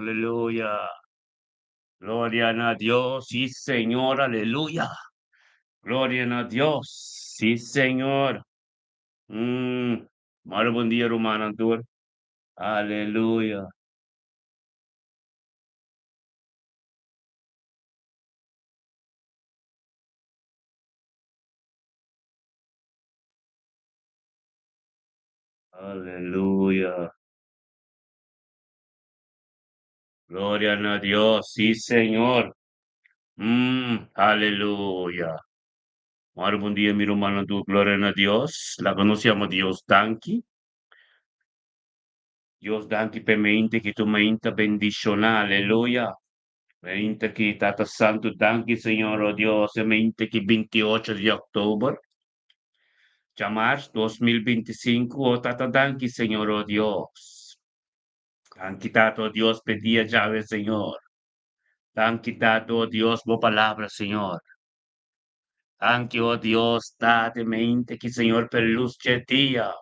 Aleluya. Gloria na Dios, sí Señor, aleluya. Gloria na Dios, sí Señor. Malo bon dia, rumannan tur. Aleluya. Aleluya. Gloria na Dios, sí Señor. Aleluya. Malo bon dia, mi rumannan tur. Gloria na Dios. Laga nos yama Dios danki. Dios danki p'e mente ki tu mente bendishoná. Aleluya. Mente ki Tata Santu danki Señor oh Dios. E mente ki 28 di òktober. Djamars 2025 oh Tata danki Señor oh Dios. Danki Tata oh Dios p'e dia djawe Señor. Danki Tata oh Dios bo palabra Señor. Danki oh Dios Tata e mente ki Señor p'e lus dje dia.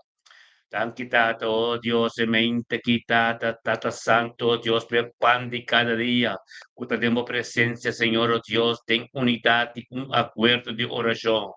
Danki Tata oh Dios e mente ki Tata Tata Santo oh Dios p'e pan di kada dia ku ta den bo presencia Señor oh Dios den unidat i un akuerdo di orashon.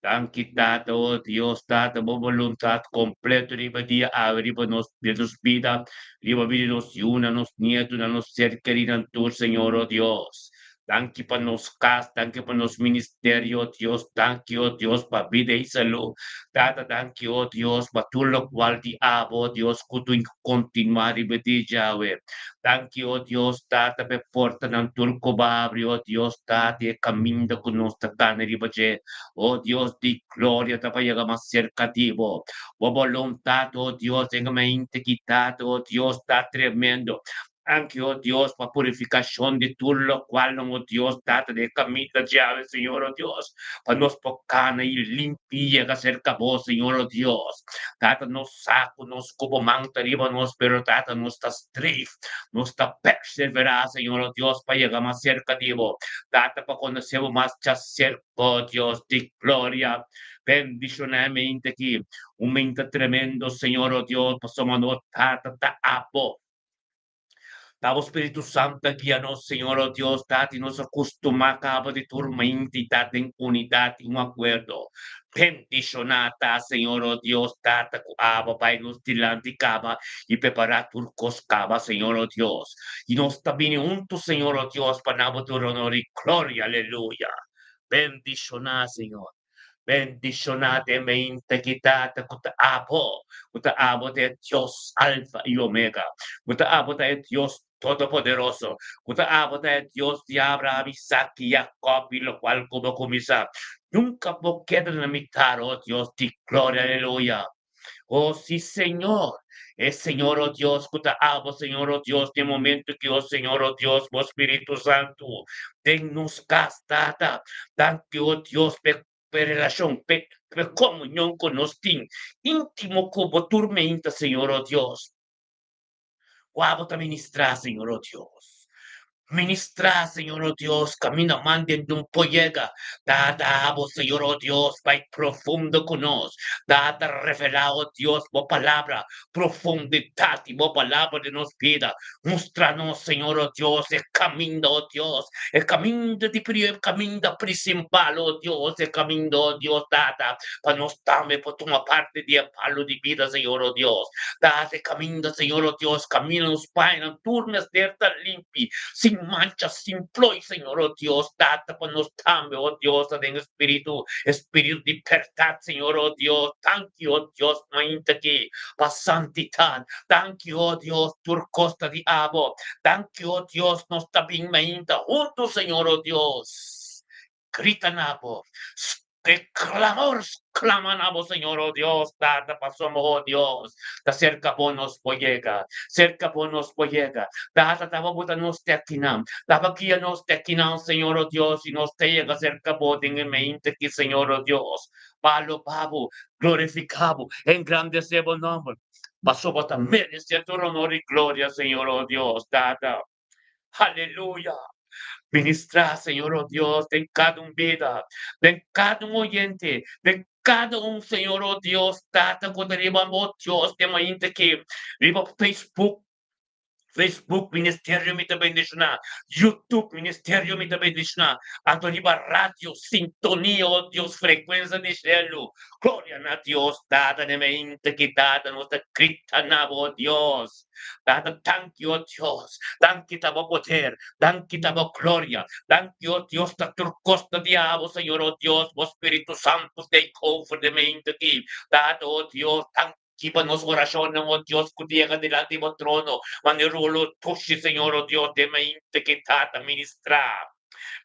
Danki Tata, oh Dios Tata, bo boluntat kompleto riba dia awe riba nos den nos bida, riba bida di nos yunan, nos nietonan, nos ser kerinan tur, Señor, oh Dios. Danki pa nos kas, danki pa nos ministerio, oh Dios, danki, oh Dios, pa bida i salú. Tata, danki, oh Dios, pa tur lokual di abo, oh Dios, ku tin ku kontinuá riba dia djawe. Danki, oh Dios, Tata, pa e portanan tur ku bo a abri, oh Dios, Tata, i e kaminda ku nos ta kana riba dje, oh Dios di gloria, ta pa yega mas serka di bo. Bo boluntat, oh Dios, den e mente ki, Tata, oh Dios, ta tremendo. Danki, oh Dios, pa purifikashon di tur lokualnan, oh Dios, Tata, den e kaminda dje awe, Señor, oh Dios, pa nos por kana i limpi i yega serka bo, Señor, oh Dios. Tata, nos sa ku nos ku bo man ta riba nos, pero Tata, nos ta streef, nos ta perseverá, Señor, oh Dios, pa yega mas serka di bo. Tata, pa konosé bo mas djaserka, oh Dios di gloria. Bendishoná e mente aki, un mente tremendo, Señor, oh Dios, pasobra nos Tata ta abo. Ta bo Spiritu Santu a guia nos, Señor, oh Dios, Tata, i nos a kustumá kaba di tur mente i ta den unidat i un akuerdo. Bendishoná ta, Señor, oh Dios, Tata, ku abo bai nos dilanti kaba i prepará tur kos kaba, Señor, oh Dios. I nos ta bini huntu, Señor, oh Dios, pa na bo tur honor i gloria. Aleluya. Bendishoná, Señor. Bendishoná den mente ki Tata ku ta abo, ku ta abo ta e Dios Alfa i Omega, ku ta abo ta e Dios Todopoderoso, ku ta abo ta e Dios di Abraham, Isaac i Jacob i lokual ku bo kuminsá. Nunka bo keda na mitar, o Dios di gloria, aleluya. O si Señor, e Señor, o Dios, ku ta abo, Señor, o Dios, den momento ki, o Señor, o Dios, bo Spiritu Santu den nos kas, Tata. Danki, o Dios, p'e p'e relashon, p'e p'e komunion ku nos tin íntimo ku bo tur meinta, Señor, o Dios. Ku abo ta ministrá, Señor, o Dios. Ministrá, Señor, oh Dios, kaminda man den un por yega. Tata, abo, Señor, oh Dios, bai profundo ku nos. Tata, revelá, oh Dios, bo palabra, profundidat di bo palabra den nos bida. Mustra nos, Señor, oh Dios, e kaminda, oh Dios, e kaminda di e kaminda prinsipal, oh Dios, e kaminda, oh Dios, Tata, pa nos tambe por tuma parti di e palu di bida, Señor, oh Dios. Tata, e kaminda, Señor, oh Dios, kaminda nos painan tur mester ta limpi, sin mancha, sin ploi, Señor, oh Dios, Tata, pa nos tambe, oh Dios, ta den Espíritu, Espíritu di bèrdat, Señor, oh Dios, danki, oh Dios, mainta aki, pa santidat, danki, oh Dios, tur kos ta di abo, danki, oh Dios, nos ta bin mainta huntu, Señor, oh Dios, grita na bo, E clamor sclama na bo, Señor, oh Dios, Tata, pasobra, oh Dios, ta cerca bo nos por yega, cerca bo nos por yega. Tata, taba bo ta nos te akinan, taba guia nos te akinan, Señor, oh Dios, y nos ta yega cerca bo den e mente aki, Señor, oh Dios, pa aloba bo, glorifica bo, engrandece bo nomber, pasobra bo ta merece tur honor y gloria, Señor, oh Dios, Tata. Aleluya. Ministrá, Señor, oh Dios, den kada un bida, den kada un oyente, den kada un, Señor, oh Dios, Tata, ku ta riba, oh Dios, den mainta aki, riba Facebook, Facebook Ministerio mi ta bendishoná, YouTube Ministerio mi ta bendishoná, anto riba radio Sintonia, oh Dios, frekuensia di shelu. Gloria na Dios, Tata den mente ki Tata nos ta grita na bo, oh Dios. Tata, danki, oh Dios, danki ta bo poder, danki ta bo gloria, danki, oh Dios, ta tur kos ta di abo, Señor, oh Dios, bo Spiritu Santu take over den mente ki, Tata, oh Dios, danki. Kiba nos orashonnan, o Dios, ku ta yega dilanti bo trono, manera un olor dushi, Señor, o Dios, den mainta ki Tata ministrá.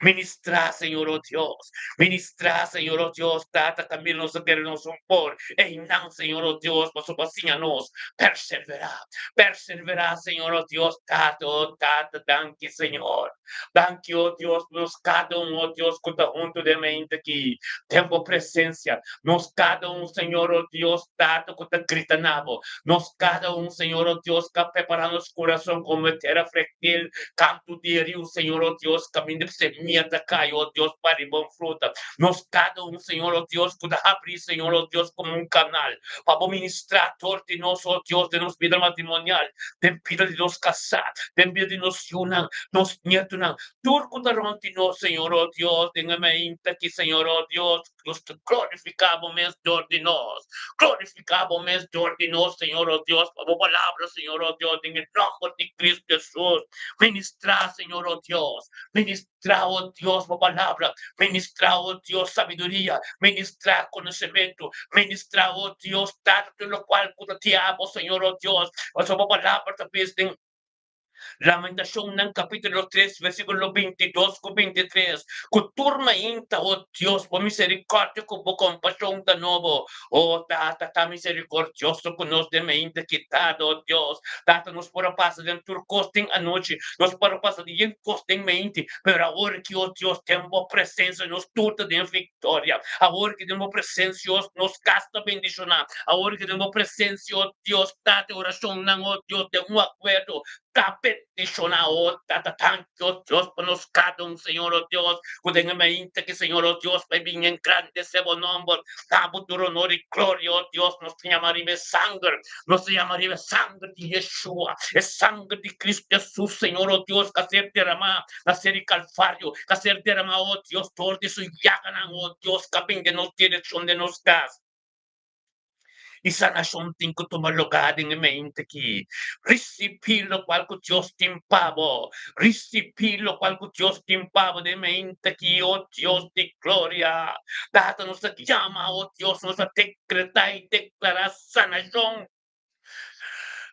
Ministrá, Señor, o Dios. Ministrá, Señor, o Dios, Tata, kaminda nos a kere nos un por einan, Señor, o Dios, pasobra bo a siña nos perseverá. Perseverá, Señor, o Dios, Tata, o Tata, danki, Señor. Danki, o Dios, nos kada un, o Dios, ku ta huntu den mainta aki, den bo presensia. Nos kada un, Señor, o Dios, Tata, ku ta grita na bo. Nos kada un, Señor, o Dios, ku a prepará nos kurason komo e tera fértil kantu di e riu, Señor, o Dios, kaminda ku semia ta kai, o Dios, pari bon fruta. Nos kada un, Señor, o Dios, ku ta habrí, Señor, o Dios, komo un kanal pa bo ministrá dor di nos, o Dios, den nos bida matrimonial, den bida di nos kasá, den bida di nos yunan, nos nietunan, tur ku ta rònt di nos, Señor, o Dios, den e mainta aki, Señor, o Dios, nos ta glorifiká bo mes dor di nos. Glorifiká bo mes dor di nos, Señor, o Dios, pa bo palabra, Señor, o Dios, den e nòmber di Cristo Hesus. Ministrá, Señor, o Dios, ministrá, o Dios, bo palabra, ministrá, o Dios, sabiduria, ministrá konosementu, ministrá, o Dios, Tata, tur lokual ku ta tia bo, Señor, o Dios, pasobra bo palabra ta bisa den Lamentacionnan capítulo 3 versículo 22 cu 23, cu tur mainta, o Dios, bo misericordia cu bo compasion ta nobo. O Tata, ta misericordioso cu nos den mainta kitado, o Dios. Tata, nos por a pasa den tur cos den anochi, nos por a pasa den yen cos den mainti, pero awor ki, o Dios, den bo presencia nos tur ta den victoria. Awor ki den bo presencia, nos cas ta bendiciona. Awor ki den bo presencia, o Dios, Tata, e oracionnan, o Dios, den un acuerdo ta bendiciona, o Tata. Tanki, o Dios, pa nos cada un, Señor, o Dios, cu den e mainta ki, Señor, o Dios, pa e bin engrandece bo nomber. Da bo tur honor y gloria, o Dios. Nos ta yama riba e sanger, nos ta yama riba e sanger di Yeshua, e sanger di Cristo Jesus, Señor, o Dios, cu a ser derama na ser di Calvario, cu a ser derama, o Dios, dor di su yaganan, o Dios, cu a bin den nos direccion, den nos cas. I sanashon tin ku tuma lugá den e mente aki. Risibí lokual ku Dios tin pa bo. Risibí lokual ku Dios tin pa bo den e mente aki, o Dios di gloria. Tata, nos ta yama, o Dios, nos ta dekretá i deklará sanashon.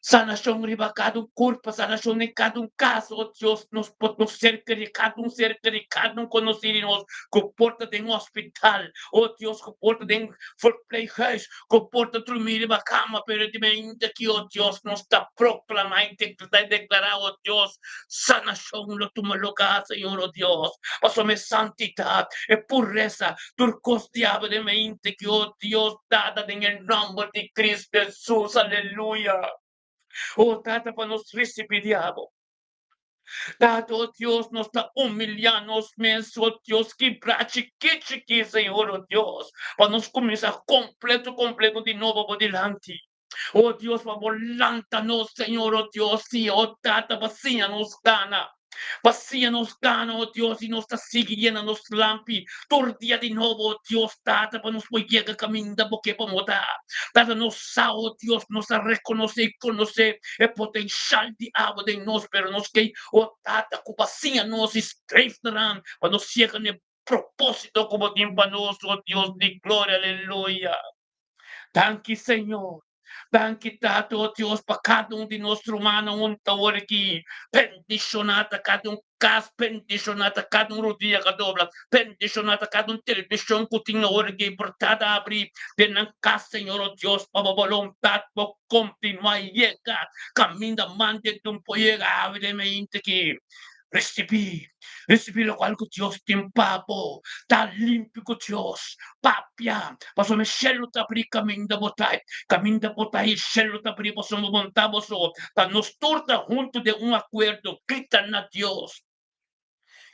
Sanashon riba kada un kurpa, sanashon den kada un kas, o Dios, nos por nos ser kerí, kada un ser kerí, kada un konosí di nos ku por ta den hospital, o Dios, ku por ta den verpleeghuis, ku por ta drumí riba kama, pero di mente aki, o Dios, nos ta proklamá i deklará, o Dios, sanashon lo tuma lugá, Señor, o Dios, pasobra e santidat, e puresa, Tur kos diabel den mente ki o Dios Tata den e nomber di Cristo Jesus aleluya o Tata pa nos ricibi di abo Tata o Dios nos ta humilia nos mes o Dios kibra chiki chiki Señor o Dios pa nos cuminsa completo completo di nobo bo dilanti o Dios pa bo lanta nos Señor o Dios si o Tata pa siña nos gana pa siña nos gana o Dios y nos ta sigui yena nos lampi tur dia di nobo o Dios Tata pa nos por yega caminda bo ke pa bo ta Tata nos sa o Dios nos a reconoce y conoce e potencial di abo den nos pero nos ke o Tata cu pa siña nos y streef naran pa nos yega na e proposito cu bo tin pa nos o Dios di gloria aleluya. Danki Señor. Danki Tata o Dios pa kada un di nos rumannan un ta ora aki. Bendiciona ta kada un cas, bendiciona ta kada un rodia ka dobla, bendiciona ta kada un television cu tin awor aki por ta abri den nan cas Señor o Dios pa bo boluntad por continua yega caminda mande dun por yega awe den mente aki. Risibí, risibí lokual ku Dios tin pa bo. Ta limpi ku Dios. Papia, pasobra e shelu ta abrí kaminda bo ta. Kaminda bo ta e shelu ta abrí pasobra bo ta boso. Pa nos tur ta huntu den un akuerdo, grita na Dios.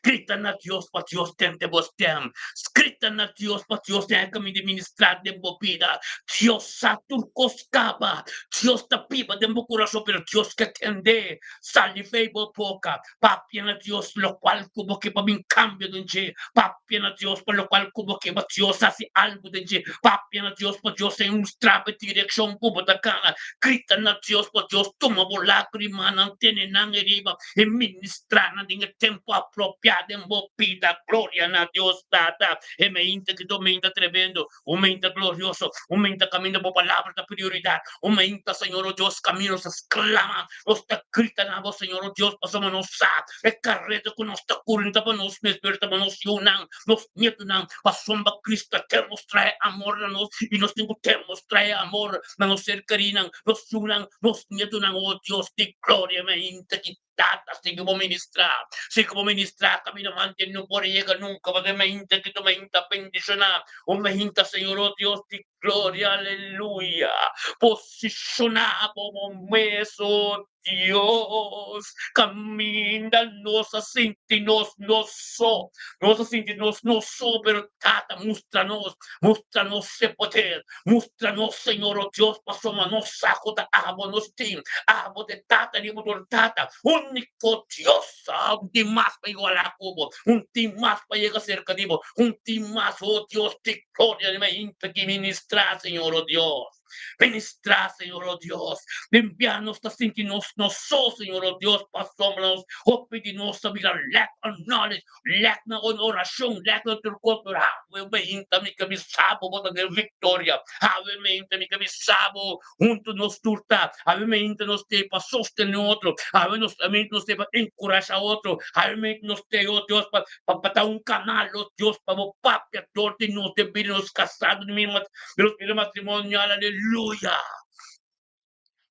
Grita na Dios pa Dios tende bo stem. Grita na Dios pa Dios den e kaminda di ministrá den bo bida. Dios sa tur kos kaba. Dios ta biba den bo kurason, pero Dios ke tende. Sali fei bo boka. Papia na Dios lokual ku bo ke pa bin kambio den dje. Papia na Dios pa lokual ku bo ke pa Dios hasi algu den dje. Papia na Dios pa Dios ta ilustrá bo e direkshon ku bo ta kana. Grita na Dios pa Dios tuma bo lágrimanan, tene nan eriba i ministrá nan den e tempu apropiá den bo bida. Gloria na Dios Tata. E meinta ki ta un meinta tremendo, un meinta glorioso, un meinta kaminda bo palabra ta prioridat, un meinta, Señor, o Dios, kaminda nos ta sklama. Nos ta grita na bo, Señor, o Dios, pasobra nos sa e kareda ku nos ta kuri no ta pa nos mes, pero ta pa nos yunan, nos nietunan, pasobra Cristo a demostrá e amor na nos i nos tin ku demostrá e amor na nos ser kerinan, nos yunan, nos nietunan. O Dios di gloria, mi ainda ki Tata, sigui bo ministrá, sigui bo ministrá kaminda mante no por yega nunka, pasobra mi ainda ki ta mi ainda bendishoná, o mi ainda, Señor, o Dios di Gloria, aleluya. Posishoná bo bo mes, o Dios. Kaminda nos a sinti nos nos so. Nos a sinti nos nos so, pero Tata mustra nos, mustra nos se poder. Mustra nos, Señor, o Dios, pasobra nos sa ku ta abo nos tin. Abo ta e Tata di bo tur tata, úniko Dios. Sa un tin mas pa igualá ku bo, un tin mas pa yega serka di bo, un tin mas, o Dios di gloria, di mainta ki ministrá, Señor, o Dios. Ministrá, Señor, o Dios. Den bia nos ta sinti nos no so, Señor, o Dios, pasobra nos hopi di nos ta bira lack of knowledge, lack na orashon, lack na tur kos, pero awe mainta mi ke bisa bo, bo ta den viktoria. Awe mainta mi ke bisa bo, Huntu nos tur ta. Awe meinta nos t'ei pa sostené otro. Awe nos meinta nos t'ei pa enkurashá otro. Awe meinta nos t'ei, oh Dios, pa pa ta un kanal, oh Dios, pa bo papia dor di nos den bida di nos kasado, di nos bida matrimonial. Aleluya!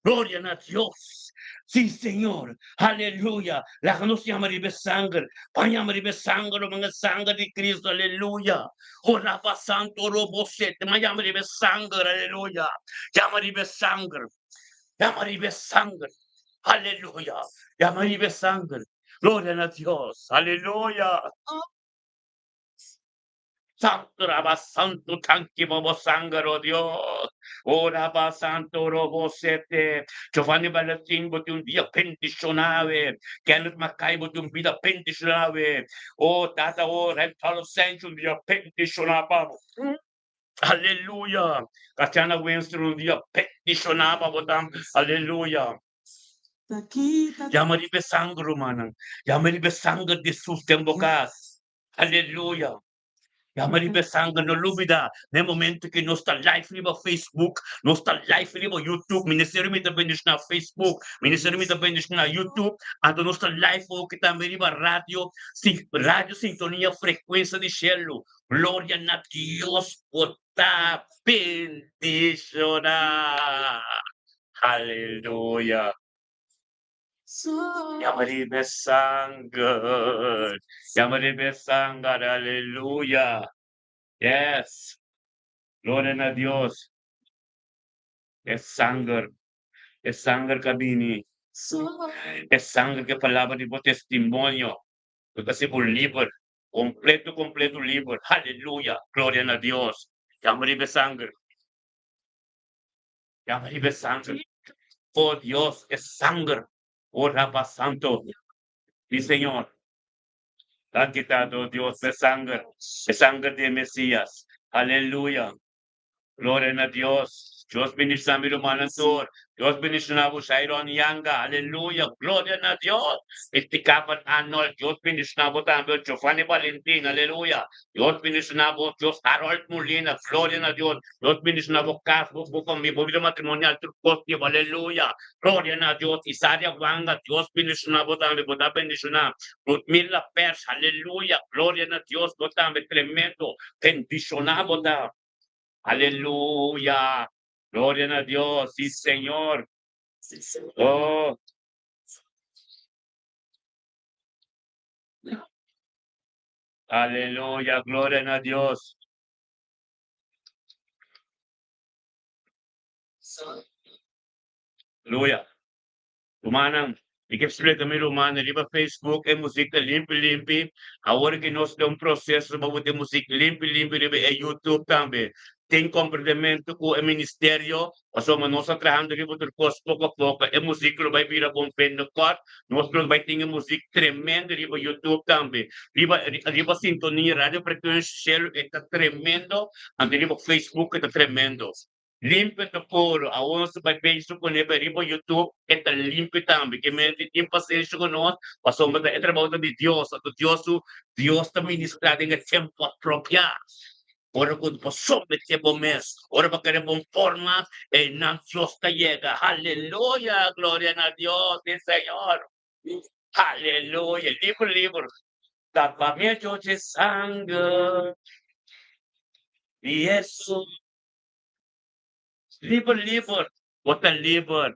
Gloria na Dios! Sí, Señor. Aleluya! Laga nos yama riba e sanger. Ban yama riba e sanger, ruman, e sanger di Cristo. Aleluya! O Rafa Santo Robo Sete, ma yama riba e sanger, aleluya. Yama riba e sanger. Yama riba e sanger. Aleluya. Yama riba e sanger. Gloria na Dios. Aleluya. Santo Raba Santo, tanki pa bo sanger, o Dios. O Raba Santo Robo Sete. Giovanni Valentin, bo tin un dia bendishoná awe. Kenneth Mackay, bo tin un bida bendishoná awe. O Tata, o Rentalo Sancho, un dia bendishoná pa bo. Aleluya! Tatiana Winston, un dia bendishoná pa bo tambe. Aleluya! Yama riba e sanger, rumannan. Yama riba e sanger di Hesus den bo kas. Aleluya! Yama riba e sanger, no lubida, na e momento ku nos ta live riba Facebook, nos ta live riba YouTube, Ministerio Mi Ta Bendiciona Facebook, Ministerio Mi Ta Bendiciona YouTube, anto nos ta live oki tambe riba radio, si Radio Sintonia Frekuensia di Shelu. Gloria na Dios por ta bendiciona. Aleluya. Yama riba e sanger, yama riba e sanger, aleluya. Yes. Gloria na Dios. E sanger, e sanger ka bini. E sanger ke palabra di bo testimonio. Bo ta ser bo liber, completo, completo liber. Aleluya. Gloria na Dios. Yama riba e sanger. Yama riba e sanger. O Dios, e sanger. O Raba Santo mi Señor. Danki Tata, o Dios, pa e sanger, e sanger di e Mesias. Aleluya. Gloria na Dios. Dios bendiciona mi rumannan tur. Dios bendiciona bo Shairon Yanga. Aleluya. Gloria na Dios. Misti Kavan Arnold. Dios bendiciona bo tambe. Giovanni Valentin. Aleluya. Dios bendiciona bo. Dios Harold Molina. Gloria na Dios. Dios bendiciona bo cas, bo bo familia, bo vida matrimonial, tur cos di bo. Aleluya. Gloria na Dios. Isaria Wanga, Dios bendiciona bo tambe. Bo ta bendiciona. Ludmila Pers, aleluya. Gloria na Dios. Bo tambe tremendo. Bendiciona bo ta. Aleluya. Gloria na Dios. Si Señor. Oh. Aleluya. Gloria na Dios. Aleluya. Rumannan, Mi ke splika mi rumannan riba Facebook e muzik ta limpi limpi. Awor ki nos den un proseso pa bo tin muzik limpi limpi riba e YouTube tambe. Tin komprendementu ku e ministerio pasobra nos ta trahando riba tur kos poko a poko. E muzik lo bai bira bon bindekort. Nos lo bai tin e muzik tremendo riba YouTube tambe. Riba riba sintonia Radio Frecuencia Cielo e ta tremendo anto riba Facebook e ta tremendo. Limpio ta puru. Awor nos ta bai bezig ku ne riba YouTube e ta limpio tambe. Ke mester tin pasenshi ku nos pasobra ta e trabou ta di Dios. Anto Dios su Dios ta ministra den e tempu apropiá. Ora ku bo someté bo mes, ora bo kere bon forma, einan Dios ta yega. Aleluya! Gloria na Dios, mi Señor. Aleluya! Liber, liber. Ta pa medio dje sanger di Hesus. Liber, liber, bo ta liber.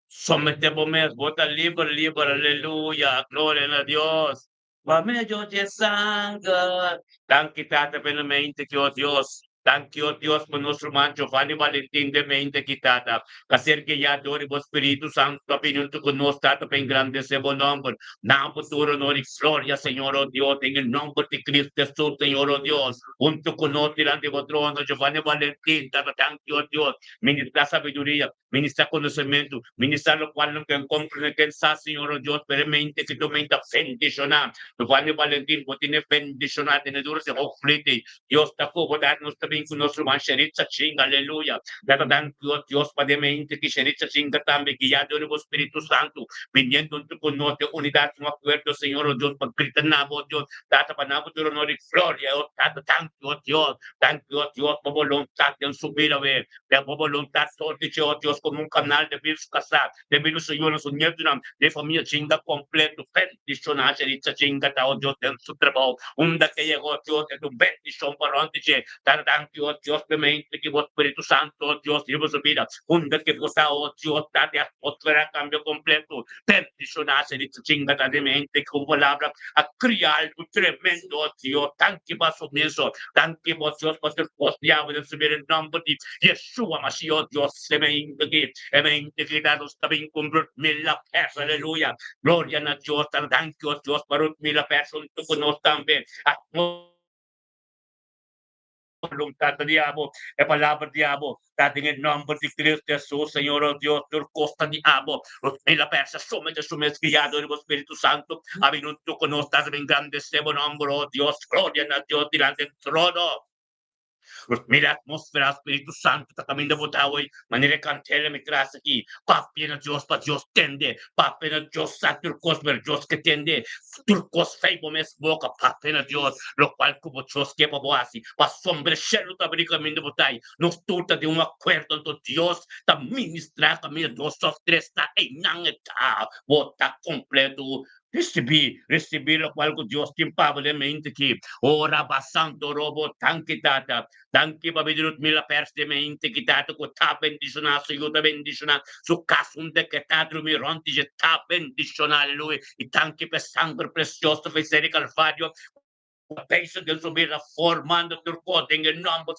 Somete bo mes, bo ta liber, liber. Aleluya, gloria na Dios. Pa medio dje sanger. Danki Tata pa e mente ki, o Dios. Danki, o Dios, pa nos ruman Giovanni Valentin den mente ki, Tata. Ka ser guiá dor di bo Spiritu Santu a bini huntu ku nos, Tata, pa engrandesé bo nòmber. Na bo tur honor i gloria, Señor, o Dios, den e nòmber di Cristo Hesus, Señor, o Dios. Huntu ku nos dilanti bo trono, Giovanni Valentin, Tata, danki, o Dios. Ministrá sabiduria, ministrá konosementu, ministrá lokual no ken komprendé, ken sa, Señor, o Dios, pero e mente ki tu mente a bendishoná. Giovanni Valentin, bo tene bendishoná, tene duro si hoogvliet. Dios ta ku bo, Tata, nos ta bin ku nos ruman Sheritza Ching, aleluya. Tata, danki, o Dios, pa den mente ki Sheritza Ching tambe guiá dor di bo Spiritu Santu, biniendo huntu ku nos den unidat, un akuerdo, Señor, o Dios, pa grita na bo, Dios, Tata, pa nan futuro honor i gloria, o Tata, danki, o Dios, danki, o Dios, pa bo boluntat den su bida, we. Den bo boluntat sorti dje, o Dios, komo un kanal den bida su kasá, den bida su yunan, su nietunan, den famia chinga kompleto. Bendishoná Sheritza chinga ta, o Dios, den su trabou. Unda ke yega, o Dios, e ta un bendishon pa rònt di dje. Tata, danki, o Dios, p'e mente ki bo Spiritu Santu, o Dios, riba su bida. Unda ke bo ta, o Dios, Tata, e atmosfera a kambia kompleto. Bendishoná Sheritza chinga ta den mente ki bo palabra a cria algo tremendo, oh Dios. Danki pa su meso. Danki bo Dios pa tur cos diablo den su bida en nomber di Yeshua Mashiach, oh Dios. E mente ki, e mente ki ta nos ta bin con Ruth Mila Pers, aleluya. Gloria na Dios. Danki, oh Dios, pa Ruth Mila Pers hunto cu nos tambe. Voluntad di abo, e palabra di abo ta den e nomber di Cristo Hesus, Señor o Dios, tur cos ta di abo. Nos mira persa somente su mes guiado di bo Spiritu Santo, a bini hunto cu nos ta engrandece bo nomber, o Dios, gloria na Dios dilanti e trono. Nos mira atmosfera, Spiritu Santo ta caminda bo ta awey, manera e cantela mi tras aki, papia na Dios pa Dios tende, papia na Dios sa tur cos, pero Dios ke tende. Tur kos fei bo mes boka papia na Dios, lokual ku bo Dios ke pa bo hasi. Pasobra shelu ta abrí kaminda bo ta ei. Nos tur ta den un akuerdo, anto Dios ta ministrá kaminda dos òf tres ta einan e ta. Bo ta kompleto. Risibí, risibí lokual ku Dios tin pa bo den mente aki. Ora ba santo robo, danki Tata. Danki pa bidi Ruth Mila Pers de mente ki tata ku ta bendishoná su yu ta bendishoná su kas unda ke ta drumi rònt dje ta bendishoná aleluya i danki pa e sanger presioso fei di Kalvario ku a peso den su bida formando tur kos den e nòmber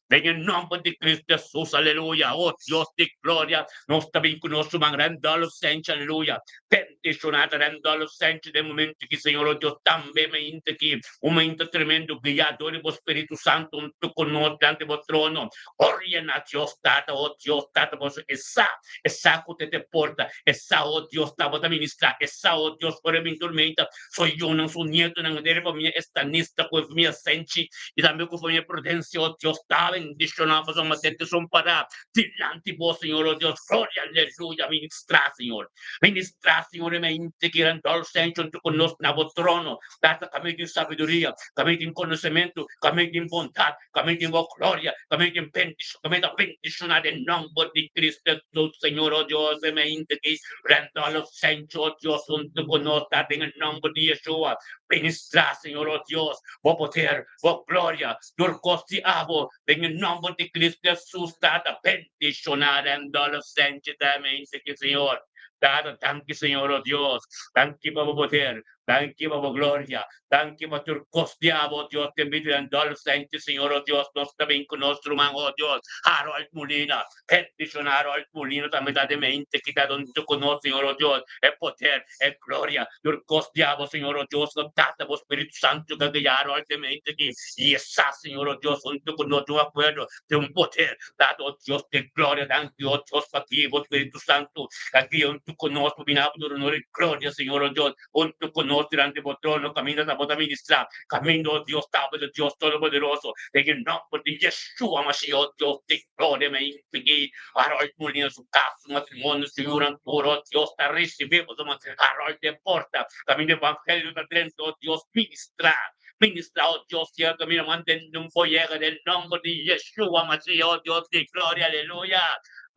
den e nòmber di Kristu Hesus aleluya o Dios di gloria nos ta bin ku nos ruman Randolph Sench aleluya Bendishoná ta Randolph Sench den momento ki Señor o Dios tambe mainta ki Un momento tremendo guiá dor di bo Spiritu Santu huntu ku nos dilanti bo trono. Gloria na Dios Tata, o Dios Tata, pasobra e sa, e sa ku te te porta, e sa, o Dios, tabata ministrá, e sa, o Dios, ora bin tormenta, su yunan, su nietonan, henter e famia Estanista ku e famia Senchi i tambe ku famia Prudencia, o Dios, ta bendishoná pasobra masete son pará dilanti bo, Señor, o Dios. Gloria, aleluya, ministrá, Señor. Ministrá, Señor, e mente ki Randolph Senchi huntu ku nos na bo trono. Tata, kami tin sabiduria, kami tin konosementu, kami tin bondat, kami tin bo gloria, kami tin bendishon, kami ta bendishoná den nòmber di Cristo Hesus, Señor, o Dios, e mente ki Randolph Senchi, o Dios, huntu ku nos, Tata, den e nòmber di Yeshua. Ministrá, Señor, o Dios, bo poder, bo gloria, tur kos di abo, den e nòmber di Cristo Hesus, Tata, bendishoná Randolph Senchi, ta e mente ki, Señor. Tata, danki, Señor, o Dios, danki pa bo poder. Danki pa bo gloria. Danki pa tur kos di abo, Dios, den bida den Dolph Sanchez, Señor, oh Dios, nos ta bin ku nos ruman, oh Dios, Harold Molina. Bendiciona Harold Molina tambe ta den mente kita don tu ku nos, Señor, oh Dios, e poder, e gloria, tur kos di abo, Señor, oh Dios, no Tata, bo Spiritu Santu ka guia Harold den mente aki, i e sa, Señor, oh Dios, huntu ku nos den un akuerdo, den un poder, Tata, oh Dios di gloria, danki, oh Dios, pa guia bo Spiritu Santu ka guia huntu ku nos, pa bini abo tur honor i gloria, Señor, oh Dios. Huntu ku nos durante bo trono, kaminda ta bo ta ministrá, kaminda, o Dios, Tata di Dios Todopoderoso, den e nòmber di Yeshua Mashiach, o Dios di gloria, mi a impidí Harold Molina su kas, su matrimonio, su yunan tur, o Dios, ta risibí bo su Harold den porta, kaminda evangelio ta drenta, o Dios, ministrá, ministrá, o Dios, yega kaminda mantende un foyega den nòmber di Yeshua Mashiach, o Dios di gloria, aleluya.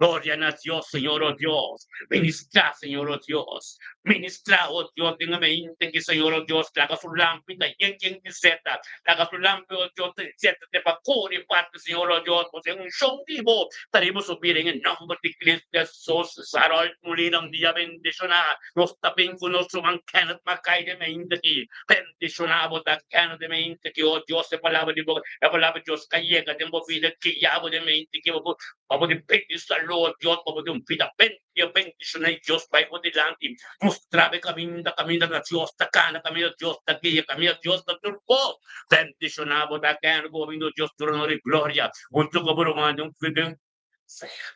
Gloria na Dios, Señor, o Dios. Ministrá, Señor, o Dios. Ministrá, o Dios, den e mente ki, Señor, o Dios, laga su lampi ta yen yen di seta. Laga su lampi, o Dios, ta seta te pa kore parti, Señor, o Dios, bo den unshon di bo ta riba su bida en e nomber di Cristo Jesus. Harold Molina, un dia bendishoná. Nos ta bin ku nos ruman Kenneth Mackay den mente ki. Bendishoná bo ta Kenneth den mente ki, o Dios, e palabra di bo, e palabra di Dios ka yega den bo bida, guia bo den mente ki bo por Pa bo tin p'e salud, Dios, pa bo tin un bida bendishoná i Dios bai bo dilanti, mustra bo e kaminda, kaminda na Dios ta kana, kaminda Dios ta guia, kaminda Dios ta tur kos. Bendishoná bo ta kende ku bo bini Dios tur honor i gloria huntu ku bo ruman den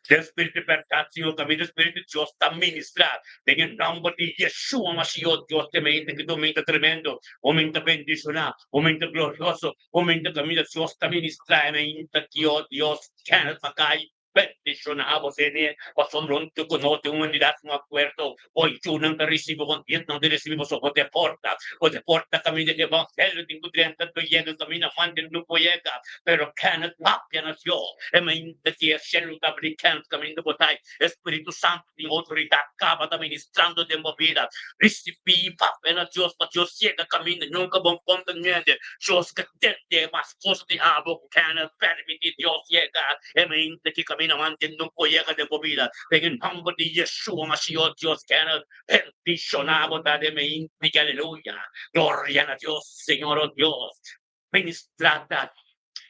den spiritu di bèrdat, Señor, kaminda spiritu di Dios ta ministrá den e nòmber di Yeshua Mashiach, Dios te mente ki ta un mente tremendo, un mente bendishoná, un mente glorioso, Un mente kaminda Dios ta ministrá e mainta ki o Dios Kenneth Mackay bendishoná bo sene pasobra huntu ku nos den un unidat un akuerdo bo yunan ta risibi bo nietnan ta risibi boso bo ta e porta bo ta e porta kaminda di evangelio tin ku drenta tu yega kaminda manden no por yega pero Kenneth papia na Dios e mainta ki e shelu ta abri Kenneth kaminda bo ta e Spiritu Santu tin outoridat kaba ta ministrando den bo bida. Risibí papia na Dios pa Dios yega kaminda nunka bo konta niende. Dios ka tende mas kos di abo ku kende permití Dios yega e mente ki kaminda manten no por yega den bo bida. Den e nòmber di Yeshua Mashiach Dios kende bendishoná bo ta den mente ki aleluya. Gloria na Dios Señor o Dios. Ministrá ta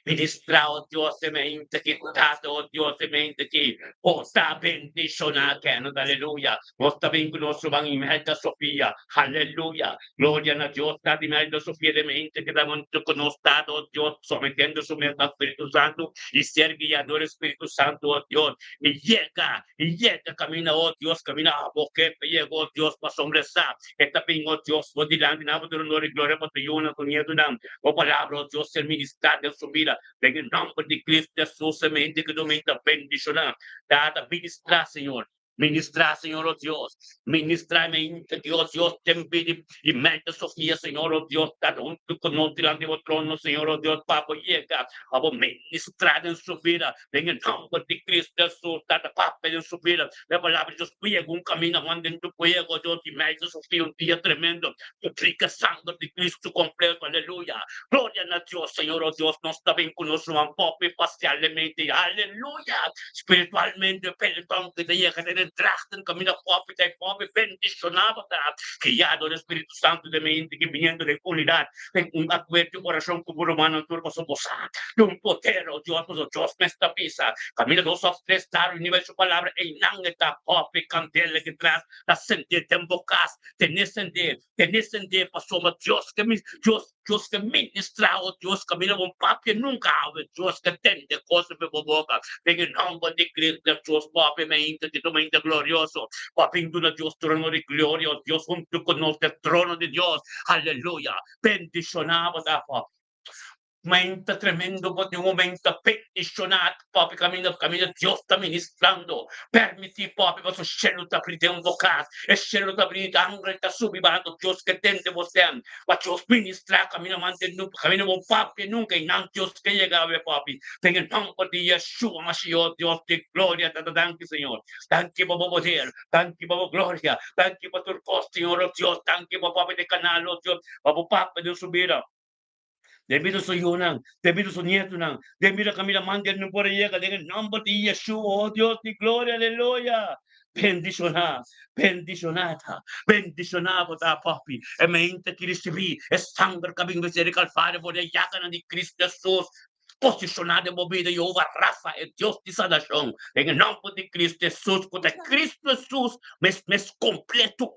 Ministrá, o Dios, e mente ki Tata, o Dios, e mente ki Bo ta bendishoná Kenneth, aleluya. Nos ta bin ku nos ruman Imelda Sofia, aleluya. Gloria na Dios, Tata Imelda Sofia, e mente ki ta huntu ku nos, Tata, o Dios, sometiendo su mes na Spiritu Santu i ser guiá dor e Spiritu Santu, o Dios. I yega, i yega kaminda, o Dios, kaminda Abo ke pa yega, o Dios, pasobra e sa e ta bin, o Dios, Bo dilanti nan, Bo duna honor i gloria pa Tu yunan ku nietunan. Bo palabra, oh Dios, ser ministrá den su bida, den e nòmber di Cristo Jesus, e mente ku domin ta bendishoná. Tata, ministrá, Señor. Ministrá, Señor, oh Dios. Ministrá e mente, Dios, Dios, den bida i mente Sofia, Señor, oh Dios, ta huntu ku nos dilanti bo trono, Señor, oh Dios, pa bo yega, pa bo ministrá den su bida, den e nòmber di Cristo Jesus. Tata, papia den su bida. E palabra di Dios, Fuego, un kaminda Juan den tu fuego, Dios, i mente Sofia, un dia tremendo. Duplica sanger di Cristo completo, aleluya. Gloria na Dios, Señor, oh Dios, nos ta bin cu nos ruman popi parcialmente, aleluya. Spiritualmente, pelotón cu ta yega den e drachten caminda popi ta e popi bendiciona bo ta, guiado den Spiritu Santo den mente ki biniendo den unidad, den un acuerdo y oracion cu bo rumannan tur pasobra bo sa di un poder, oh Dios, pasobra Dios mes ta bisa, caminda dos of tres ta reuni bay su palabra, eynan e ta popi candela ki tras ta sende den bo cas. Tene sende, tene sende pasobra Dios ke mi, Dios, Dios ke ministra o Dios kaminda bon papia nunka awe, Dios ke tende kosa pe bo boka. Den e nomber di Cristo Jesus papia mainta ki ta mainta glorioso. Papia duna Dios trono di gloria o Dios huntu ku nos den trono di Dios. Aleluya. Bendishona bo ta papia. Momento tremendo bo tin un momento bendicionado papi caminda caminda Dios ta ministrando permiti papi pasobra cielo ta abri den bo cas e cielo ta abri angel ta subi bahando Dios ke tende bo stem pa Dios ministra caminda mantendo caminda bo papia nunca y nan Dios ke yega awe papi den e nomber di Yeshua Mashiach Dios di gloria tata danki Señor danki pa bo poder danki pa bo gloria danki pa tur cos Señor oh Dios danki pa papi di canal oh Dios pa bo papi den su bida. Debido su yunan, debido su nietunan, debido kaminda man di el no por a yega den e nòmber di Yeshua, oh Dios di gloria, aleluya! Bendishoná, bendishoná ta, bendishoná bo ta, Papi. E mente ki risibí e sanger ku a bin vense di Kalvario for di e yaganan di Kristu Hesus, posishoná den bo bida, Yehova Rafa, e Dios di sanashon, den e nòmber di Kristu Hesus, ku ta Kristu Hesus mes mes kompleto.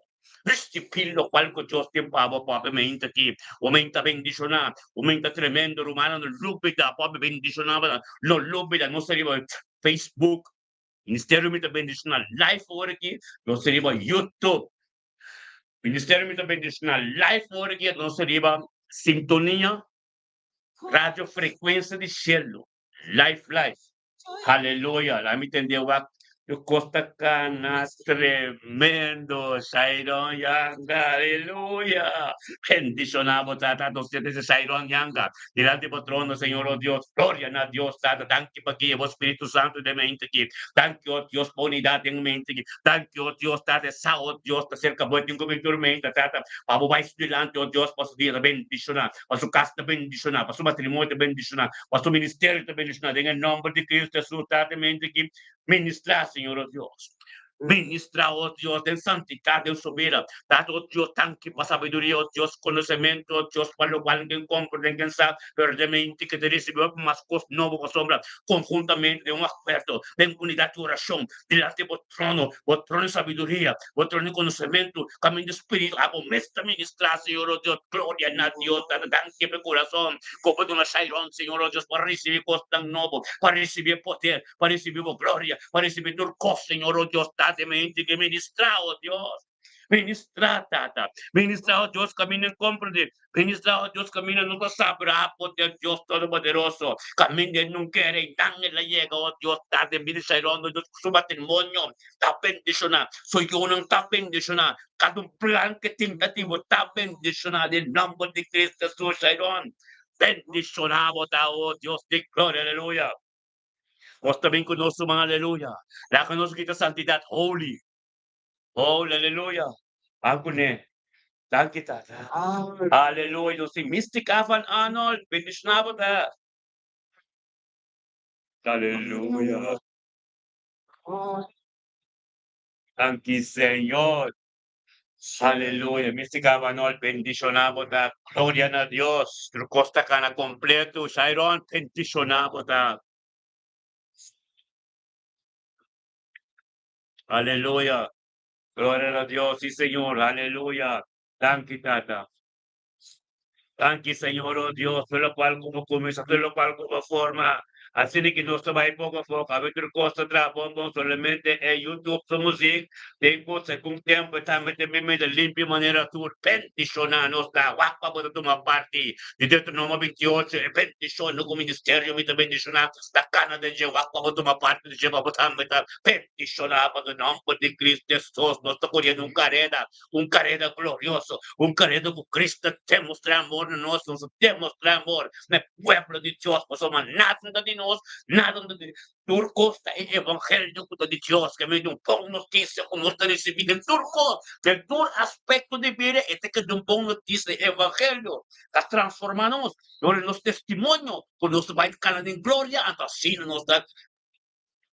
Risibí lokual ku Dios tin pa bo, Papi. Mente aki, bo mente ta bendishoná, bo mente ta tremendo, rumannan. No lubida, Papi, bendishoná bo. No lubida, nos ta riba Facebook. Ministerio Mi Ta Bendiciona live ora aki, nos ta riba YouTube. Ministerio Mi Ta Bendiciona live ora aki, nos ta riba Sintonia Radio Frecuencia di Cielo. Live live. Haleluya. Laat mi tende wak Yo Costa Cana tremendo. Shairon Yanga. Aleluya. Bendiciona bo tata. Nos te dice Shairon Yanga. Dilanti bo trono, Señor, oh Dios. Gloria na Dios, Tata. Danki pa guia bo Spiritu Santu den mente aki. Danki, oh Dios, pa unidat den mente aki. Danki, oh Dios, Tata. Sa, oh Dios, ta serka bo e tin ku bin tur mente, Tata. Pa bo bai su dilanti, oh Dios, pa su dia ta bendishoná, pa su kas ta bendishoná, pa su matrimonio ta bendishoná, pa su ministerio ta bendishoná. Den e nòmber di Kristu Hesus, Tata, mente aki. Ministrá, Señor, oh Dios. Ministrá, oh Dios, den santidat den su bida. Tata, oh Dios, danki pa sabiduria, oh Dios, konosementu, oh Dios, pa lokual ken komprendé, ken sa, pero den mente ke ta risibí hopi mas kos nobo pasobra konhuntamente den un akuerdo, den unidat di orashon, dilanti bo trono, bo trono di sabiduria, bo trono di konosementu, kaminda Spiritu abo mes ta ministrá, Señor, oh Dios. Gloria na Dios, Tata, danki pa e kurason ku bo duna Shairon, Señor, oh Dios, pa risibí kosnan nobo, pa risibí e poder, pa ricibi bo gloria, pa ricibi tur cos, Señor, oh Dios, Tata, mi hende ke ministra, oh Dios. Ministra, Tata. Ministra, oh Dios, caminda incomprende. Ministra, oh Dios, caminda no ta sabra, poder Dios Todopoderoso. Caminda e nun kere y nan el a yega, oh Dios, Tata, mi Sharon, oh Dios, cu su matrimonio ta bendiciona, su yunan ta bendiciona, cada un plan que tin ta tin bo ta bendiciona den nomber di Cristo Jesus, Sharon. Bendiciona bo ta, oh Dios di gloria, aleluya. Nos ta bin ku nos ruman, aleluya. Laga nos grita santidat, holy. Holy, aleluya. Ban kuné. Danki, Tata. Aleluya. Nos tin Mystica van Arnold. Bendishoná bo ta. Aleluya. Danki, Señor. Aleluya. Mystica van Arnold, bendishoná bo ta. Gloria na Dios. Tur kos ta kana kompleto. Shairon, bendishoná bo ta. Aleluya. Gloria na Dios. Sí, Señor. Aleluya. Danki, Tata. Danki, Señor, oh Dios, tur locual cu bo cuminsa, tur locual cu bo forma. Asina ki nos ta bai poco a poco, awe tur cos ta traha bon bon, solamente e YouTube su muziek den cu segun tempo e tambe ta bin mester limpia manera tur bendiciona nos ta wak pa bo ta tuma parti di Deuteronomio 28 e bendicion cu ministerio mi ta bendiciona ta cana den dje wak pa bo tuma parti di dje pa bo tambe ta bendiciona pa den nomber di Cristo Jesus nos ta coriendo un careda Un kareda glorioso, un kareda ku Cristo ta demostrá amor na nos, nos ta demostrá amor na e pueblo di Dios, pasobra nada no ta di nos, nada no ta di tur kos ta e evangelio ku ta di Dios, ke mester un bon notisia ku nos ta risibí den tur kos, den tur aspekto di bida e ta keda un bon notisia, e evangelio ta transformá nos, dor di nos testimonio ku nos ta bai kana den gloria, anto asina nos ta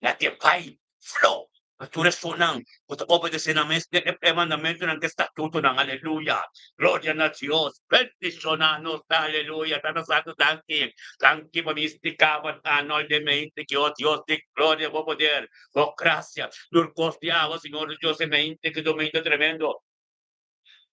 Laat e bai flow pa tur esunnan ku ta obedesé nan mes den e mandamentunan ku e statutonan. Aleluya! Gloria na Dios! Bendishoná nos ta. Aleluya! Tata Santu, danki. Danki pa mistica bo Arnold den mente ki, o Dios di gloria, bo poder, bo gracia, tur kos di awa, Señor Dios, e mente ki dominio tremendo.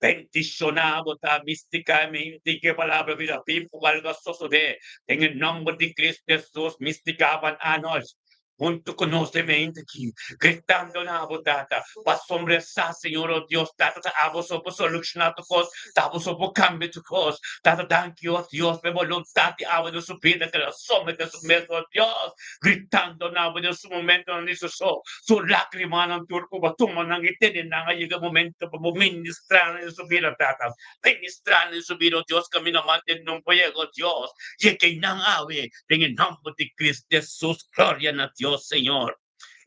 Bendishoná bo ta misticamente ku e palabra bira bibu ku algu a sosodé den e nòmber di Cristo Hesus. Mistica van anos huntu ku nos den mente aki, gritando na abo, Tata, pasobra e sa, Señor, o Dios, Tata, ta abo so por solushoná tur kos, ta abo so por kambia tur kos. Tata, danki, o Dios, pa e boluntat di abo den su bida, ku el a someté su mes, o Dios, gritando na abo den su momentonan di su so. Su lágrimanan tur ku bo tuma nan i tene nan a yega e momento pa bo ministrá nan den su bida, Tata. Ministrá nan den su bida, o Dios, kaminda mante nan por yega, o Dios. Yega einan awe, den e nòmber di Cristo Jesus. Gloria na Dios, Señor.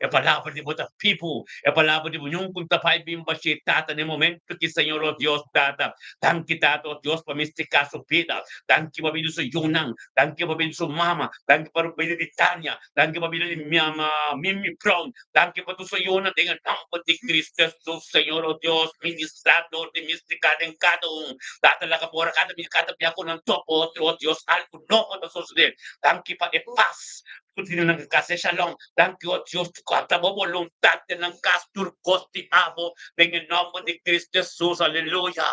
E palabra di bo ta bibu. E palabra di bo niun ku ta bai bin bashé, Tata, na e momento ki, Señor, o Dios, Tata. Danki, Tata, o Dios, pa Mistika su bida. Danki pa bida di su yunan. Danki pa bida di su mama. Danki pa bida di Tania. Danki pa bida di Mimi Brown. Danki pa tur su yunan den e nomber di Cristo Jesus, Señor, o Dios, ministra dor di Mistika den kada un. Tata, laga por kada kada bia ku nan topa otro, o Dios, algu nobo ta sosodé. Danki pa e pas ku tin nan kas, e shalom. Danki, o Dios, ku ta bo boluntat den nan kas tur kos di abo den e nomber di Cristo Jesus. Aleluya.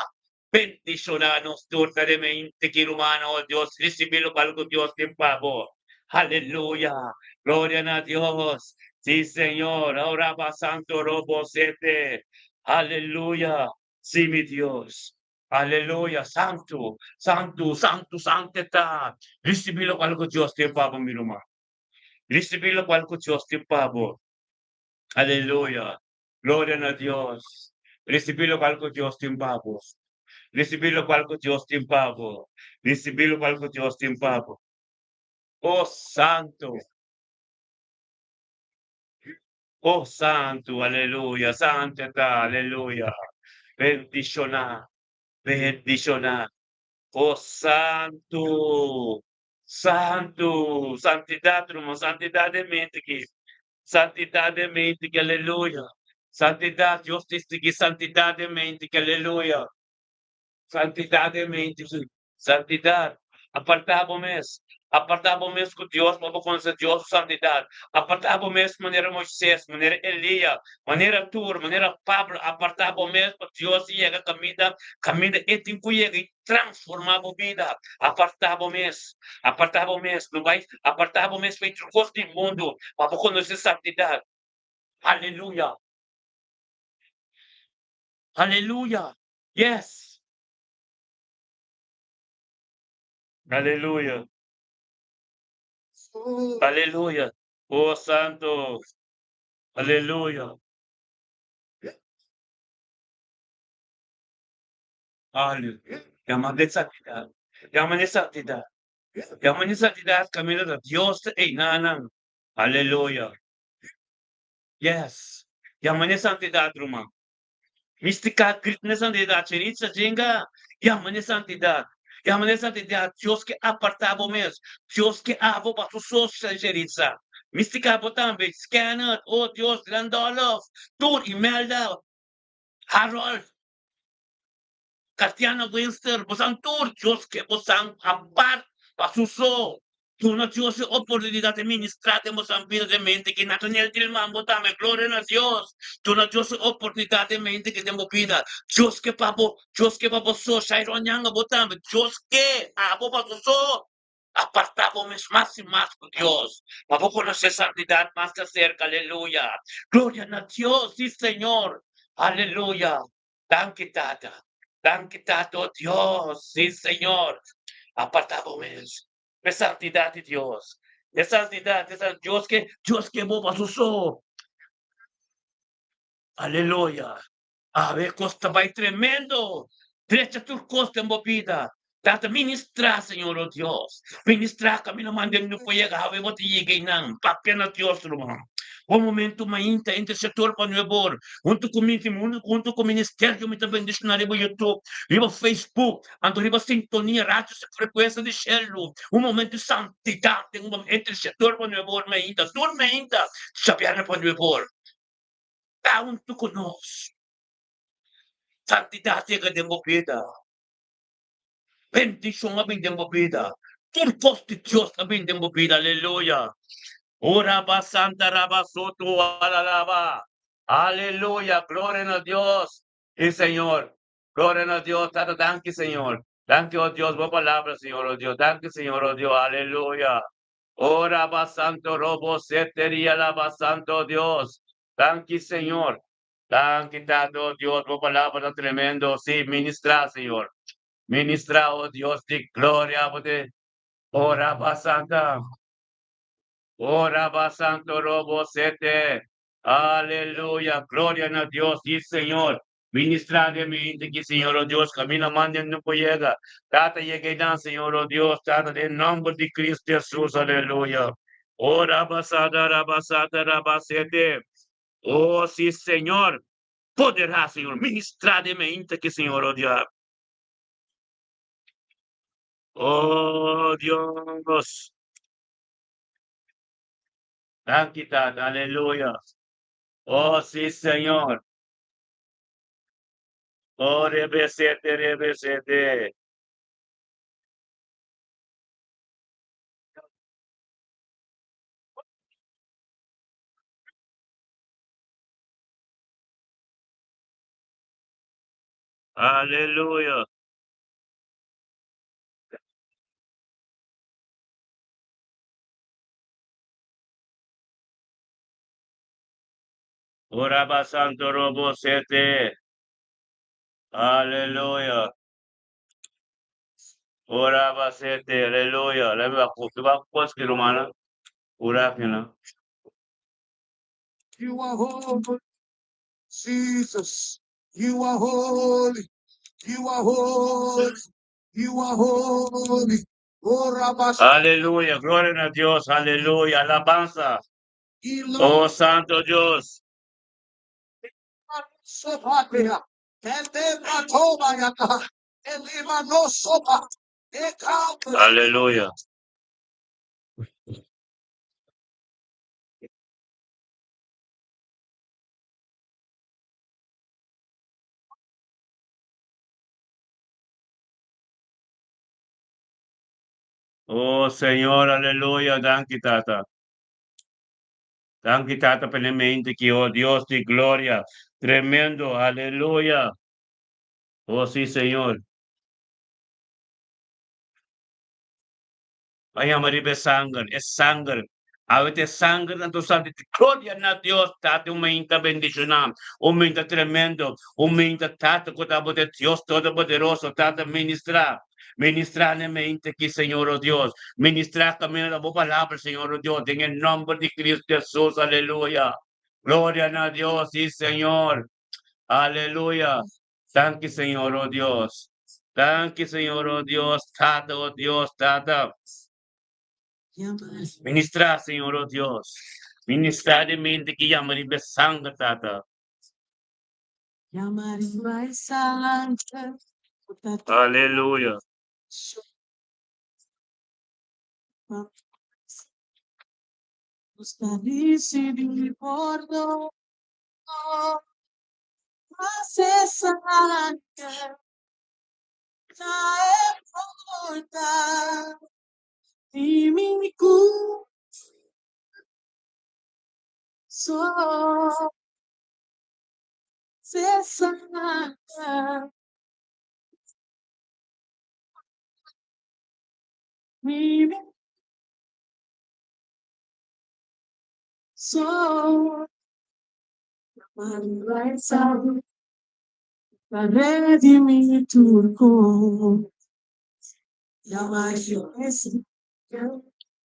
Bendiciona nos tur ta den mente ki rumannan, o Dios, ricibi locual cu Dios tin pa bo. Aleluya. Gloria na Dios. Si, Señor. Ora ba santo robo sete. Aleluya. Si, mi Dios. Aleluya. Santu, santu, santu, santu ta. Ricibi locual cu Dios tin pa bo, mi ruman. Ricibi locual cu Dios tin pa bo. Aleluya. Gloria na Dios. Ricibi locual cu Dios tin pa bo. Ricibi locual cu Dios tin pa bo. Ricibi locual cu Dios tin pa bo. Oh Santo. Oh Santo, aleluya. Santo ta, aleluya. Bendiciona, bendiciona. Oh Santo. Santu, santidat ruman, santidat den mente aki, santidat den mente aki, aleluya. Santidat, Dios ta estigí santidat den mente aki, aleluya. Santidat den mente aki, santidat. Apartá bo mes, apartá bo mes ku Dios pa bo konosé Dios su santidat. Apartá bo mes manera Moisés, manera Elia, manera tur, manera Pablo, apartá bo mes pa Dios yega kaminda, kaminda e tin ku yega i Transformá bo bida. Apartá bo mes. Apartá bo mes. No bai apartá bo mes pa e tur kos di mundu, pa bo konosé santidat. Aleluya! Aleluya! Yes! Aleluya! Aleluya! Oh, santo! Aleluya! Aleluya. Yama den santidat. Yama den santidat. Yama den santidat kaminda ta Dios ta einanan. Aleluya. Yes. Yama den santidat, ruman. Mistika grita den santidat. Cheritza jinga. Yama den santidat. Yama den santidat. Dios ke aparta bo mes. Dios ke abo pa su so, Cheritza. Mistika bo tambe. Scanner. Oh Dios, Randolph. Tur Imelda. Harold. Tatiana Winster, bosan tur Dios ke bosan apart pa su so. Duna Dios e oportunidat di ministra den bosan bida den mente ki Nathaniel Tilman bo tambe gloria na Dios. Duna Dios e oportunidat den mente ki den bo bida. Dios ke pa bo, Dios ke pa bo so. Shairon Yanga bo tambe Dios ke abo pa su so. Aparta bo mes mas i mas ku Dios pa bo konosé santidat mas di aserka. Aleluya. Gloria na Dios, si Señor. Aleluya. Danki Tata, danki Tata, oh Dios, sí Señor, aparta bo mes p'e santidad di Dios, e santidad, e san Dios ke, Dios ke bo pa su so. Aleluya, awe kos ta bai tremendo, drecha tur kos den bo bida, Tata ministra Señor, oh Dios, ministra kaminda manda no por yega, awe bo ta yega einan, papia na Dios ruman. Bo momento mainta intercesor pa nuebor, hunto ku mi hunto ku ministerio mi ta bendiciona riba YouTube, riba Facebook, anto riba sintonia radio frekuensia di shelu, un momento di santidad den un intercesor pa nuebor mainta, tur mainta djabièrnè pa nuebor, ta hunto ku nos. Santidad yega den bo bida. Bendicion a bin den bo bida. Tur cos di Dios a bin den bo bida. Aleluya. Ora ba santa raba soto alalaba. Aleluya. Gloria na Dios. Y Señor. Gloria na Dios. Tata, danki Señor. Danki, oh Dios, bo palabra, Señor, oh Dios. Danki, Señor, oh Dios. Aleluya. Ora ba santo robo seteria laba santo Dios. Danki, Señor. Danki Tata, oh Dios, bo palabra ta tremendo. Sí, ministra, Señor. Ministra, oh Dios di gloria, bo te ora ba santa. Ora ba santo robo sete. Aleluya, gloria na Dios, sí, Señor. Ministra den mi hende ki, Señor, oh Dios, camina manden no por yega. Tata, yega einan, Señor, oh Dios, Tata, den nomber di Cristo Jesus, aleluya. Oh, rabasada, rabasada, rabasete. Oh, sí, Señor. Poderá, Señor. Ministra de mente que, Señor, oh Dios. Oh, Dios. Danki, Tata. Aleluya. Oh, sí, Señor. Oh, rebesete, rebesete. Aleluya. Ora santo robo sete. Aleluya. Ora sete. Aleluya. Le va a romana. Ora que You are holy, Jesus. You are holy. You are holy. You are holy. Oh, Rabba. Aleluya. Gloria a Dios. Aleluya. Alabanza. Oh, Santo Dios. Aleluya. Oh, Señor, aleluya. Danki, Tata. Danki, Tata, plenamente que, oh Dios de gloria. Tremendo, aleluya. Oh, sí, Señor. Vaya maribe sanger, es sanger. Awete sanger tanto santo. Gloria na Dios, Tata, un meinta bendicional, un meinta tremendo, un meinta Tata, kota de Dios Todopoderoso, Tata, ministra. Ministra mente aquí, Señor, oh Dios. Ministra también la boa palabra, Señor, oh Dios, en el nombre de Cristo Jesús, aleluya. Gloria a Dios, sí, Señor. Aleluya. Thank you, Señor, oh Dios. Thank you, Señor, oh Dios. Tata, oh Dios, Tata. Ministra, Señor, oh Dios. Ministra de mente que llama de sangre, Tata. Aleluya.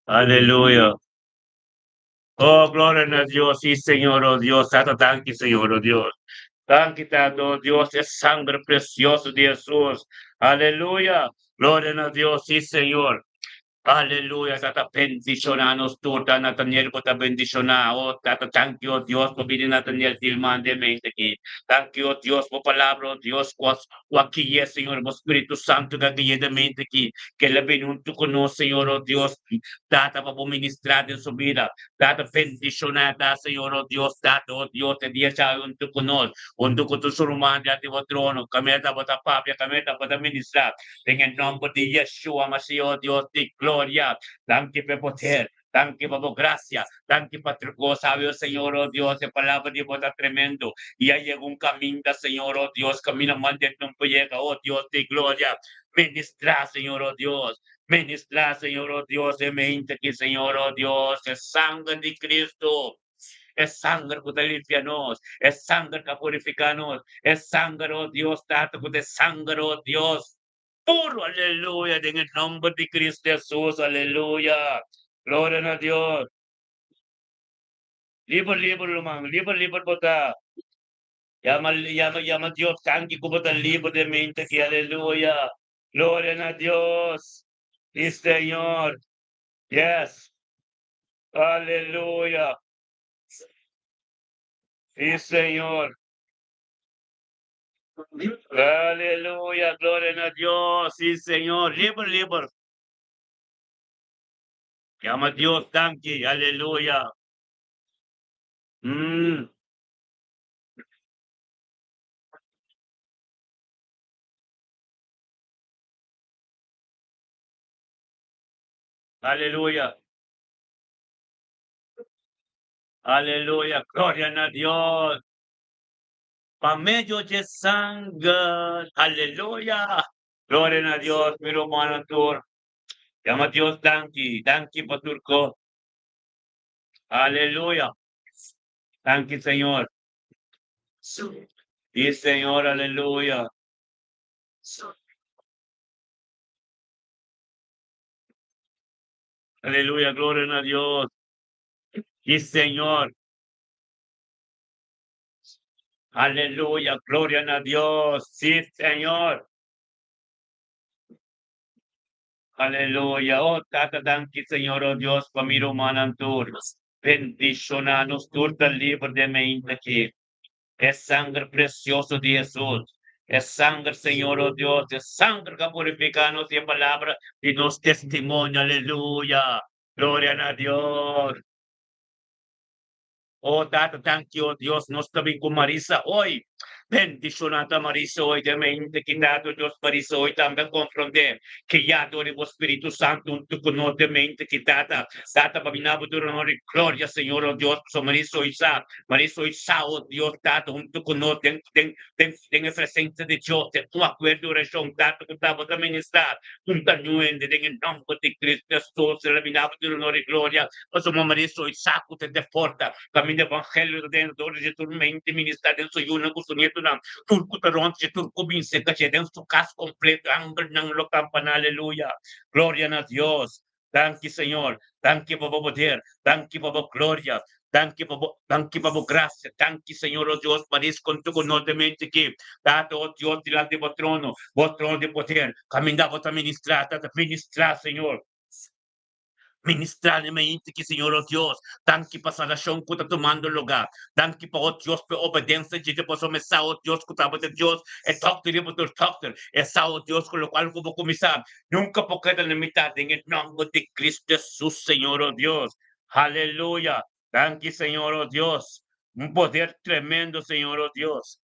Aleluya. Oh, gloria a Dios, sí, Señor, oh Dios. Tata, thank you, Señor, oh Dios. Thank you, Tata, oh Dios, es sangre preciosa de Jesús. Aleluya. Gloria a Dios, sí, Señor. Aleluya, tata bendicionanos tu, tata Nathaniel, ko ta bendiciona. Oh, tata, thank you, oh Dios, po bini Nathaniel Tilman de mente aquí. Thank you, oh Dios, po palabra, oh Dios, ko aquí es, Señor, po Espíritu Santo, que aquí de mente aquí. Que le benunto con Señor, oh Dios, tata, pa po ministrar en su vida. Tata, bendicionada, Señor, oh Dios, tata, oh Dios, te dia siya unto kunos, unto ko tu suruman de ati trono, kameta bota papia, kameta bota ministrar. En el nombre de Yeshua, Mashiach, oh Dios de gloria. Thank you por poder. Thank you por gracia. Thank you por tu cosa, Señor, oh Dios, de palabra de bota tremendo. Y ya llegó un camino, Señor, oh Dios, camino mande no llega, oh Dios de gloria. Ministra, Señor, oh Dios. Ministra, Señor, oh Dios, de mente que, Señor, oh Dios, es sangre de Cristo. Es sangre que te limpianos, es sangre que purificanos, es sangre, oh Dios, tato, que sangre, oh Dios. Puro, aleluya, en el nombre de Cristo Jesús, aleluya. Gloria a Dios. Libre, libre, lumang, libre, libre, bota. Llama, llama, llama a Dios, thank you, como tan libre de mente que aleluya. Gloria a Dios. Sí, Señor. Yes. Aleluya. Sí, Señor. Aleluya. Gloria a Dios. Sí, Señor. Liber, liber. Yama Dios, danki. Aleluya. Aleluya. Aleluya. Gloria na Dios. Pa medio di sanger. Aleluya. Gloria na Dios, mi rumannan tur. Yama Dios danki. Danki pa tur kos. Aleluya. Danki, Señor. Sí, Señor, aleluya. Aleluya, gloria na Dios. Sí, Señor. Aleluya, gloria na Dios. Sí, Señor. Aleluya. Oh, Tata, danki, Señor, oh Dios, pa mi rumannan tur. Bendishoná nos tur ta liber den mainta aki. E sanger precioso di Hesus. E sanger, Señor, oh Dios, e sanger ku a purifiká nos i e palabra di nos testimonio. Aleluya. Gloria na Dios. Oh Tata, danki, oh Dios, nos ta bin ku Marisa hoy. Bendishoná ta Marisa hoy den mente ki Tata, oh Dios, Marisa hoy tambe a komprondé ke ya dor di bo Spiritu Santu huntu ku nos den mente ki Tata, Tata, pa bina bo tur honor i gloria, Señor, oh Dios, pasobra Marisa hoy sa, Marisa hoy sa, oh Dios, Tata, huntu ku nos den, den, den, den e presensia di Dios, den un akuerdo di orashon, Tata, ku tabata ministrá hunta nuende den e nòmber di Cristo Hesus, el a bina bo tur honor i gloria. Pasobra Maria soy sa ku ta den porta kaminda evangelio ta den dor di tur mente ministrá den su yunan ku su nietunan, tur ku ta rònt dje, tur ku bin serka dje den su kas kompleto, angelnan lo kampaná aleluya, gloria na Dios. Danki Señor, danki pa bo poder, danki pa bo gloria, danki pa bo danki pa bo grasia, danki Señor o Dios pa dis konta ku nos den mente aki, Tata o Dios dilanti bo trono, bo trono di poder, kaminda bo ta ministrá, Tata ministrá Señor. Ministrá den mainti ki Señor o Dios, danki pa salashon ku ta tumando lugá. Danki pa o Dios pa e obedensia dje pasobra mi sa o Dios ku ta bo ta Dios, e dòkter riba tur dòkter. E sa o Dios ku lokual ku bo kuminsá nunka por keda na mitá den e nòmber di Kristu Hesus Señor o Dios. Aleluya! Danki Señor o Dios. Un poder tremendo Señor o Dios.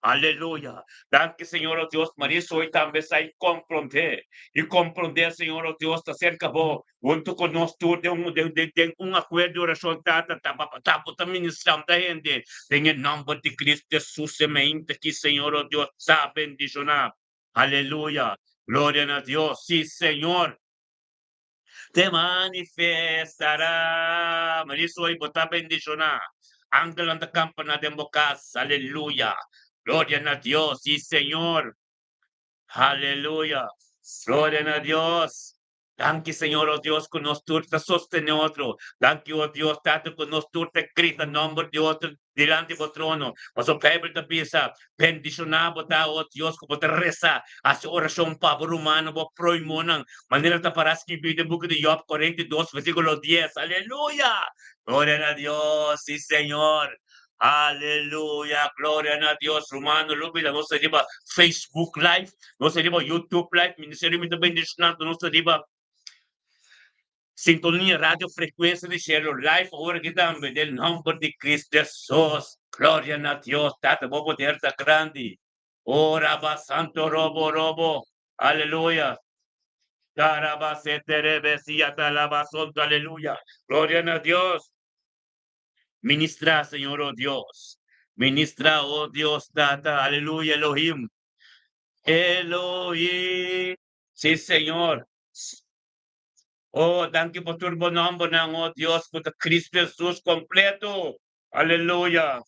Aleluya. Danki Señor o Dios. Maria soy tambe sa y comprende. Y comprende Señor o Dios ta cerca bo. Hunto con nos tur den un, den, den, den un acuerdo de oración tata ta pa ta bo ta ministra ta hende. Den e nomber di Cristo Jesus e mente ki Señor o Dios ta bendiciona. Aleluya. Gloria na Dios. Sí Señor. Te manifestará. Maria soy bo ta bendiciona. Angelnan ta campana den bo cas. Aleluya. Gloria na Dios. Sí, Señor. Aleluya. Gloria na Dios. Danki, Señor, oh Dios, ku nos tur ta sostené otro. Danki, oh Dios, Tata, ku nos tur ta grita nomber di otro dilanti bo trono. Pasobra Bijbel ta bisa, Bendishoná bo ta, o Dios, ku bo ta resa, hasi orashon pa bo rumannan, bo proimonan, manera ta pará skibí den buki di Yòb 42, versíkulo 10. Aleluya! Gloria na Dios! Sí, Señor! Aleluya! Gloria na Dios! Rumannan, lo bira nos ta riba Facebook Live, nos ta riba YouTube Live, Ministerio Mi Ta Bendishoná, nos ta riba Sintonia Radio Frecuencia di Cielo live awor aki tambe den nomber di Cristo Jesus. Gloria na Dios Tata bo poder ta grandi. Oh raba santo robo robo. Aleluya. Taraba seterebe siata laba sonto aleluya. Gloria na Dios. Ministra Señor oh Dios. Ministra oh Dios Tata aleluya Elohim. Elohim. Si Señor. Oh, danki pa tur bo nombernan, oh Dios, ku ta Cristo Jesus kompleto. Aleluya.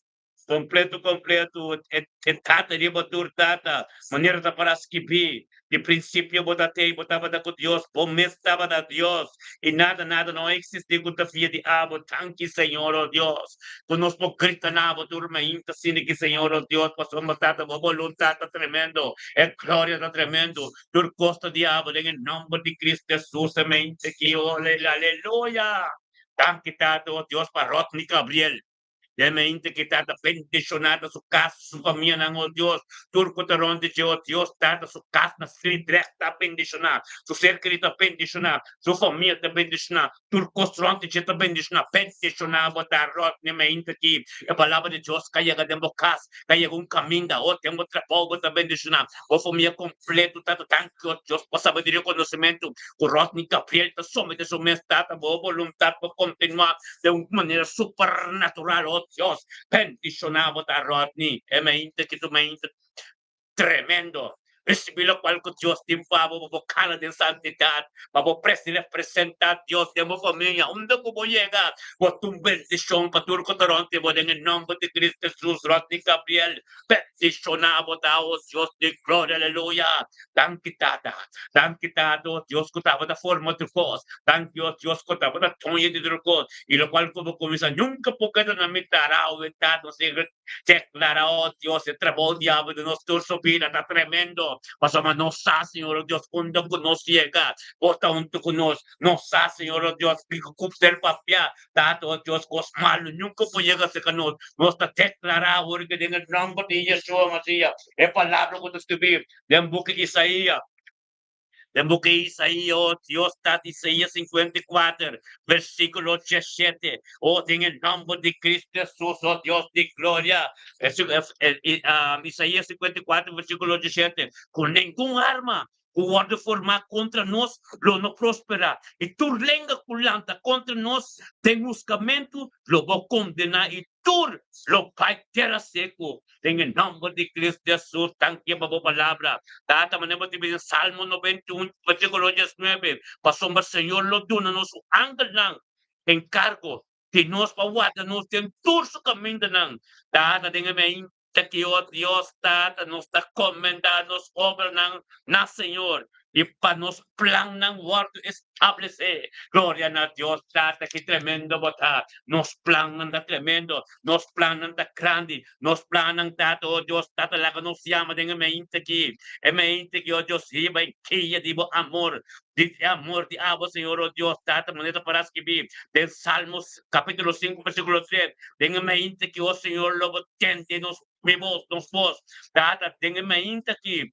Kompleto, kompleto. E, e Tata riba tur tata. Manera ta para skibí. Di prinsipio bo ta tei, bo tabata ku Dios, bo mes tabata Dios. I nada, nada no a eksistí ku ta fia di abo. Danki, Señor, oh Dios, ku nos por grita na abo tur mainta asina ki, Señor, oh Dios, pasobra Tata, bo boluntat ta tremendo. E gloria ta tremendo. Tur kos ta diabel den e nomber di Cristo Jesus amen te ki aleluya. Danki Tata, o Dios, pa Rodney Gabriel. Den mente ki Tata bendishoná ta su kas, su famianan, o Dios, tur ku ta rònt di dje, o Dios, Tata, su kas na Sliedrecht ta bendishoná, su ser kerí ta bendishoná, su famia ta bendishoná, tur kos rònt di dje ta bendishoná. Bendishoná bo ta, Rodney, mente ki e palabra di Dios ka yega den bo kas, ka yega un kaminda, o den bo trabou bo ta bendishoná, bo famia kompleto, Tata. Danki, o Dios, pa sabiduria i konosementu ku Rodney Gabriel ta someté su mes, Tata, bo boluntat por kontinuá Den un manera supernatural, oh Dios, bendiciona bo ta Rodney, e mente ki tu mente tremendo. Ricibi locual cu Dios tin pa bo, pa bo cana den santidad, pa bo presi representa Dios den bo familia. Unda cu bo yega, bo ta un bendicion pa tur cu ta rond di bo den e nomber di Cristo Jesus. Rodney Gabriel, bendiciona bo ta, oh Dios di gloria, aleluya. Danki Tata, danki Tata, oh Dios cu tabata forma tur cos, danki oh Dios cu tabata doño di tur cos, y locual cu bo cuminsa nunca por keda na mitad, awe Tata nos tin declara, oh Dios, e trabou diabel den nos tur su bida ta tremendo, pasobra nos sa, Señor, oh Dios, unda cu nos yega, bo ta hunto cu nos, nos sa, Señor, oh Dios, kico cu ser papia, Tata, oh Dios, cos malo nunca por yega cerca nos, nos ta declara awor cu den e nomber di Yeshua Masiah, e palabra cu ta scribi Den buki Isaías, den buki Isaías, oh Dios ta Isaías 54, versículo 17, oh den e nomber di Cristo Jesús, oh Dios di gloria, Isaías 54, versículo 17, ku ningun arma ku wòrdu formá kontra nos lo no prosperá, i tur lenga ku lanta kontra nos den huskamentu lo bo kondená, i tur lo bai tera seku. Den e nòmber di Cristo Jesus, danki pa bo palabra. Tata, manera bo ta bisa den Salmo 91, versíkulo 19, Pasobra Señor lo duna nos su angelnan enkargo di nos pa warda nos den tur su kamindanan. Tata, den e mainta ki, o Dios, Tata, nos ta komendá nos obranan na Señor i pa nos plannan wòrdu establesé. Gloria na Dios Tata, ki tremendo bo ta! Nos plannan ta tremendo, nos plannan ta grandi, nos plannan, Tata, o Dios Tata, laga nos yama den e mente aki, e mente aki, o Dios, riba e guia di bo amor, di e amor di abo, Señor, o Dios Tata, manera ta para skibí den Salmos capítulo 5 versículo 3, den e mente aki, o Señor, lo bo tende nos Mi bos, nos bos, Tata, den e mainta aki,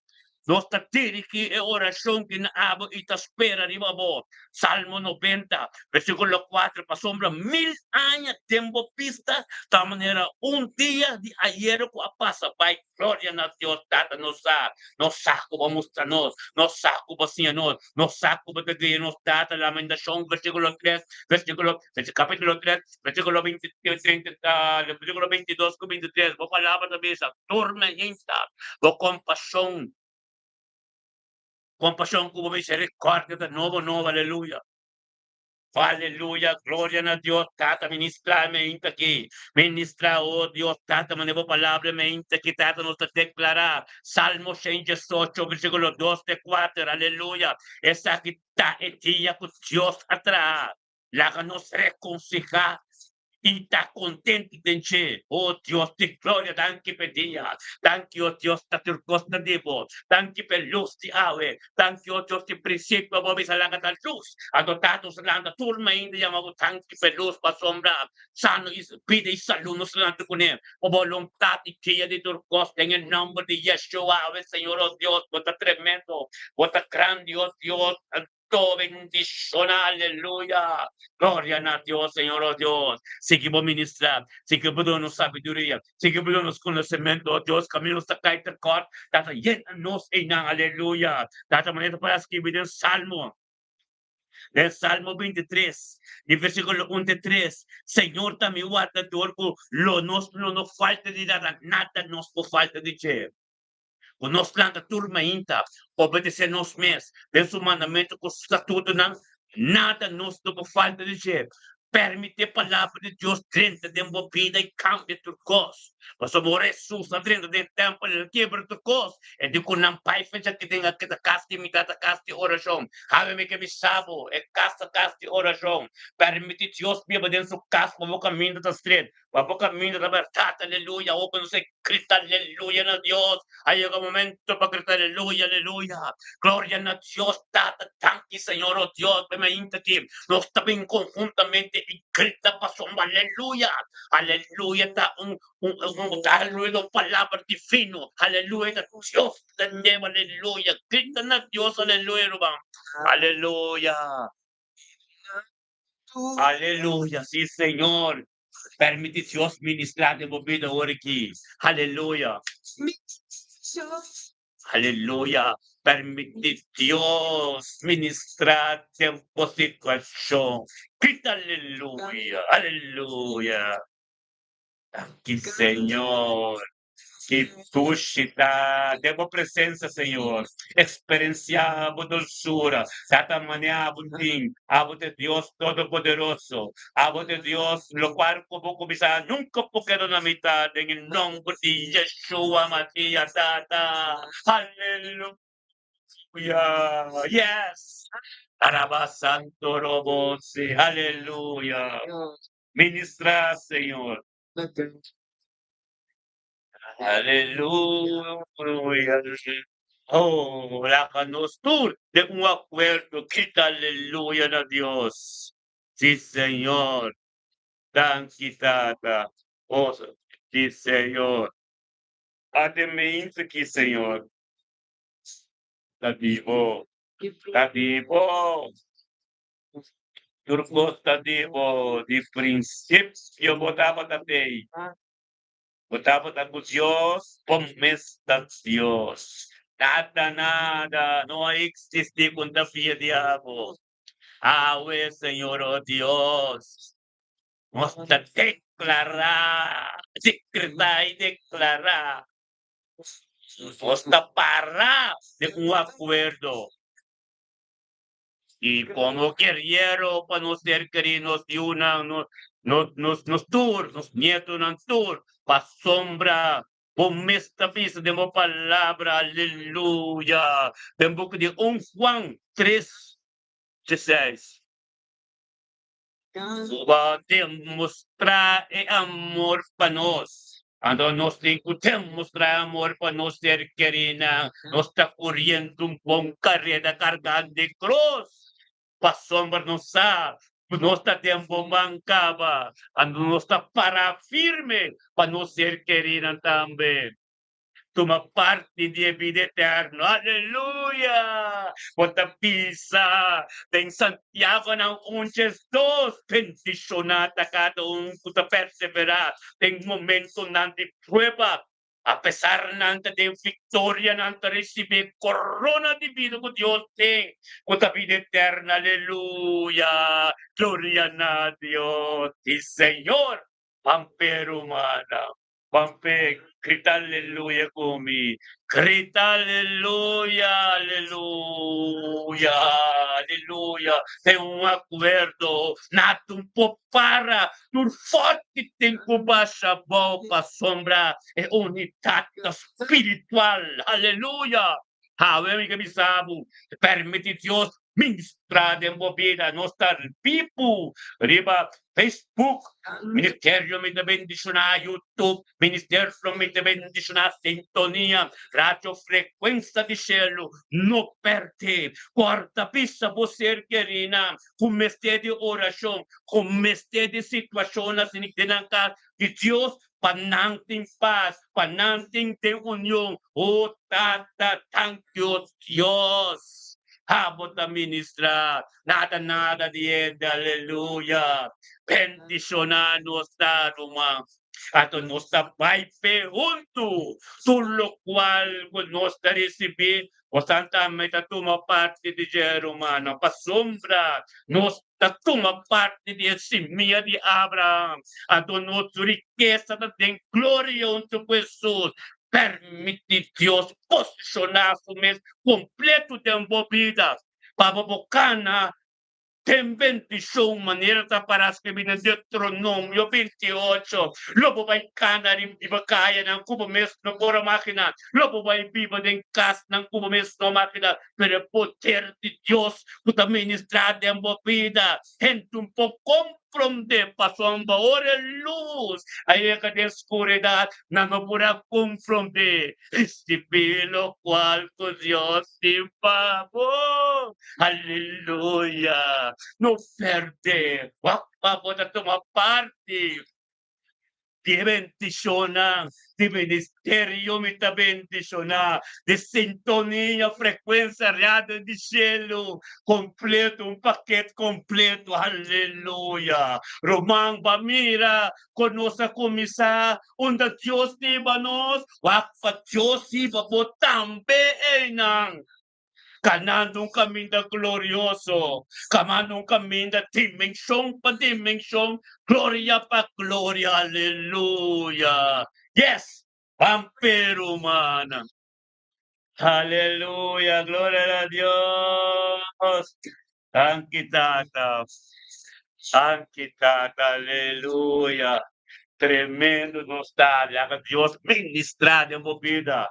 nos ta dirigí e orashon ki na abo i ta spera riba bo. Salmo 90, versíkulo 4, Pasobra mil aña den bo bista ta manera un dia di ayera ku a pasa bai. Gloria na Dios, Tata, nos sa, nos sa ku bo mustra nos, nos sa ku bo siña nos, nos sa ku bo ta guia nos, Tata. Lamentashon, versíkulo 3, versíkulo, kapítulo 3, Versíkulo versíkulo 22 ku 23, bo palabra ta bisa, Tur mainta bo kompashon, kompashon ku bo miserikòrdia ta nobo nobo, aleluya. Aleluya, gloria na Dios, Tata, ministrá e mainta aki, ministrá, o Dios, Tata, mane bo palabra e mainta aki, Tata, nos ta deklará, Salmo 118, versíkulo 2 te 4, aleluya, esaki ta e dia ku Dios a traha. Laga nos rekonsehá i ta kontentu den dje. O Dios di gloria, danki p'e dia. Danki, o Dios, ta tur kos ta di bo. Danki p'e lus di awe. Danki, o Dios, di prinsipio bo bisa laga ta lus. Anto Tata nos lanta tur mainta yama bo danki p'e lus pasobra sano i bida i salú nos lanta kuné. Pa boluntat i guia di tur kos den e nòmber di Yeshua awe, Señor, o Dios, bo ta tremendo, bo ta grandi, o Dios. To bendiciona, aleluya. Gloria na Dios, Señor, oh Dios. Sigui bo ministra, sigui bo duna nos sabiduria, sigui bo duna nos conocimento, oh Dios, camino nos ta cay tekort, Tata yena nos einan, aleluya. Tata, manera ta para scribi den Salmo, den Salmo 23, di versiculo 1 te 3, Señor ta mi wardador cu lo nos lo no falta di nada, nada nos por falta di dje. Ku nos lanta tur mainta, obedesé nos mes den su mandamentu ku su statutonan, nada nos no por falta di dje. Permití e Palabra di Dios drenta den bo bida i kambia tur kos. Pasobra ora Hesus a drenta den tèmpel, el a kebra tur kos. E di ku nan bai fecha aki den aki ta kas di mi Tata, kas di orashon. Hawe mi ke bisa bo, e kas ta kas di orashon. Permití Dios biba den su kas pa bo kaminda ta stret. Pa bo kaminda ta bèrdat, aleluya, ora ku nos a grita aleluya na Dios, a yega momento pa grita aleluya, aleluya, gloria na Dios Tata, danki. Danki, Señor, oh Dios, pa e mainta aki. Nos ta bin conhuntamente y grita pasobra aleluya. Aleluya ta un un un aleluya ta un palabra divino. Aleluya ta Dios ta neba aleluya. Grita na Dios aleluya ruman. Aleluya. Aleluya, sí Señor. Permiti Dios ministra den bo bida ora aki. Aleluya. Aleluya. Permiti Dios ministra den bo situacion. Grita aleluya. Aleluya. Danki Señor. Ki dushi ta den bo presencia, Señor. Experiencia bo dulzura. Tata manera abo tin. Abo ta Dios Todopoderoso. Abo ta Dios locual cu bo cuminsa nunca por keda na mitad den e nomber di Yeshua Masias, Tata. Aleluya. Yes. Araba Santo Robosi. Aleluya. Ministra, Señor. Aleluya. Oh, laga nos tur den un akuerdo grita aleluya na Dios. Sí, Señor. Danki, Tata. Oh, sí, Señor. Ate meinta aki, Señor. Ta di bo. Ta di bo. Tur kos ta di bo. Di prinsipio bo tabata tei. Bo tabata ku Dios, bo mes ta Dios. Nada, nada no a eksistí ku ta fia di abo. Awe, Señor, o Dios, nos ta deklará, dekretá i deklará, nos ta para den un akuerdo. I komo guerriero pa nos ser kerí nos yunan, nos, nos, nos tur, nos nietonan tur, pasobra bo mes ta bisa den bo palabra, aleluya, den buki di un Juan tres, dieseis. Bo a demostrá e amor pa nos. Anto nos tin ku demostrá e amor pa nos ser kerínan. Nos ta kuriendo un bon kareda kargando e krus. Pasobra nos sa ku nos ta den bon man kaba. Anto nos ta pará firme pa nos ser kerínan tambe. Tuma parti di e bida eterno. Aleluya! Bo ta bisa den Santiagonan un djes dos, Bendishoná ta kada un ku ta perseverá den momentonan di prueba. Apesar nan ta den viktoria, nan ta risibí e korona di bida ku Dios tin, ku ta bida eterno. Aleluya! Gloria na Dios! Sí, Señor! Pampe rumannan. Pampe, grita aleluya ku mi. Grita aleluya, aleluya, aleluya. Den un akuerdo, nada un por para. Tur forti tin ku basha abou pasobra e unidat ta spiritual. Aleluya. Awe mi ke bisa bo, permiti Dios ministra den bo bida. Nos ta bibu riba Facebook, Ministerio Mi Ta Bendiciona, YouTube, Ministerio Mi Ta Bendiciona, Sintonia, Radio Frecuencia di Cielo. No perde! Corda bisa bo ser kerinan cu mester di oracion, cu mester di situacionnan asina den nan cas di Dios pa nan tin pas, pa nan tin den union. O Tata, danki Dios, abo ta ministra, nada nada di hende, aleluya. Bendiciona nos ta, ruman, anto nos ta bai pe huntu, tur locual cu nos ta ricibi, bosan tambe ta tuma parti di dje, rumannan, pasobra nos ta tuma parti di e simia di Abraham, anto nos rikesa ta den gloria huntu ku Hesus. Permiti Dios posishoná su mes kompletu den bo bida, pa bo por kana den bendishon, manera ta pará skibí na Deuteronomio 28, Lo bo bai kana riba kayanan ku bo mes no por a maginá, lo bo bai biba den kasnan ku bo mes no a maginá, Pero e poder di Dios ku ta ministrá den bo bida, hende un por komprendé. komprondé, pasobra ora e lus a yega den skuridat, nan no por a komprondé. Risibí lokual ku Dios tin pa bo. Aleluya! No pèrdè. Wak pa bo ta tuma parti di e bendishonnan di ministerio. Mi ta bendishoná di sintonia, frekuensia radio di shelu kompleto, un paket kompleto. Aleluya! Ruman, bo a mira kon nos a kuminsá unda Dios hiba nos? Wak pa Dios hiba bo tambe einan. Kanando un kaminda glorioso, kamando un kaminda dimenshon pa dimenshon, gloria pa gloria, aleluya! Yes! Ban pe rumannan! Aleluya! Gloria na Dios! Danki Tata! Danki Tata! Aleluya! Tremendo nos ta! Laga Dios ministra den bo bida!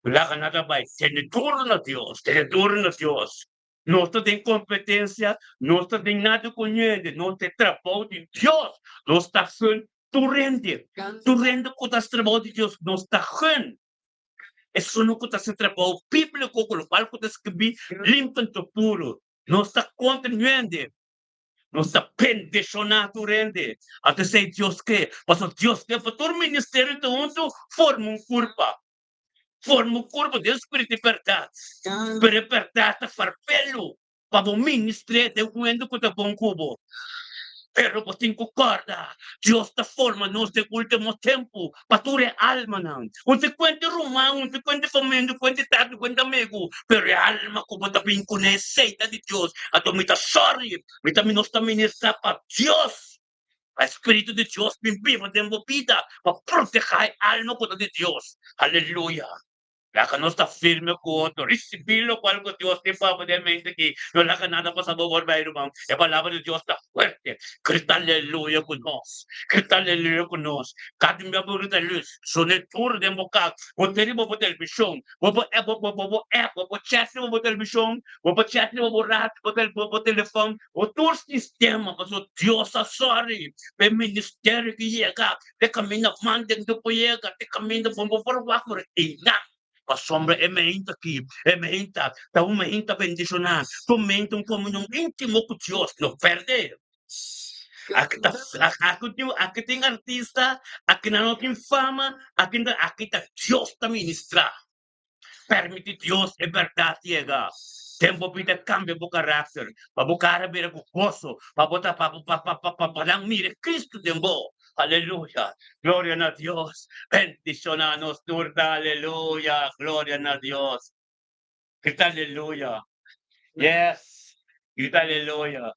Laga nan ta bai tene duru na Dios, tene duru na Dios. Nos ta den kompetensia, nos ta den nada ku hende, nos ta e trabou di Dios. Nos ta gun tur hende, tur hende ku ta hasi trabou di Dios, nos ta gun. Esun ku ta hasi trabou bíbliko, ku lokual ku ta skibí limpi anto puru. Nos ta kontra hende. Nos ta bendishoná tur hende. Anto esei Dios ke, pasobra Dios ke pa tur ministerio ta huntu forma un kurpa. Forma un kurpa den spiritu di bèrdat. Pero e bèrdat ta farpelu pa bo ministr'é den un hende ku ta bon ku bo. Pero bo tin ku kòrda, Dios ta forma nos den último tempu pa tur e almanan. Un ta kuenta ruman, un ta kuenta famia, un ta kuenta tata, un ta kuenta amigu, pero e alma ku bo ta bin kuné esei ta di Dios. Anto mi ta sòri, mi ta nos ta ministrá pa Dios, pa e Spiritu di Dios bin biba den bo bida pa protehá e alma ku ta di Dios. Aleluya! Laga nos ta firme ku otro, risibí lokual ku Dios tin pa bo den mente aki. No laga nada pasa bo por bai, ruman. E palabra di Dios ta fuerte. Grita aleluya ku nos. Grita aleluya ku nos. Kada un bia bo grita aleluya, sone tur den bo kas. Bo tene bo bo televishon, bo bo app, bo bo bo app, bo bo chat riba bo televishon, bo bo chat riba bo radio, bo bo bo telefon, bo tur sistema, pasobra Dios a sòri pa e ministerio ki yega. Te kaminda manden tu por yega, te kaminda bo no por wak por einan. Pasobra e meinta aki, e meinta ta un meinta bendishoná, ta un meinta un komunion íntimo ku Dios, no pèrdè. Aki ta, aki tin, aki tin artista, aki nan no tin fama, aki ta, aki ta Dios ta ministrá. Permiti Dios e bèrdat yega den bo bida, kambia bo karakter, pa bo kara bira ku goso, pa bo ta pa pa nan mira Kristu den bo. Aleluya! Gloria na Dios! Bendishoná nos tur ta aleluya! Gloria na Dios! Grita aleluya! Yes! Grita aleluya!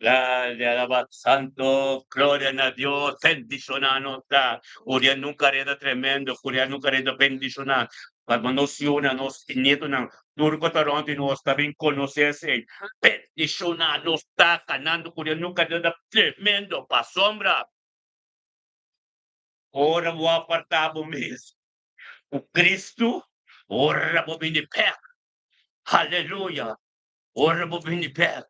Gloria alaba santo, gloria na Dios, bendiciona nos ta. Curiando un careda tremendo, curiando un careda bendiciona. Pa nos yunan, nos nietonan, tur cu ta rond di nos ta bin conoce esey. Bendiciona nos ta, canando curiando un careda tremendo pasobra. Ora bo aparta bo mes cu Cristo, ora bo bini bek. Aleluya. Ora bo bini bek,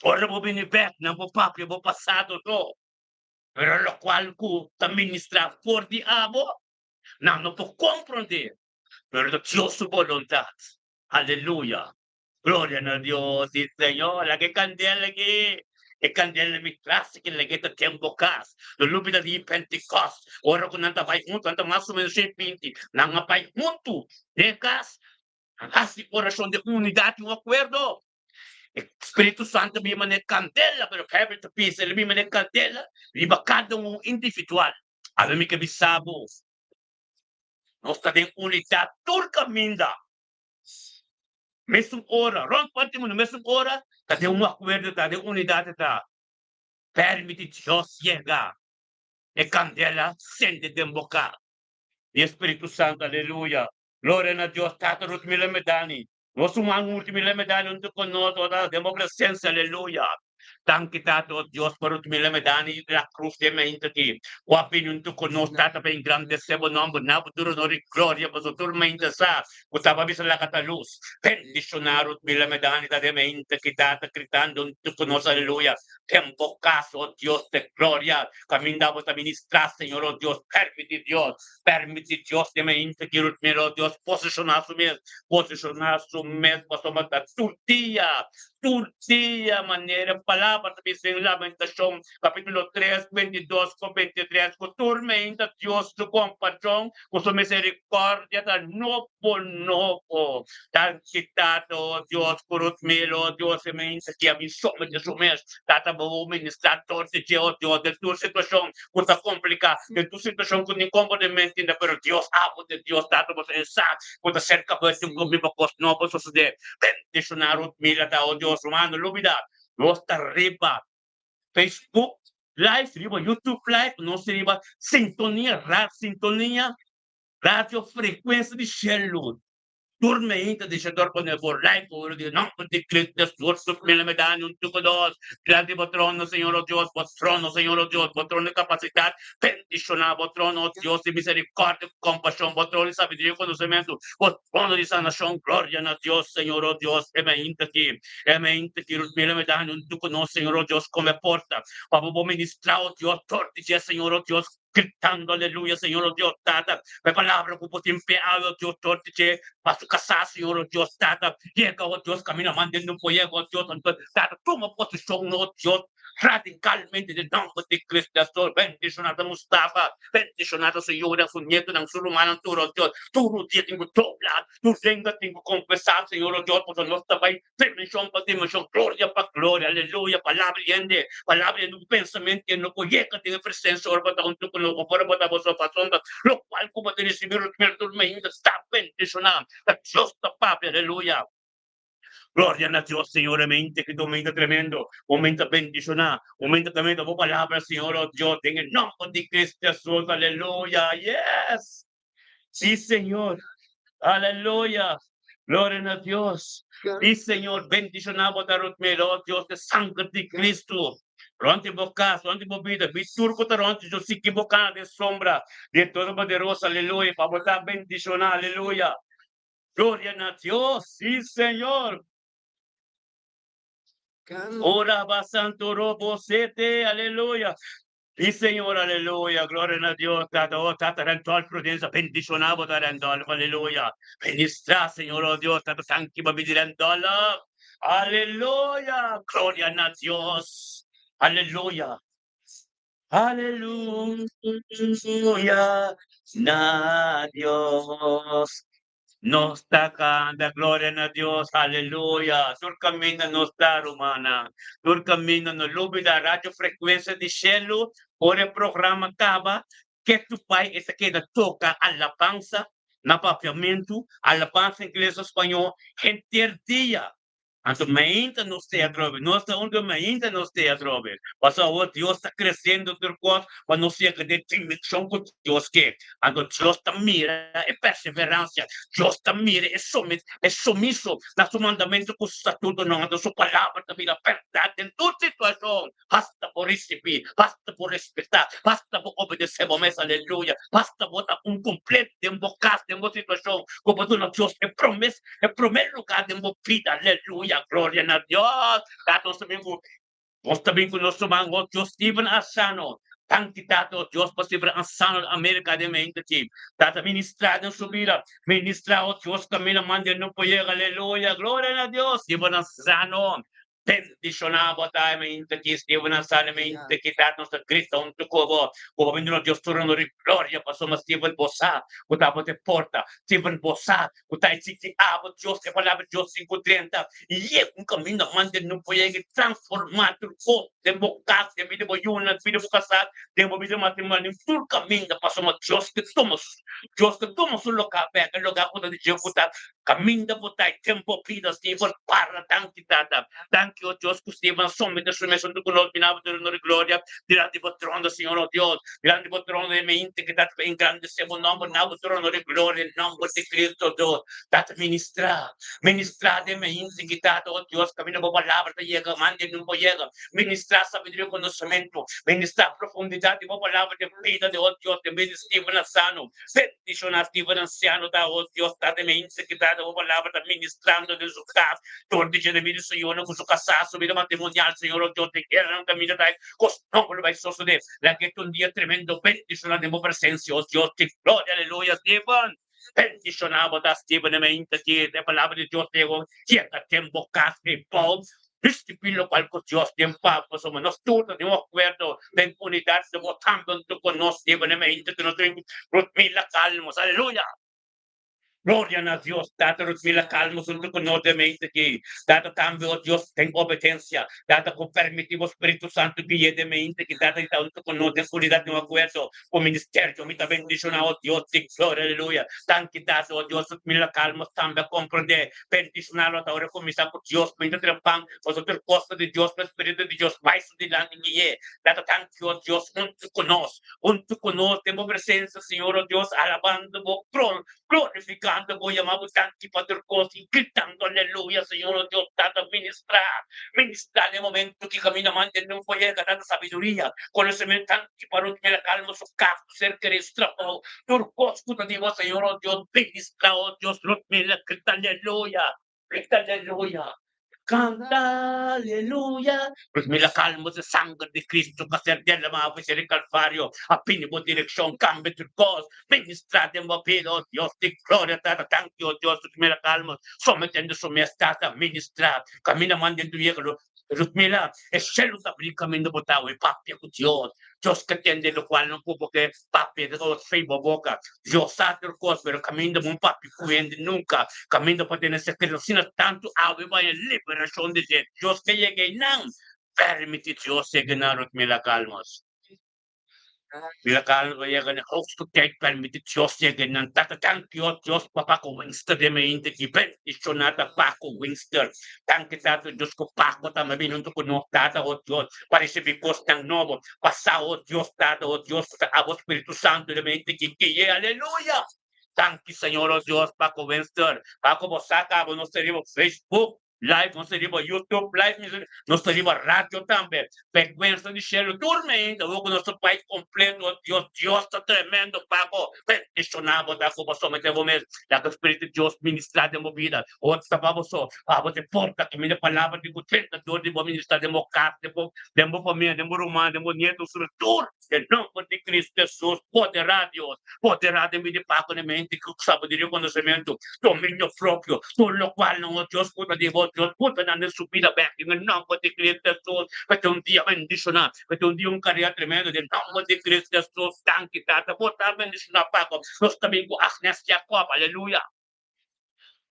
ora bo bini bek, nan por papia bo pasado so, pero lokual ku ta ministrá for di abo, nan no por komprondé, pero ta Dios su boluntat. Aleluya! Gloria na Dios! Sí, Señor, laga e kandela aki, e kandela mi tras aki, laga e ta den bo kas. No lubida di Pentekost, ora ku nan ta bai huntu, nan ta mas o menos 120, nan a bai huntu den kas. Hasi orashon den unidat i un akuerdo. E Spiritu Santu a bin manera kandela, pero Bijbel ta bisa el a bin manera kandela riba kada un individual. Awe mi ke bisa bo, nos ta den unidat tur kaminda. Mesun ora, rònt parti mundu, mesun ora ta den un akuerdo ta, den unidat ta. Permiti Dios yega e kandela sende den bo kar. Di e Spiritu Santu, aleluya. Gloria na Dios Tata Ruth Miller Medani. Nos ruman Ruth Miller Medani huntu ku nos ora den bo presensia, aleluya. Danki Tata, o Dios, pa Ruth Miller Medani la cruz den mente aki. Ku a bini huntu ku nos, Tata, pa engrandesé bo nòmber, na bo tur honor i gloria, pasobra tur mente sa ku ta pa bisa laga ta lus. Bendishoná Ruth Miller Medani ta den mente aki, Tata, gritando huntu ku nos, Aleluya! Den bo kas, o Dios de gloria, kaminda bo ta ministrá, Señor, o Dios, permití Dios, permití Dios den mente aki Ruth Miller, o Dios, posishoná su mes, posishoná su mes, pasobra ta tur dia Tur dia, manera e palabra ta bisa den Lamentashon kapítulo 3, 22 ku 23, ku tur meinta Dios su kompashon ku su miserikòrdia ta nobo nobo. Danki Tata, o Dios, ku Ruth Miller, o Dios, e meinta ki a bin somete su mes, Tata, bo ministrá tur di dje, o Dios, den tur situashon ku ta kompliká, den tur situashon ku ni komprendemento inda, pero Dios, abo ta Dios, Tata, bo ta e sa ku ta serka bo, e tin ku biba kos nobo sosodé. Bendiciona Ruth Mila ta oh Dios ruman no lubida nos ta riba Facebook live riba YouTube live nos ta riba sintonia radio sintonia radio frecuencia di shelu tur meinta di shedor pone bo like ora di nomber di Cristo Jesus Ruth Mila Medani un tuco dos dilanti bo trono Señor oh Dios bo trono Señor oh Dios bo trono di capacidad bendiciona bo trono oh Dios di misericordia cu compasion bo trono di sabiduria y conocimento bo Trono di sanashon, gloria na Dios, Señor, oh Dios, e mainta aki, e mainta aki, Ruth Miller me da huntu ku nos, Señor, oh Dios, kome porta, pa bo bo ministrá, oh Dios, dor di dje, Señor, oh Dios, gritando aleluya, Señor, oh Dios, Tata, pa e palabra ku bo tin pe awe, oh Dios, dor di dje, pa su kasá, Señor, oh Dios, Tata, yega, oh Dios, kaminda manda den un foyego, oh Dios, anto, Tata, tuma posishon, oh Dios, Radicalmente den nomber di Cristo Hesus bendiciona ta Mustafa, bendiciona ta su yunan, su nietonan, su rumannan tur oh Dios, tur rudia tin cu dobla, tur lenga tin cu confesa Señor oh Dios, pasobra nos ta bay dimension pa dimension, gloria pa gloria, aleluya, palabra di hende, palabra di hende cu pensamento di hende no por yega den e presencia ora bo ta hunto cu nos, ora bo ta boso pasobra locual cu bo ta ricibi tur mainta sta bendiciona, ta Dios ta papia, aleluya. Gloria na Dios, Señor, e mente ki momento tremendo, momento bendicioná, momento tremendo, bo palabra, Señor, oh Dios, den e nomber di Cristo Jesús, aleluya, yes, sí, Señor, aleluya, gloria na Dios, sí, Señor, bendicioná bo ta Ruth Miller, oh Dios, de sangre di Cristo, rond di bo cas, rond di bo bida, mi tur cu ta rond di yo, sigui bo cana den sombra di Todopoderoso, aleluya, pa bo ta bendicioná, aleluya. Gloria na Dios, sí Señor. Ora ba santo robo sete, aleluya. Sí Señor, aleluya. Gloria na Dios, Tata, oh Tata Randolph Prudencia, bendiciona bo ta Randolph, aleluya. Ministra, Señor, oh Dios, Tata Sanki ba bidi Randolph. Aleluya. Gloria na Dios. Aleluya. Aleluya na Dios. Nos ta canta gloria na Dios, aleluya. Tur caminda nos ta, rumannan. Tur caminda no lubida Radio Frecuencia di Shelu. Ora e programa caba, ke tu bai e ta keda toca alabansa na papiamentu, alabansa ingles o spañol henter dia. Anto mainta nos te atrobe. Nos ta unda mainta nos te atrobe. Pasobra awor Dios ta creciendo tur cos pa nos yega den dimension cu Dios ke. Anto Dios ta mira e perseverancia. Dios ta mira e somet, e sumiso na su mandamento cu su statutonan. Anto su palabra ta bira berdad den tur situacion. Basta bo ricibi, basta bo respeta, basta bo obedece bo mes, aleluya, basta bo ta un completo den bo cas, den bo situacion, cu bo duna Dios e promes, e prome lugar den bo bida, aleluya, gloria na Dios. Tata, nos ta bin cu, nos ta bin cu nos ruman, oh Dios, Steven Asano, danki Tata, oh Dios, pa Steven Asano di America den mente aki, Tata, ministra den su bida, ministra, oh Dios, camina mande no por yega, aleluya, gloria na Dios, Steven Asano, Bendishoná bo ta e mente ki Steven a sali mente ki ta nos ta grita huntu ku bo ku bo bini nos Dios tur honor i gloria pasobra Steven bo sa ku ta bo te porta Steven bo sa ku ta e siti abo Dios e palabra Dios 5:30 i yega un kaminda mande no por yega i transformá tur kos den bo kas den bida bo yunan bida bo kasá den bo bida matrimonio tur kaminda pasobra Dios ke tuma Dios ke tuma su loka bèk e loka ku ta di dje ku ta Kaminda bo ta e tempo pida Steven para danki tata danki. Danki, o Dios, ku Steven a somete su mes huntu ku nos bina bo tur honor i gloria dilanti bo trono, Señor, o Dios, dilanti bo trono den mente ku ta pa engrandesé bo nòmber na bo tur honor i gloria den nòmber di Cristo, Dios. Tata, ministrá, ministrá den mente ku Tata, o Dios, kaminda bo palabra ta yega, manda e nun por yega. Ministrá sabiduria i konosementu, ministrá profundidat di bo palabra den bida di, o Dios, den bida di Steven Anciano. Bendishoná Steven Anciano ta, o Dios, Tata, mente ku Tata, bo palabra ta ministrando den su kas. Dor di Jeremia di Señor ku su kasá, su bida matrimonial, Señor, o Dios, den gueranan kaminda ta kos nobo lo bai sosodé. Laga e ta un dia tremendo bendishoná den bo presensia, o Dios di gloria, aleluya. Steven, bendishoná bo ta, Steven, e mainta ki e palabra di Dios lego yega den bo kas, mi pou risibí lokual ku Dios den pa bo, pasobra nos tur ta den un akuerdo, den unidat, bo tambe huntu ku nos, Steven, e mainta ki nos tin Rutmila Calmos, aleluya. Gloria na Dios, Tata Rutmila Calmos huntu ku nos den mente aki. Tata tambe, o Dios, den obedensia. Tata ku permiti bo Spiritu Santu guia den mente aki. Tata i ta huntu ku nos den unidat den un akuerdo ku ministerio. Mi ta bendishona, o Dios di gloria, aleluya. Danki, Tata, o Dios, Rutmila Calmos tambe a komprende. Bendishona lo ta ora kuminsá ku Dios minta trempan, pasobra tur kos ta di Dios, pa Spiritu di Dios bai su dilanti gui'é. Tata, danki, o Dios, huntu ku nos. Huntu ku nos den bo presensia, Señor, o Dios, alabando bo, glorificando bo, yama bo danki pa tur kos i gritando aleluya, Señor, o Dios, Tata, ministrá, ministrá den e momento ki kaminda mantende un foyega, Tata, sabiduria, konosementu, danki pa Ruth Mela Calmo, su kas, su ser kerí, su trabou, tur kos ku ta di bo, Señor, o Dios, ministrá, o Dios, Ruth Mela, grita aleluya. Grita aleluya, canta aleluya. Pues mi la calmo e sanger di Cristo ca ser derramado pa ser di Calvario a bini bo direccion, cambia tur cos, ministra den bo bida, oh Dios di gloria, Tata, danki, oh Dios, mi la calmo, sometendo su mes, Tata, ministra, camina man den tu yega, Rutmila, e shelu ta bri caminda bo ta awe, papia cu Dios, Dios ke tende locual no por bo ke papia ta tabata fei bo boca, Dios sa tur cos, pero caminda bo no papia cu hende nunca, caminda pa tene secreto, asina tanto awe bo haña liberacion di dje, Dios ke yega einan, permiti Dios yega einan, Rutmila Calmos. Mira Carlos va yega na hoogste tijd permiti Dios yega nan tata danki oh Dios pa Paco Wingster den mente ki bendiciona ta Paco Wingster danki tata Dios ku Paco tambe bini hunto ku nos tata oh Dios pa ricibi cosnan nobo pasa oh Dios tata oh Dios ku ta abo Spiritu Santo den mente ki guie aleluya danki Señor oh Dios Paco Wingster Paco bo sa cabo nos ta riba Facebook Live nos ta riba YouTube live nos ta riba radio tambe Frecuencia di Cielo tur meinta awor ku nos ta bai completo Dios Dios ta tremendo Paco bendiciona bo ta ku bo somete bo mes laga Spiritu di Dios ministra den bo bida ora ta pa bo so pa bo te porta kaminda palabra di ku tentador di bo ministra den bo kas den bo den bo famia den bo ruman den bo nieto sobre tur den nomber di Cristo Jesus podera Dios podera den bida di Paco den mente ku sabiduria konosementu dominio propio, tur locual nan, oh Dios, puta di bo, Dios, puta nan den su bida bek den e nomber di Cristo Jesus, pa ta un dia bendiciona, pa ta un dia un carera tremendo den nomber di Cristo Jesus, danki Tata, bo ta bendiciona Paco, nos ta bin cu Agnes Jacob, aleluya.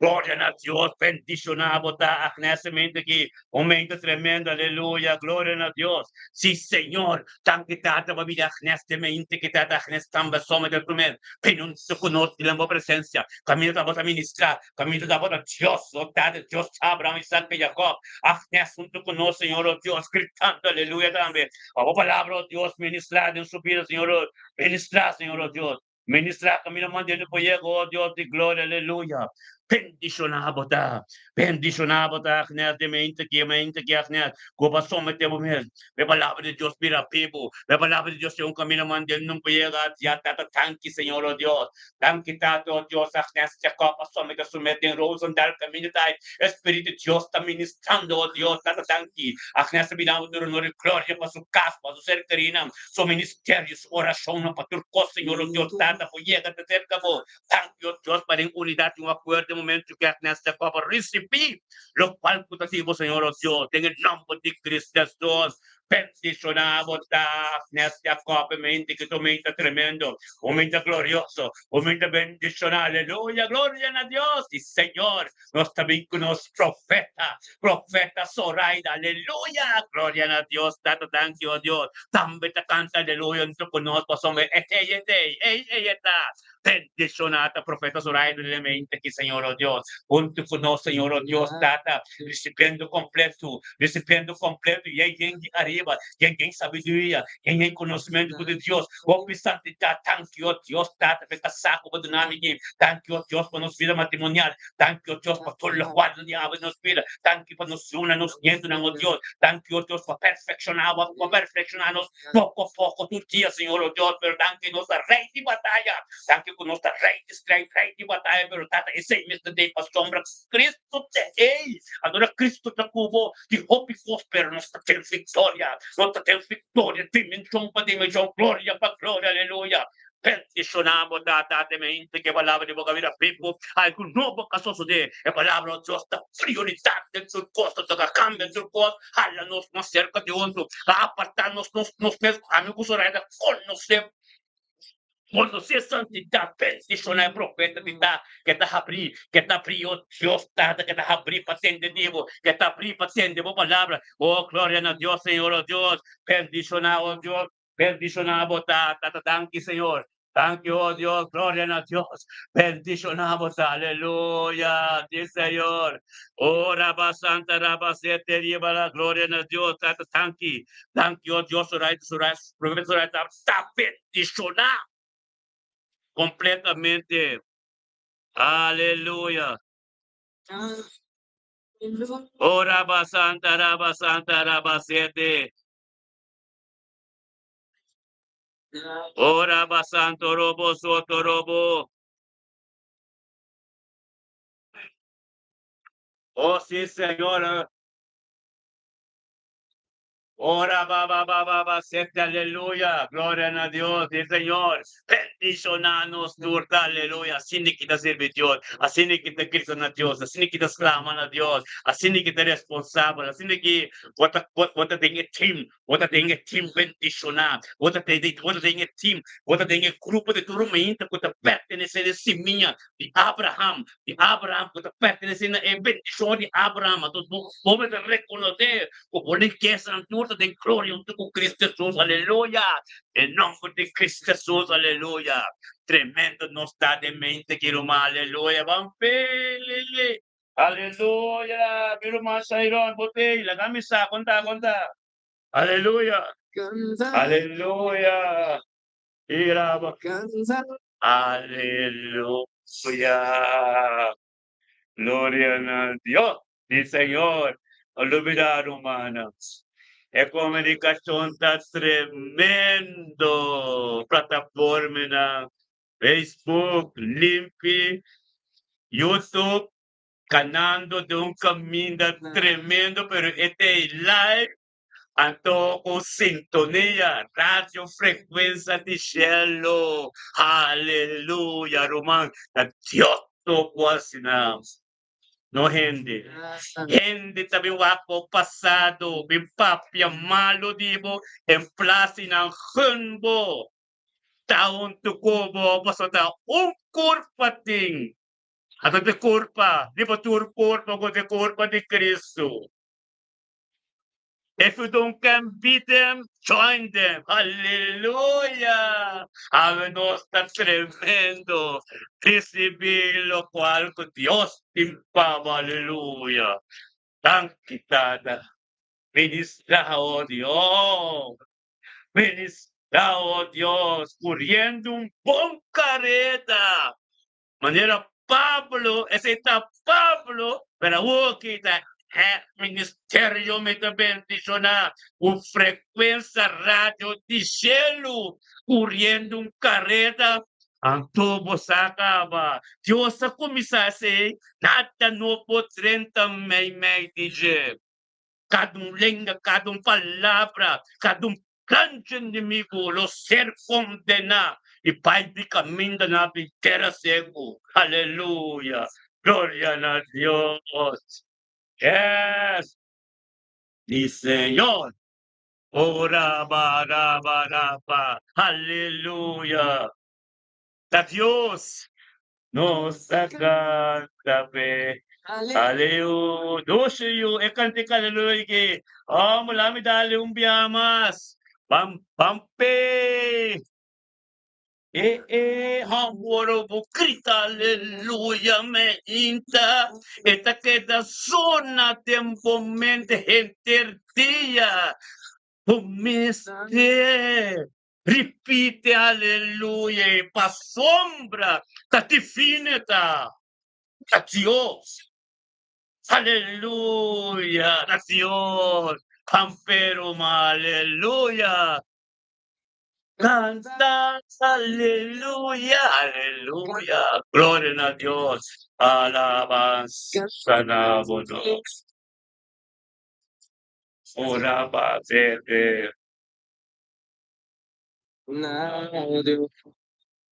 Gloria na Dios, bendiciona bo ta Agnes mente aki, un momento tremendo, aleluya, gloria na Dios, si Señor, danki Tata pa bida Agnes den mente ki Tata Agnes tambe somete su mes. Penuncio ku nos den bo presensia, kaminda ta bo ta ministrá, kaminda ta bo ta Dios, o Tata, Dios di Abraham, Isaac i Jacob. Agnes huntu ku nos, Señor, o Dios, gritando aleluya tambe. Pa bo palabra, o Dios, ministrá den su bida, Señor, o ministrá, Señor, o Dios. Ministrá kaminda mand'e por yega, o Dios di gloria, aleluya. Bendishoná bo ta, bendishoná bo ta, Agnes, den mente ki, mente ki, Agnes, ku bo a someté bo mes. E palabra di Dios bira bibu. E palabra di Dios tin un camino mande el nunca yega ya Tata tanki Señor oh Dios. Danki Tata oh Dios Agnes Jacob a somete su mes den Rosendal caminda ta e Spiritu di Dios ta ministrando oh Dios Tata danki Agnes a bira un honor y gloria pa su cas pa su ser kerinan su ministerio su oracionnan pa tur cos Señor oh Dios Tata por yega ta cerca bo Danki oh Dios pa den unidad y un acuerdo e momento cu Agnes Jacob a ricibi Locual cu ta sibo, Señor, oh Dios, den e nomber di Cristo Jesus, bendiciona bo ta Agnes Jacob, e mente cu ta un mente tremendo, un mente glorioso, un mente bendiciona, aleluya, gloria na Dios, y Señor, nos ta bin cu nos profeta, profeta Zoraida, aleluya, gloria na Dios, Tata, danki, oh Dios, tambe ta canta aleluya hunto cu nos, pasobra e ey, e tey, ey, ey e ta. Bendishoná ta Profeta Zoraida den e mente aki, Señor, oh Dios. Huntu ku nos, Señor, oh Dios, Tata, risibiendo kompleto, risibiendo kompleto, yen yen di ariba, yen yen sabiduria, yen yen konosementu ku di Dios. Hopi santidat. Danki, oh Dios, Tata, pa e kasá ku bo duna mi aki. Danki, oh Dios, pa nos bida matrimonial. Danki, oh Dios, pa tur lokual di abo den nos bida. Danki pa nos yunan, nos nietunan, oh Dios. Danki, oh Dios, pa perfekshoná bo, pa perfekshoná nos poko poko tur dia, Señor, oh Dios. Pero danki nos ta rei di bataya. Danki ku nos ta rei di strijd, rei di bataya. Pero Tata, esei mester den pasobra Cristo ta ei. Anto Cristo ta ku bo di hopi kos, pero nos ta ten viktoria. Nos ta ten viktoria dimenshon pa dimenshon, gloria pa gloria. Aleluya. Bendishoná bo Tata te mente ku e palabra di bo ka bira bibu. Algu nobo ka sosodé. E palabra di Dios ta prioridat den tur kos, ta toka kambia tur kos, hala nos mas serka di otro, a apartá nos nos nos mes. Ami ku Soraya ta konosé konosé santidat. Bendishoná e profeta di ta ke ta habrí, ke ta habrí, o Dios Tata, ke ta habrí pa tende di bo, ke ta habrí pa tende bo palabra. O gloria na Dios, Señor, o Dios. Bendishoná, o Dios. Bendishoná bo ta, Tata. Danki, Señor. Danki, oh Dios. Gloria na Dios. Bendishoná bo ta. Aleluya. Sí, Señor. Oh, Rabba Santa, Rabba Sete, riba la gloria na Dios. Tata, danki. Danki, oh Dios. Orai, orai, profeta orai, ta, ta bendishoná completamente. Aleluya. Oh, Rabba Santa, Rabba Santa, Rabba Sete. Ora basanto robo soto robo. Oh, sí, Señor. Ora ba ba ba ba ba sete aleluya. Gloria na Dios, sí, Señor. Bendicionanos turta, aleluya. Asina ki ta sirbi Dios, asina ki ta grita na Dios, asina ki ta sklama na Dios, asina ki ta responsabel, asina ki bo ta bo ta den e team. Bo ta den e team bendishoná. Bo ta den bo ta den e team, bo ta den e grupo di tur ruminta ku ta pertenesé na e simia di Abraham, di Abraham, ku ta pertenesé na e bendishon di Abraham. Anto bo bo mester rekonosé ku bo rikesanan tur ta den gloria huntu ku Cristo Hesus. Aleluya! Den nòmber di Cristo Hesus. Aleluya! Tremendo nos ta den mente ki ruman. Aleluya! Ban fe! Aleluya! Mi ruman Shairon, bo t'ei? Laga mi sa, konta, konta. Aleluya! Aleluya! Iraba. Aleluya! Gloria na Dios! Di Señor. No lubida rumannan, e komunikashon ta tremendo. Plataformanan Facebook, Limpi, YouTube, kanando den un kaminda tremendo, pero e ta e live, anto ku sintonia, radio frekuensa di shelu. Aleluya, ruman, ta Dios so ku asina, no hende. Hende ta bin wak bo pasado, bin papia malu di bo, en plas di nan gun bo. Ta huntu ku bo, pasobra ta un kurpa tin. Anto di kurpa, riba tur kurpa ku ta e kurpa di Kristu. If you don't can beat them, join them. Aleluya! Awe nos ta tremendo. Risibí lokual ku Dios tin pa bo. Aleluya! Danki, Tata. Ministra, o Dios. Ministra, o Dios, kuriendo un bon kareda. Manera Pablo, esei ta Pablo, pero awor aki ta e ministerio mi ta bendishoná ku frekuensa radio di shelu, kuriendo un kareda. Anto bo sa kaba, Dios a kuminsá esei, nada no por drenta meimei di dje. Kada un lenga, kada un palabra, kada un plan dje enemigu lo ser kondená i bai di kaminda na bin tera seku. Aleluya! Gloria na Dios! Yes! Mi Señor! O raba, raba, raba! Aleluya! Ta Dios nos ta canta p'e. Aleu, dushi yu, e cantica aleluya aki. Oh, mula mi dale un bia mas. Pam, pam p'e. E e hòmber bo grita aleluya meinta e ta keda sona den bo mente henter dia. Bo mester ripiti aleluya e pasobra ta divino ta ta Dios. Aleluya ta Dios. Pampero ma aleluya. Canta aleluya, aleluya, gloria na Dios, alabanza na bo Dios. Ora ba bebe.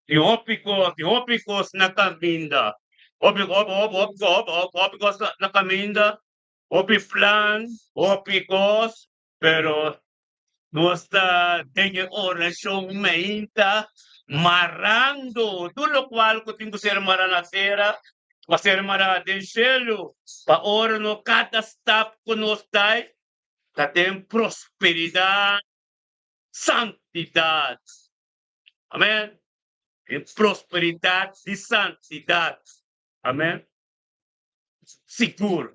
Tin hopi kos, tin hopi kos na kaminda. Hopi, hopi, hopi, hopi, hopi, hopi, hopi kos na kaminda. Hopi plan, hopi kos, pero Nos ta den e orashon meinta marando tur lokual ku tin ku ser mará na tera pa ser mará den shelu, pa ora no kada stap ku nos dai ta den prosperidat, santidat. Amen. Den prosperidat di santidat. Amen. Sigur.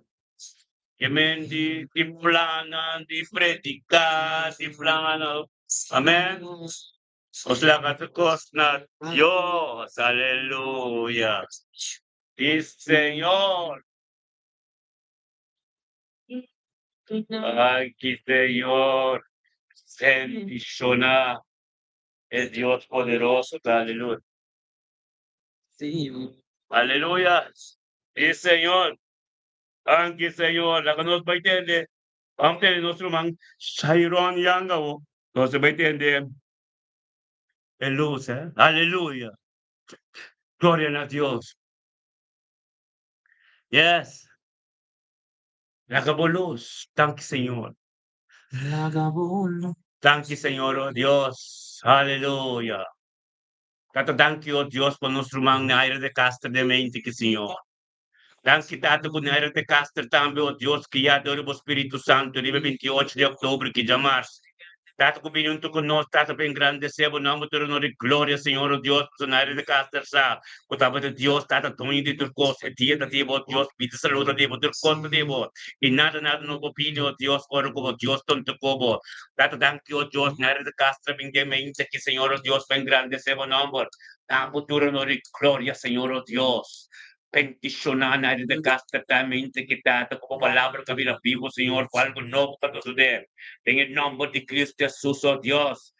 Ke men di di plannan di prediká, di plannan. Amen. Nos laga tur kos na Dios. Aleluya. Di Señor. Danki Señor. Bendishoná e Dios poderoso. Aleluya. Aleluya. Sí, Señor. Danki, Señor. Laga nos bai tende. Vamos tende nos ruman Shairon Yanga awo. Nos ta bai tende e luz, eh. Aleluya. Gloria na Dios. Yes. Laga bo luz. Danki, Señor. Laga bo luz. Danki, Señor, oh Dios. Aleluya. Tata danki o Dios pa nos ruman Naira de Castro den mente ki Señor. Danki Tata ku Naira de Castro tambe o Dios guia dor di bo Spiritu Santo riba 28 di october ki djamars. Tata ku bini hunto ku nos Tata pa engrandece bo nomber tur honor y gloria Señor o Dios pasobra Naira de Castro sa ku tabata Dios Tata doño di tur kos e dia ta di bo Dios bida salud ta di bo tur kos ta di bo y nada nada no por bini o Dios ora ku bo Dios tonto ku bo. Tata danki o Dios na de Castro bin den mente aki Señor o Dios pa engrandece bo nomber na bo tur honor y gloria Señor o Dios bendiciona na de Castro ta mente aki Tata cu bo palabra ta bira bibo Señor cu algo nobo ta sucede den e nomber di Cristo Jesus o Dios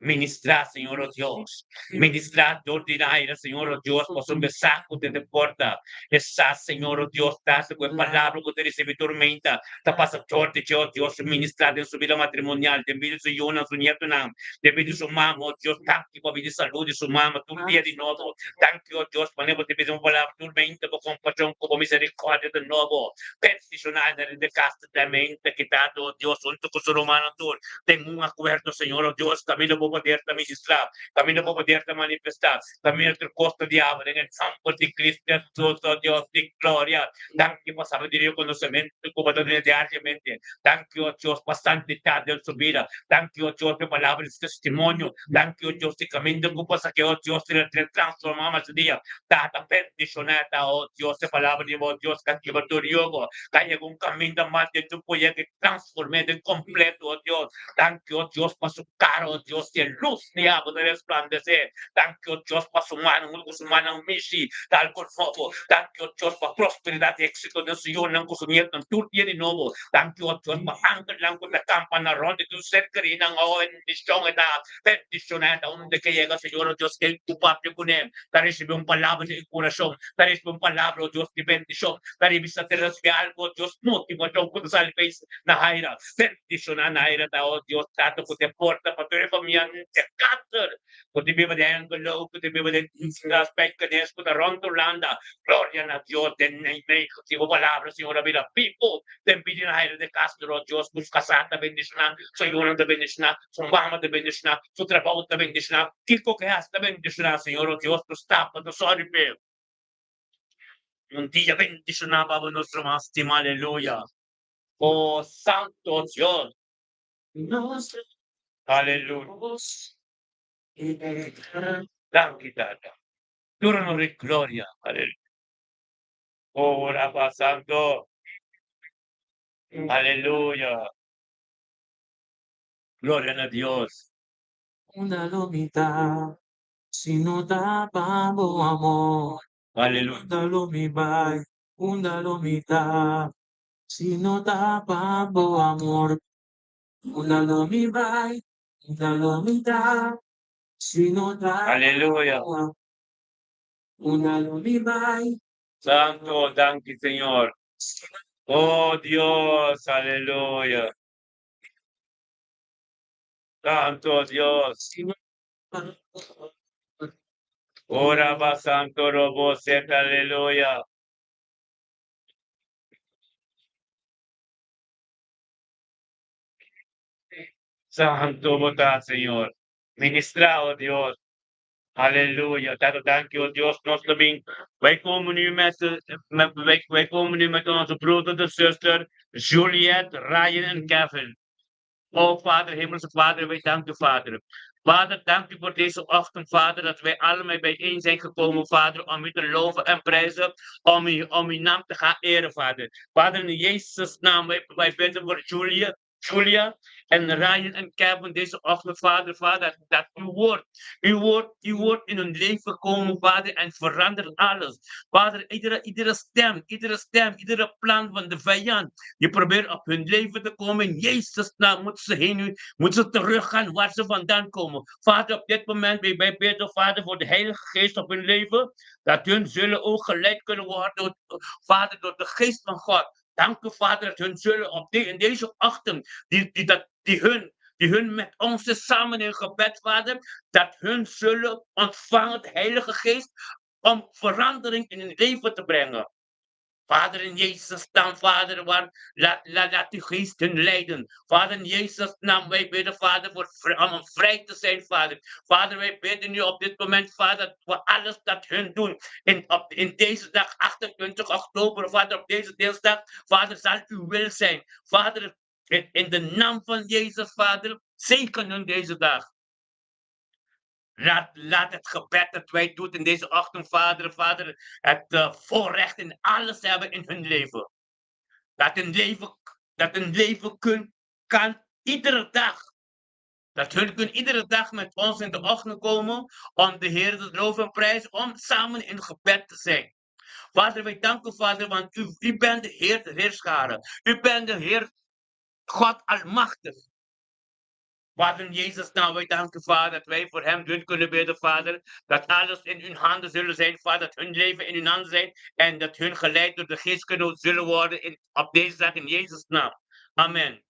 Ministrá, Señor o Dios. Ministrá dor di aire, Señor o Dios, pasobra e sa ku ta den porta. E sa, Señor o Dios, tata ku e palabra ku ta risibí tur meinta ta pasa dor di dje, o Dios. Ministrá den su bida matrimonial, den bida di su yunan, su nietonan, den bida di su mama, o Dios. Danki pa bida di salú di su mama tur dia di nobo. Danki, o Dios, manera bo ta bisa un palabra tur meinta, bo kompashon ku bo miserikòrdia ta nobo. Bendishoná na rende kas. Santamente kitado, oh Dios, hunto cu su rumannan tur, den un acuerdo, Señor, oh Dios, caminda bo poder ta ministra, caminda bo poder ta manifesta, caminda tur cos ta diablo, den e nomber di Cristo Jesus, oh Dios di gloria. Danki pa sabiduria y conocemento cu bo ta duna diariamente. Danki, oh Dios, pa santidad den su bida. Danki, oh Dios, pa e palabra di su testimonio. Danki, oh Dios, di caminda cu bo sa ke, oh Dios, ta transforma mas dia. Tata, bendiciona ta, oh Dios, e palabra di bo, oh Dios, ca kibra tur yogo. Ka yega un kaminda mas den su poder di transform'é den kompleto, o Dios. Danki, o Dios, pa su kara, o Dios, di e lus di abo ta resplandesé. Danki, o Dios, pa su mannan huntu ku su mannan mishi ta algu nobo. Danki, o Dios, pa prosperidat i éksito den su yunan ku su nietonan tur dia di nobo. Danki, o Dios, pa angelnan ku ta kampa na rònt di tur ser kerinan. O bendishon e ta, bendishoná e ta unda ke yega, Señor, o Dios, ken ku papia kuné ta risibí un palabra di enkurashon, ta risibí un palabra, o Dios, di bendishon. Ta revista te recibi algo, oh Dios, motivacion cu ta sali p'eis na haira. Bendiciona Naira ta, oh Dios, Tata, cu te porta pa tur e famia te kater cu te biba den Hengelo, cu te biba den Spijkenisse, cu ta rond Hulanda. Gloria na Dios den Nijmegen. Si bo palabra, Señor, a bira bibo den bida Naira de Castro, oh Dios, cu su casá ta bendiciona, su yunan ta bendiciona, su mama ta bendiciona, su trabou ta bendiciona, kico cu e haci ta bendiciona, Señor, oh Dios, tu stapa, tu sorry p'e. Un dia bendishoná pa bo nos ruman stima aleluya oh santo Dios aleluya. Danki, Tata. Tur honor i gloria. Aleluya. Ora pa Santo. Aleluya. Gloria na Dios. Unda lo mi ta si no ta pa bo amor? Aleluya. Unda lo mi bai? Unda lo mi ta si no ta pa bo amor? Unda lo mi bai? Unda lo mi ta si no ta Aleluya. bo amor? Unda lo mi bai? Santo, danki, Señor. Oh Dios, aleluya. Santo Dios. Si no ta pa bo amor? Ora ba Santo Robo Seta, aleluya. Santo bo ta, Señor. Ministra, oh Dios. Halleluja. Tata, dank u, oh Dios. Nos ta bin. Wij komen nu met, de, met, wij, wij komen nu met onze broeder, de zuster, Juliette, Ryan en Kevin. Oh, Vader, Hemelse Vader, wij danken u, Vader. Vader, dank u voor deze ochtend, Vader, dat wij allemaal bijeen zijn gekomen, Vader, om u te loven en prijzen, om uw naam te gaan eren, Vader. Vader, in Jezus' naam, wij bidden voor Julia en Ryan en Kevin deze ochtend, Vader, Vader, dat uw woord in hun leven komen, Vader, en verandert alles. Vader, iedere stem, iedere plan van de vijand, die probeert op hun leven te komen, in Jezus' naam moeten ze heen, moeten ze teruggaan waar ze vandaan komen. Vader, op dit moment, wij bidden, Vader, voor de Heilige Geest op hun leven, dat hun zullen ook geleid kunnen worden, Vader, door de Geest van God. Dank u, Vader, dat hun zullen op in deze ochtend, die hun met ons samen in gebed, Vader, dat hun zullen ontvangen de Heilige Geest om verandering in hun leven te brengen. Vader, in Jezus' naam, Vader, laat uw geest hun leiden. Vader, in Jezus' naam, wij bidden, Vader, om vrij te zijn, Vader. Vader, wij bidden nu op dit moment, Vader, voor alles dat hun doen. In deze dag, 28 oktober, Vader, op deze dinsdag, Vader, zal uw wil zijn. Vader, in de naam van Jezus, Vader, zegen hun deze dag. Laat het gebed dat wij doen in deze ochtend, Vader, Vader, het voorrecht in alles hebben in hun leven. Dat hun leven, dat hun leven kun, kan iedere dag. Dat hun kunnen iedere dag met ons in de ochtend komen om de Heer te loven en prijzen, om samen in gebed te zijn. Vader, wij danken, Vader, want u bent de Heer de Heerscharen. U bent de Heer God Almachtig. Vader, in Jezus' naam, wij danken, Vader, dat wij voor hem hun kunnen bidden, Vader. Dat alles in hun handen zullen zijn, Vader. Dat hun leven in hun handen zijn. En dat hun geleid door de Geest kunnen zullen worden op deze dag in Jezus' naam. Amen.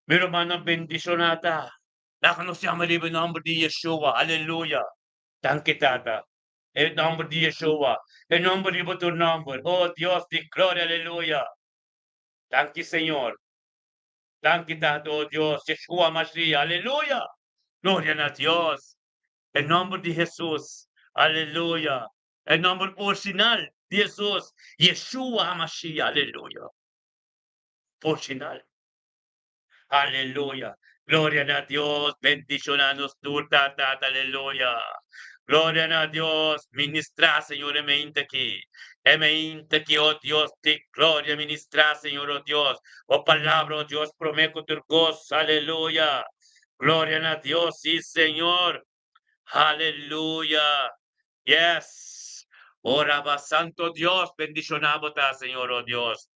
Mi rumannan bendishoná ta. Laga nos yama riba e nòmber di Yeshua. Aleluya. Danki, Tata. E nòmber di Yeshua. E nòmber riba tur nòmber. Oh, Dios di gloria. Aleluya. Danki, Señor. Danki, Tata, oh Dios. Yeshua Mashiach. Aleluya. Gloria na Dios. E nòmber di Jesus. Aleluya. E nòmber original di Jesus. Yeshua Mashiach. Aleluya. Original. Aleluya. Gloria na Dios. Bendishoná nos tur, Tata. Aleluya. Gloria na Dios. Ministrá, Señor, e mainta aki. E mainta aki, oh Dios, di gloria. Ministrá, Señor, oh Dios. Oh palabra, oh Dios, promé ku tur kos. Aleluya. Gloria na Dios, sí, Señor. Aleluya. Yes. Ora, Santo Dios, bendishoná bo ta, Señor, oh Dios.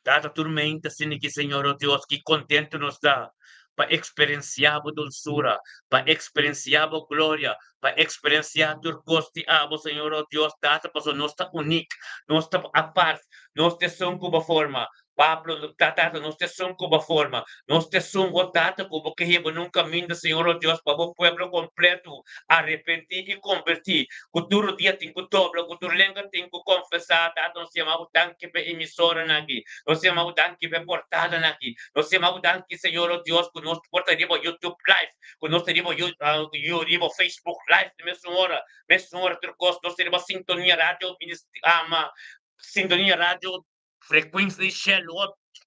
Tata tur mainta asina aki, Señor, oh Dios, ki kontentu nos ta pa eksperensiá bo dulsura, pa eksperensiá bo gloria, pa eksperensiá tur kos di abo, Señor, oh Dios, Tata, paso nos ta úniko, nos ta apart, nos ta esun ku bo a forma. Pablo, Tata, nos ta esun ku bo a forma, nos ta esun, oh Tata, ku bo ke hiba na un kaminda, Señor, oh Dios, pa bo pueblo kompleto arepentí i konvertí, ku tur rudia tin ku dobla, ku tur lenga tin ku konfesá. Tata, nos yama danki pa emisora aki, nos yama danki pa portada aki, nos yama danki, Señor, oh Dios, ku nos por ta riba YouTube Live, ku nos ta riba riba Facebook Live, mesmo ora, tur kos, nos riba Sintonia Radio, ama, Sintonia Radio, frekuensia di Shell.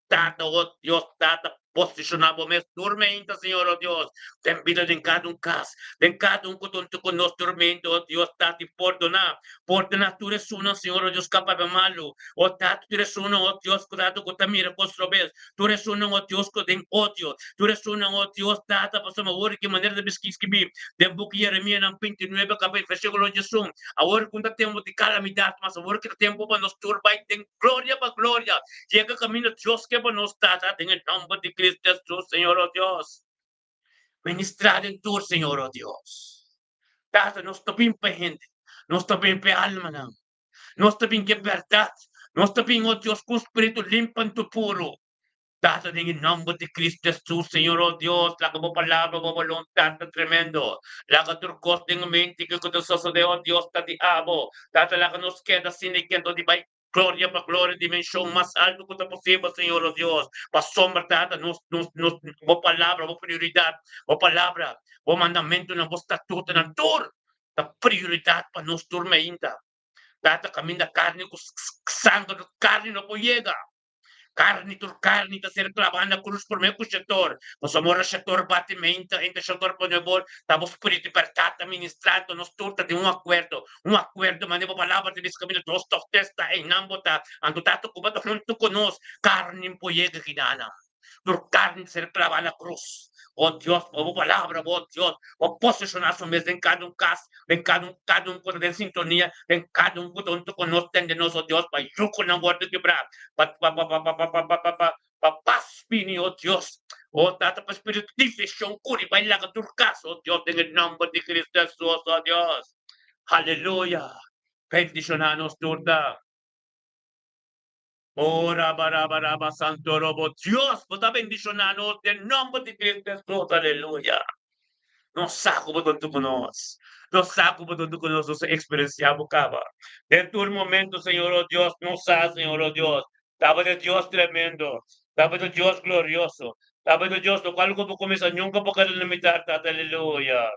Tata, oh Dios, Tata, posishoná bo mes tur meinta, Señor, oh Dios, den bida den kada un kas, den kada un ku ta huntu ku nos tur meinta, oh Dios, Tata, i pordoná, pordoná tur esunnan, Señor, oh Dios, ku a papia malu, oh Tata, tur esunnan, oh Dios, ku Tata, ku ta mira kos robes, tur esunnan, oh Dios, ku den odio, tur esunnan, oh Dios, Tata, pasobra awor ki manera ta biskí skibí den buki Yeremianan 29, kapí, versíkulo 11, awor ku no ta tempu di kalamidat mas, awor ki ta tempu pa nos tur bai den gloria pa gloria, Yega kaminda Dios ke pa nos tata den e nomber di Cristo Jesus, Señor o Dios. Ministra den tur, Señor o Dios. Tata, nos ta bin pa hende, nos ta bin pa e almanan, nos ta bin ke bèrdat, nos ta bin, o Dios, ku un spiritu limpi anto puru. Tata, den e nomber di Cristo Jesus, Señor o Dios, laga bo palabra, bo boluntat ta tremendo. Laga tur kos den e mente ke ku ta sosode, o Dios, ta di abo. Tata, laga nos keda sin e kento di bai Gloria pa gloria, dimension mas alto cu ta posibel, Señor o Dios. Pasobra, Tata, nos, nos, nos, Bo Palabra, Bo prioridad, Bo Palabra, Bo mandamentonan, Bo statutonan, tur ta prioridad pa nos tur mainta. Tata, caminda carni cu sanger, carni no por yega. Karni tur karni ta ser klabá na krus promé ku shetor. Pasobra ora shetor bati meinta, henter shetor pone bor, ta bo spiritu di bèrdat ta ministrá, anto nos tur ta den un akuerdo, un akuerdo manera bo palabra ta bisa kaminda dos òf tres ta einan bo ta, anto Tata ku bo ta huntu ku nos, karni por yega kinanan. Tur karni ta ser klabá na krus. O Dios, pa bo palabra, bo Dios, bo poseshoná su mes den kada un kas, den kada un, kada un ku ta den sintonia, den kada un ku ta huntu ku nos, tende nos, o Dios, pa yukunan wòrdu kibrá, pa, pa, pa, pa, pa, pa, pa, pa, pa, pa, pa pas bini, o Dios. O Tata, pa spiritu di difeshon kuri bai laga tur kas, o Dios, den e nòmber di Kristu Hesus, o Dios. Aleluya. Bendishoná nos tur ta. O raba raba raba santo robo Dios bo ta bendiciona nos den nomber di Cristo Jesus aleluya nos sa cu bo ta hunto cu nos nos sa cu bo ta hunto cu nos nos a experiencia bo caba den tur momento Señor o Dios nos sa Señor o Dios tabata Dios tremendo tabata Dios glorioso tabata Dios locual cu bo cuminsa nunca bo keda limitar tata aleluya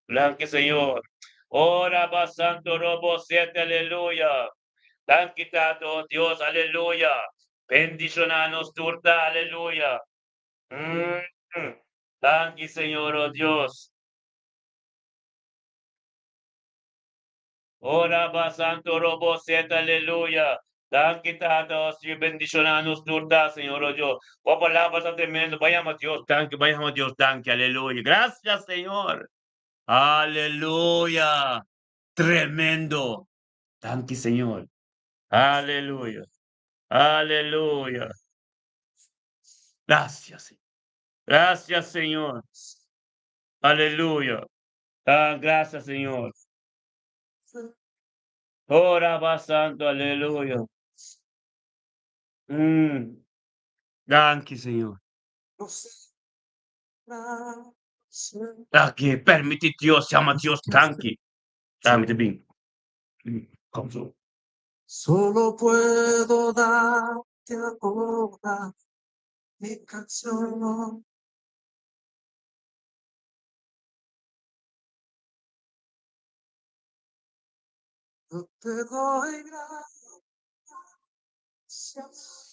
Danki Señor. O raba santo robo siete aleluya. Danki Tata o Dios aleluya. Bendiciona nos tur ta aleluya. Mm. Danki Señor o Dios. O raba santo robo siete aleluya. Danki Tata o Señor bendiciona nos tur ta Señor o Dios. Bo palabra ta tremendo. Bai ama Dios danki, bai ama Dios danki aleluya. Gracias Señor. Aleluya. Tremendo. Danki Señor. Aleluya. Aleluya. Gracias. Señor. Gracias Señor. Aleluya. Ah, gracias Señor. Ora ba santo, aleluya. Danki Señor. Danki, permiti Dios yama Dios danki. Dame te bin. Kom zo. Solo puedo darte ahora mi canción. Yo te doy gracias.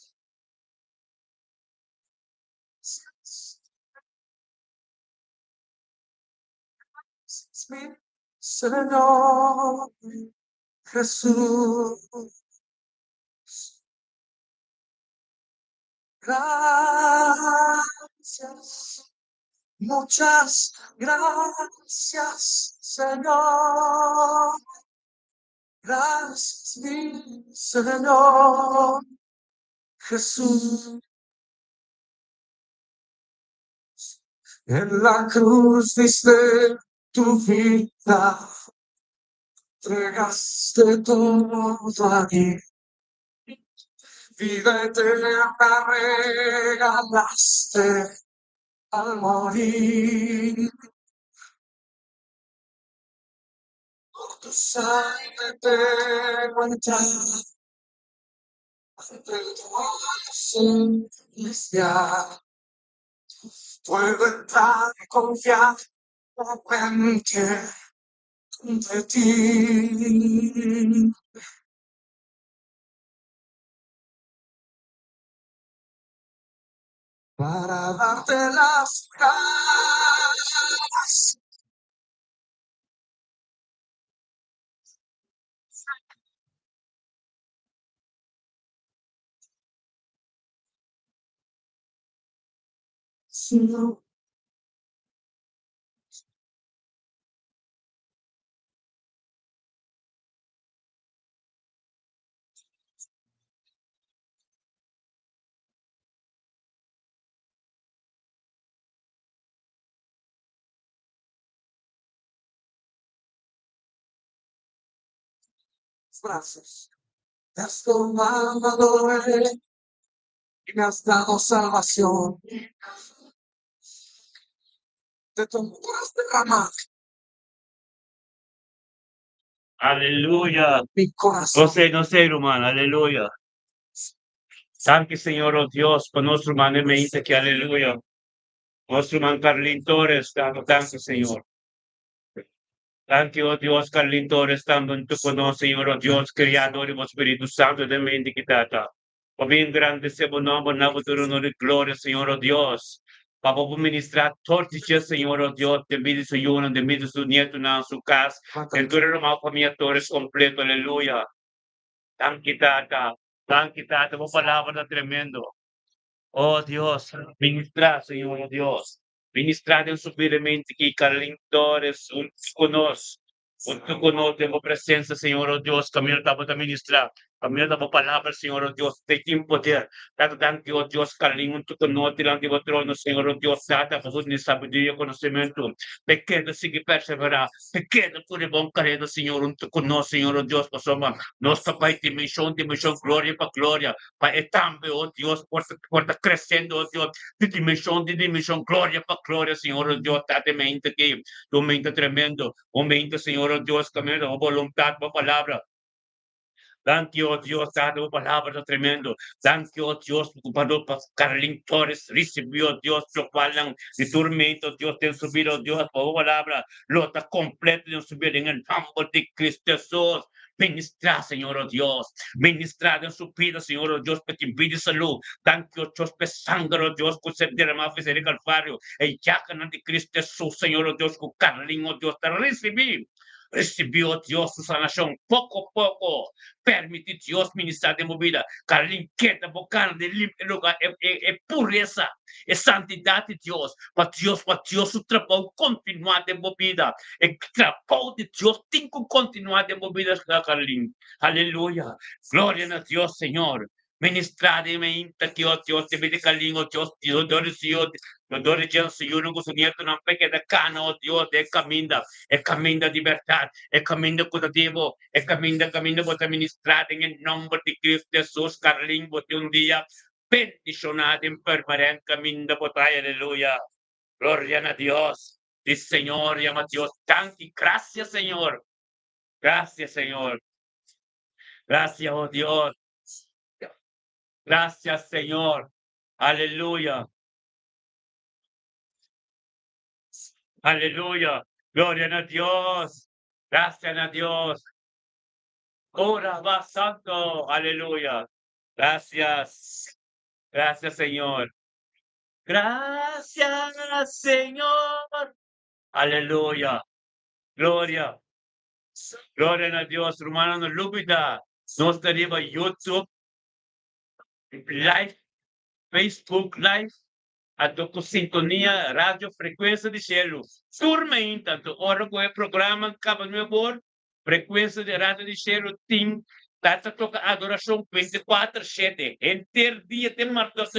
Mi Señor Jesús. Gracias, muchas gracias, Señor. Gracias, mi Señor Jesús. En la cruz diste tu vida, entregaste todo a mí. Vida eterna regalaste al morir. Por tu sangre tengo entrada ante el trono celestial. Puedo entrar confiadamente ante ti. Para darte las gracias. Sino brazos. Te has tomado y me has dado salvación. Te tomaste derramar Aleluya. mi corazón. No sé, no sé, ruman. Aleluya. Danki Señor, oh Dios, pa nos ruman e mente aki. Aleluya. Nos ruman Carlin Torres, danki Señor. Danki, oh Dios, Carlin Torres, tambe huntu ku nos, Señor, oh Dios, Kriador i bo Spiritu Santu den mente ki Tata. Pa bin grandesé bo nomber na bo tur honor i gloria, Señor, oh Dios. Pa bo por ministrá tur di dje, Señor, oh Dios, den bida di su yunan, den bida di su nietunan, su kas, den tur e ruman famia Torres kompleto. Aleluya. Danki, Tata. Danki, Tata. Bo palabra ta tremendo. Oh Dios, ministrá, Señor, oh Dios. Ministrá den su bida mente ki Carlin Torres huntu ku nos, huntu ku nos den bo presensia, Señor, oh Dios, kaminda tabata ministrá, kaminda ta bo palabra, Señor, oh Dios, te tin poder. Tata, danki, oh Dios, Carlin huntu ku nos dilanti bo trono, Señor, oh Dios, Tata, pa bo duna sabiduria i konosementu, p'e keda sigui perseverá, p'e keda ku e bon kareda, Señor, huntu ku nos, Señor, oh Dios, pasobra nos ta bai dimenshon, dimenshon, gloria pa gloria. Pa e tambe, oh Dios, por ta, por ta creciendo, oh Dios, di dimension di dimension, gloria pa gloria, Señor, oh Dios, Tata, e mente aki, ta un mente tremendo, un mente, Señor, oh Dios, caminda bo voluntad, bo palabra. Danki, oh Dios, Tata, bo palabra ta tremendo. Danki, oh Dios, pa pa Carlin Torres ricibi, oh Dios, locualnan di tur mente, oh Dios, den su bida, oh Dios, pa bo palabra lo ta completo den su bida, den e nomber di Cristo Jesus. Ministrá, Señor, oh Dios. Ministrá den su bida, Señor, oh Dios, pa tin bida i salú. Danki, oh Dios, pa e sanger, oh Dios, ku ser deramá for di Kalvario. E yaganan di Cristo Hesus, Señor, oh Dios, ku Carlin, oh Dios, ta risibí. Risibí, oh Dios, su sanashon poko poko. Permití Dios ministrá den bo bida. Carlin, keda bo gana di limpia e lugá, e, e, e puresa, e santidat di Dios, pa Dios, pa Dios su trabou kontinuá den bo bida. E trabou di Dios tin cu continua den bo bida, Carlin. Aleluya. Gloria na Dios, Señor. Ministra den mainta aki, oh Dios, den bida di Carlin, oh Dios, Dios, dor di su dor di dje su yunan cu su nietonan pa e keda cana, oh Dios, den e caminda, e caminda di berdad, e caminda cu ta di bo, e caminda, caminda bo ta ministra den e nomber di Cristo Jesus, Carlin, bo tin un dia bendiciona den Purmerend caminda bo ta, aleluya. Gloria na Dios. Di Señor yama Dios danki. Gracias Señor. Gracias Señor. Gracias oh Dios. Gracias Señor. Aleluya. Aleluya. Gloria na Dios. Gracias na Dios. Ora va santo. Aleluya. Gracias. Gracias Señor. Gracias, Señor. Aleluya. Gloria. Gloria na Dios. Rumannan, no lubida. Nos ta riba YouTube Live, Facebook Live, anto ku sintonia Radio Frecuencia di Cielo. Tur mainta, anto ora ku e programa kaba nuebe or, Frecuencia di Radio di Cielo tin ta ta toca adoracion 24 shete henter dia te martes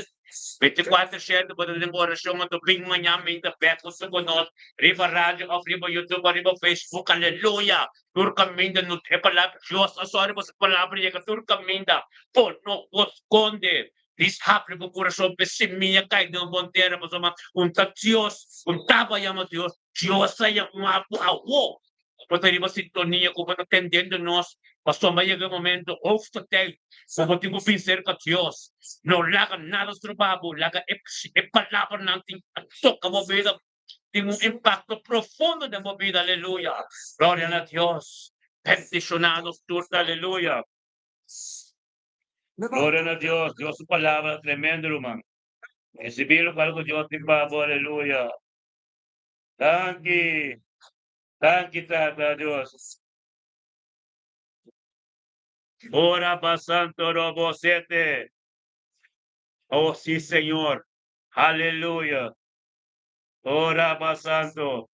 24 shete bo ta den oracion anto bin mañan bin ta bek hunto cu nos riba radio of riba youtube of riba facebook aleluya tur caminda no e palabra Dios a sorry boso palabra yega tur caminda por no bo sconde dis habri bo curason pa e semilla cay den un bon tera pasobra un ta Dios un taba yama Dios Dios a yama bo awo. Bo ta riba sintonia ku bo ta tendendo nos, pasobra a yega e momento hoogste tijd ku bo tin ku bin serka Dios. No laga nada stroba bo, laga e e palabranan tin a toka bo bida, tin un impakto profundo den bo bida. Aleluya! Gloria na Dios! Bendishoná nos tur, aleluya! Gloria na Dios! Dios su palabra tremendo, ruman. Risibí lokual ku Dios tin pa bo, aleluya. Danki, danki Tata Dios. Ora pa Santo Robo sete. Oh sí Señor, aleluya. Ora pa Santo.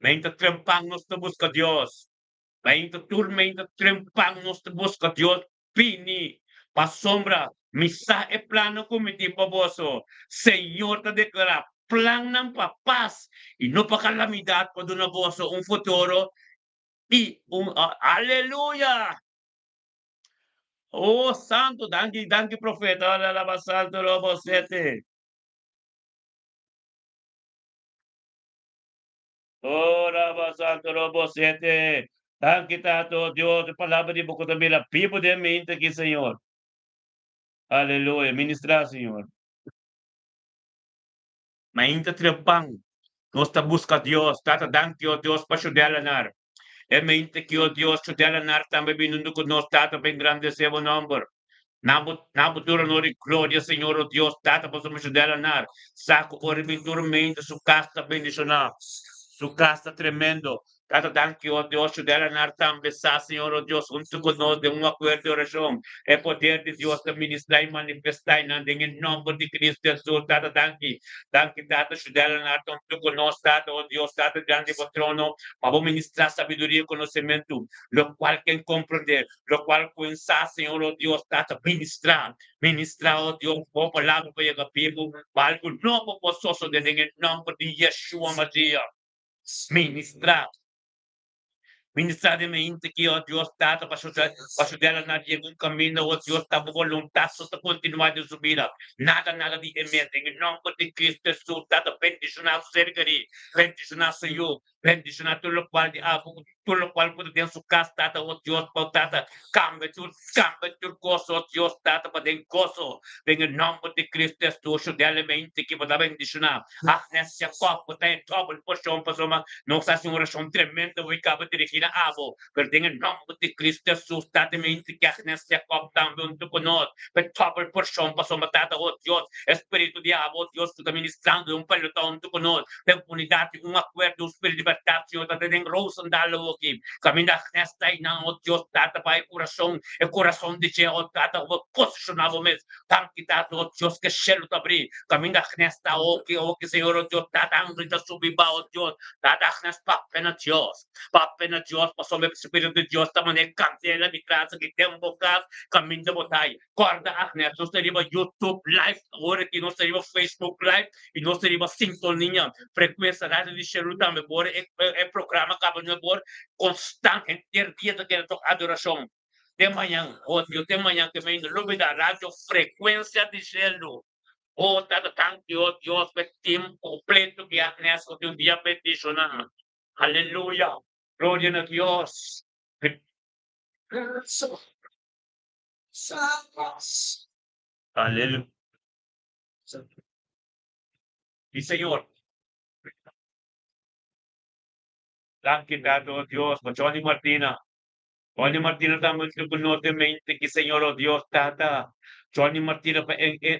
Meinta trempan nos ta buska Dios. Meinta tur meinta trempan nos ta buska Dios. Bini, pasobra mi sa e plannan ku mi tin pa boso, Señor ta deklará, plannan pa pas i no pa kalamidat, pa duna boso un futuro i un. Aleluya! Oh, santu! Danki, danki, profeta. Alaba santu lobo sete. Oh, Raba Santo Robo sete. Danki Tata, oh Dios, e palabra di bo ku ta bira bibu den mi inta aki, Señor. Aleluya. Ministrá, Señor. Mainta trempan, nos ta buska Dios. Tata, danki, oh Dios, pa Shudelanar. E mainta aki, oh Dios, Shudelanar tambe bini huntu ku nos, Tata, pa engrandesé bo nòmber. Na bo, na bo tur honor i gloria, Señor, oh Dios, Tata, pasobra Shudelanar sa ku ora bin tur mainta su kas ta bendishoná. Su kas ta tremendo. Tata, danki, oh Dios, Shudelanar tambe sa, Señor, oh Dios, huntu ku nos den un akuerdo di orashon, e poder di Dios ta ministrá i manifestá i nan den e nòmber di Cristo Hesus. Tata, danki. Danki, Tata, Shudelanar ta huntu ku nos, Tata, oh Dios, Tata, dilanti di bo trono, pa bo ministrá sabiduria i konosementu, lokual ken komprondé, lokual ku en sa, Señor, oh Dios, Tata, ministrá, ministrá, oh Dios, bo palabra pa yega bibu, pa algu nobo por sosodé den e nòmber di Yeshua Mashiach. Ministrá, ministrá den mi hende ki, oh Dios, Tata, pa pa sudela na yega un kaminda, oh Dios, ta bo boluntat so ta kontinuá den su bida. Nada, nada di e mes. Den e nòmber di Cristo Hesus, Tata, bendishoná su ser kerí, bendishoná su yu, bendishoná tur lokual di abo, tur lokual ku ta den su kas, Tata, oh Dios, pa Tata, kambia tur, kambia tur kos, oh Dios, Tata, pa den goso, den e nòmber di Cristo Hesus, sudela mi hende ki bo ta bendishoná. Agnes Jacob, bo ta e dòbel porshon pasobra nos a hasi un orashon tremendo wi kaba dirigí na abo, pero den e nòmber di Cristo Hesus, Tata mi inti ki Agnes Jacob tambe huntu ku nos pa e dòbel porshon pasobra Tata, o Dios, e spiritu di abo, o Dios, ku ta ministrando den un pelotòn huntu ku nos den unidat di un akuerdo, un spiritu di bèrdat, Señor, Tata, den Roosendaal awoki, kaminda Agnes ta einan, o Dios, Tata, pa e kurason, e kurason di dje, o Tata, ku bo posishoná bo mes. Danki Tata, o Dios, ke shelu ta abrí, kaminda Agnes ta oki, oki, Señor, o Dios, Tata, angel ta subi ba, o Dios, Tata, Agnes papia na Dios, papia na Dios, pasobra e Spiritu di Dios ta manera kandela mi tras aki den bo kas, kaminda bo ta ai. Kòrda, Agnes, nos ta riba YouTube live awor aki, nos ta riba Facebook live i nos ta riba sintonia, frekuensia radio di shelu tambe, bo ora e programa kaba nuebe or, konstant, henter dia ta keda tok adorashon. Te mañan, oh Dios, te mañan ke mi no lubida radio Frecuencia di Cielo. Oh Tata, danki, oh Dios, pa e team completo ki Agnes ku tin un dia bendiciona. Aleluya, gloria na Dios. Aleluya. Di Señor. Danki Tata, oh Dios, pa Johnny Martina. Johnny Martina ta muestra ku no tin mente ki Señor o Dios Tata. Johnny Martina pa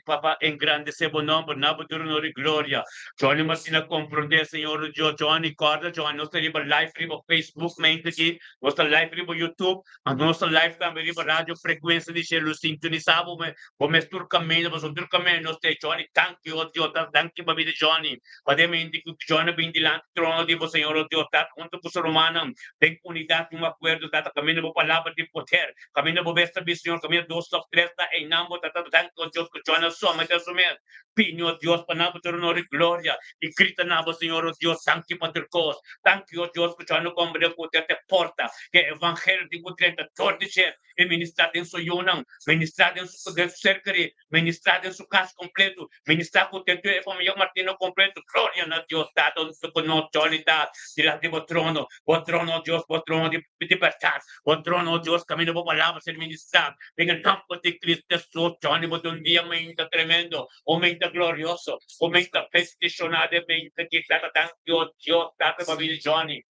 pa pa engrandesé bo nòmber na bo tur honor i gloria. Johnny Martina komprondé Señor o Dios. Johnny kòrda Johnny nos ta riba live riba Facebook mente ki nos ta live riba YouTube anto nos ta live tambe riba radio Frecuencia di Shelu. Sintonisá bo bo mes tur kaminda pasobra tur kaminda nos ta e Johnny danki o Dios Tata danki pa bida Johnny pa den mente ku Johnny a bin dilanti trono di bo Señor o Dios Tata huntu ku su rumannan. Den unidat di un akuerdo, Tata, kaminda bo palabra tin poder, kaminda bo bes ta bisa, Señor, kaminda dos òf tres ta einan bo ta tata danki o Dios ku John a somete su mes. Pini, o Dios, pa nan bo tur honor i gloria, i grita na bo, Señor, o Dios, danki pa tur kos. Danki, o Dios, ku John a komprende ku te porta ku e evangelio tin ku drenta dor di dje i ministrá den su yunan, ministrá den su den su ser kerí, ministrá den su kas kompleto, ministrá ku den tur e familia Martino kompleto. Gloria na Dios Tata, huntu ku nos Jolly ta dilanti bo trono, bo trono, o Dios, bo trono di libertat, bo trono, o Dios, kaminda bo palabra ser ministrá den e nòmber di Cristo Hesus. Johnny, bo tin un dia mainta tremendo, un mainta glorioso, un mainta bendishoná den mainta ki Tata. Danki, o Dios Tata, pa bini Johnny.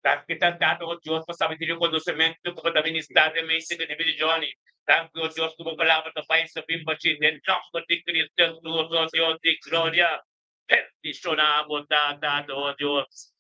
Danki ta Tata, o Dios, pa sabiduria i konosementu ku bo ta ministrá den mente di mi di Johnny. Danki, o Dios, ku bo palabra ta bai sabí pa dje den nòmber di Cristo Hesus, o Dios di gloria. Bendishoná bo ta, Tata, o Dios.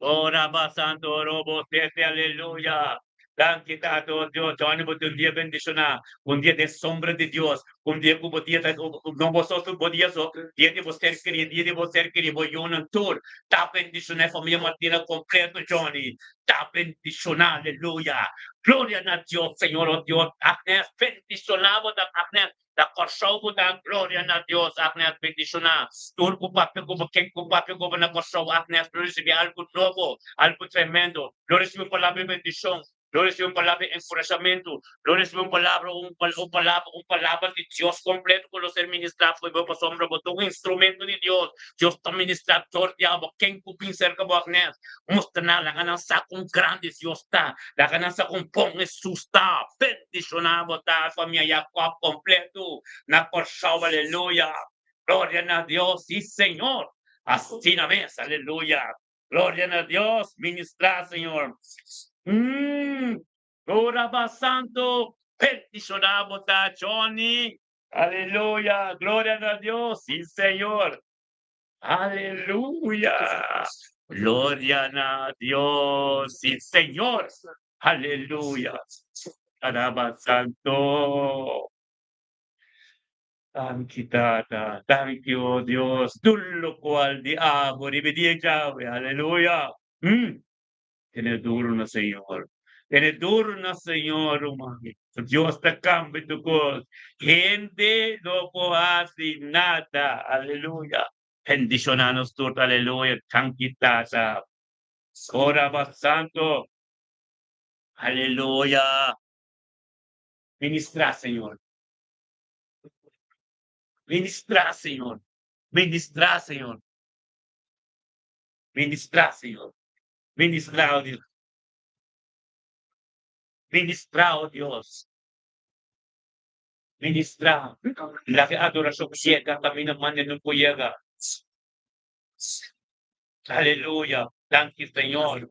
Ora ba santo robo sete aleluya. Danki Tata o Dios. Johnny bo tin un dia bendishoná, un dia den sombra di Dios, un dia ku bo dia ta no bo so bo dia so, dia di bo ser kerí, dia di bo ser kerí, bo yunan tur ta bendishoná, e famia Martina kompleto Johnny ta bendishoná aleluya. Gloria na Dios Señor o Dios. Agnes bendishoná bo ta Agnes. Ta Kòrsou ku ta gloria na Dios Agnes bendishoná tur ku papia ku bo ken ku papia ku bo na Kòrsou Agnes lo risibí algu nobo algu tremendo lo risibí un palabra di bendishon lo risibí un palabra di enkurashamentu lo risibí un palabra un un palabra un palabra di Dios kompleto ku lo ser ministrá for bo pasobra bo ta un instrumento di Dios Dios ta ministrá dor di abo ken ku bin serka bo Agnes mustra nan laga nan sa kon grandi Dios ta laga nan sa kon bon Hesus ta. Bendishoná bo ta famia Jacob kompletu na Kòrsou aleluya gloria na Dios si Señor asina mes aleluya gloria na Dios ministrá Señor umm ora ba santo bendishoná bo ta Johnny aleluya gloria na Dios si Señor aleluya gloria na Dios si Señor. Aleluya. Alaba Santo. Danki Tata, danki o Dios, tur locual di abo riba e dia djawe. Aleluya. Mm. Tene duro na Señor. Tene duro na Señor, ruman. Dios ta cambia tur cos. Hende no por haci nada. Aleluya. Bendiciona nos tur. Aleluya. Danki Tata. Ora ba Santo. Aleluya. Ministrá, Señor. Ministrá, Señor. Ministrá, Señor. Ministrá, Señor. Ministrá, oh Dios. Ministrá, oh Dios. Ministrá. Laga e adorashon yega kaminda manda no por yega. Aleluya. Danki, Señor.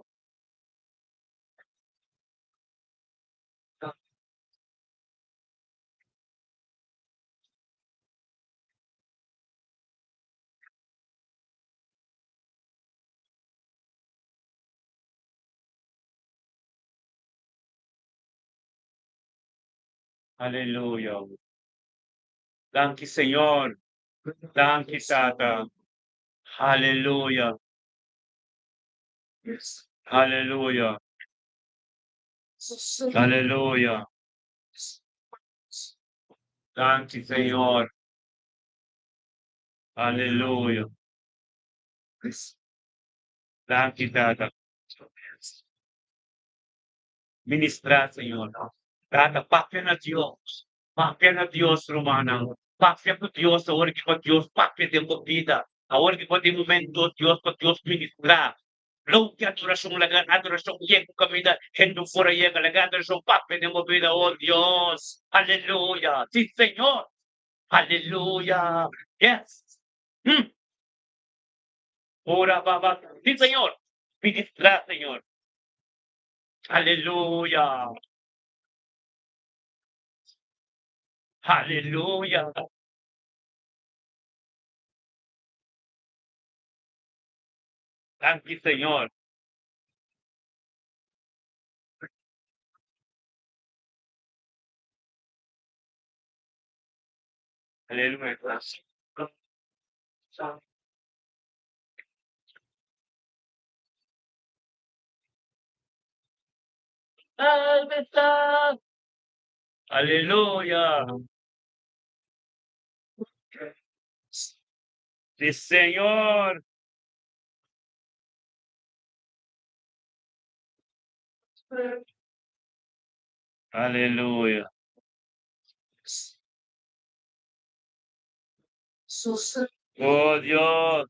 Aleluya. Danki, Señor. Danki, Tata. Aleluya. Aleluya. Aleluya. Danki, Señor. Aleluya. Danki, Tata. Ministrá, Señor. Tata, papia na Dios. Papia na Dios, rumannan. Papia ku Dios awor ki pa Dios papia den bo bida. Awor ki bo den momento Dios pa Dios ministrá. Lou ki adorashon laga adorashon yega ku kaminda hende por a yega. Laga adorashon papia den bo bida. Oh Dios! Aleluya! Si Señor! Aleluya! Yes! Hm! Ora baba. Si Señor! Ministrá, Señor! Aleluya! Aleluya! Danki Señor. Aleluya. Aleluya. Sí, Señor. Aleluya. Oh Dios.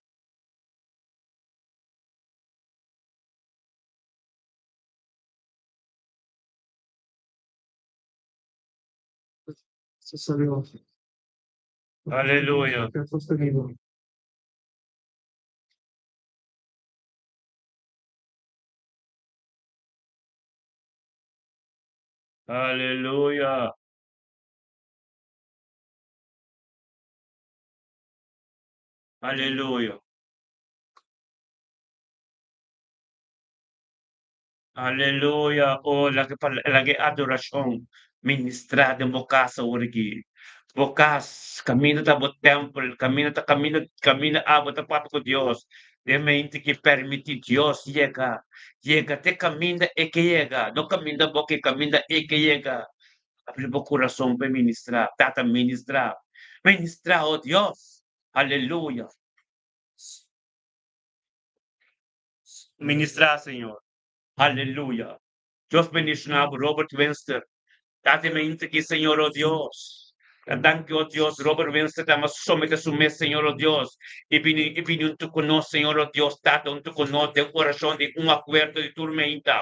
Aleluya. Aleluya. Aleluya. Aleluya. Oh, laga pa laga e adorashon ministrá den bo kas awor aki. Bo kas, kaminda ta bo tèmpel, kaminda ta kaminda kaminda abo ta papia ku Dios. Den mente ki permití Dios yega, yega te kaminda e ke yega, no kaminda bo ke, kaminda e ke yega. Abri bo kurason pa e ministrá. Tata, ministrá. Ministrá, oh Dios. Aleluya. Ministrá, Señor. Aleluya. Dios bendiciona bo, Robert Winster. Tata e mainta aki, Señor, oh Dios. Ta danki, oh Dios, Robert Winster ta mas somete su mes, Señor, oh Dios, y bini, y bini hunto cu nos, Señor, oh Dios, Tata, hunto cu nos den oracion di un acuerdo di tur mainta.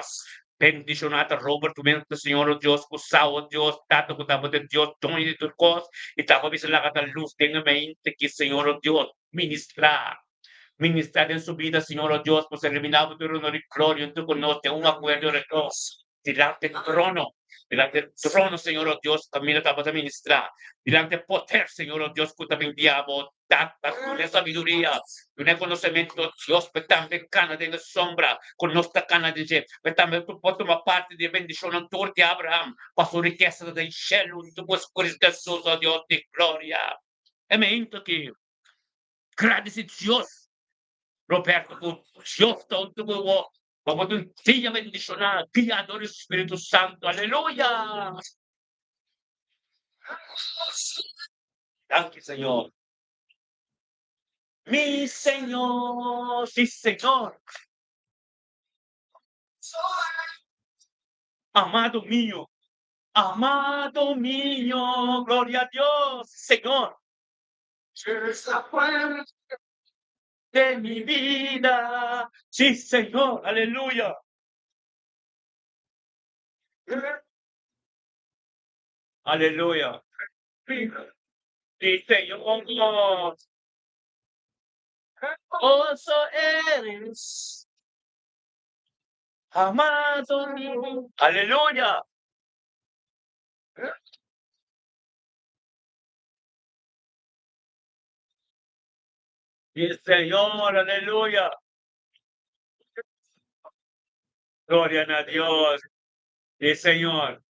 Bendiciona ta Robert Winster, Señor, oh Dios, cu sa, oh Dios, Tata, cu tabata Dios, doño di tur cos, y tabata bisa laga ta luz den e mainta aki, Señor, oh Dios, ministra. Ministrá den su bida, Señor, oh Dios, pues eliminá bo tur honor y gloria hunto cu nos den un acuerdo recto dilanti e trono, dilanti e trono, Señor, oh Dios, caminda tabata ministrá, dilanti e poder, Señor, oh Dios, cu ta bin di abo, Tata, duna e sabiduria, duna e conocemento, Dios, pa e tambe cana den e sombra cu nos ta cana den dje, pa e tambe por tuma parti di e bendicionnan tur di Abraham, pa su rikesa ta den shelu hunto cu Cristo Jesus, oh Dios di gloria. E meinto aki. Gradisi Dios, Roberto, ku Dios ta huntu ku bo, pa bo ta un dia bendishoná, guiá dor di Spiritu Santu. Aleluya! Danki, Señor. Mi Señor, si Señor. Amado mío, amado mío, gloria a Dios, Señor. De mi vida, sí Señor, aleluya. Aleluya. Sí Señor. Hermoso eres, amado mío. Aleluya. Sí Señor, aleluya. Gloria na Dios. Sí Señor.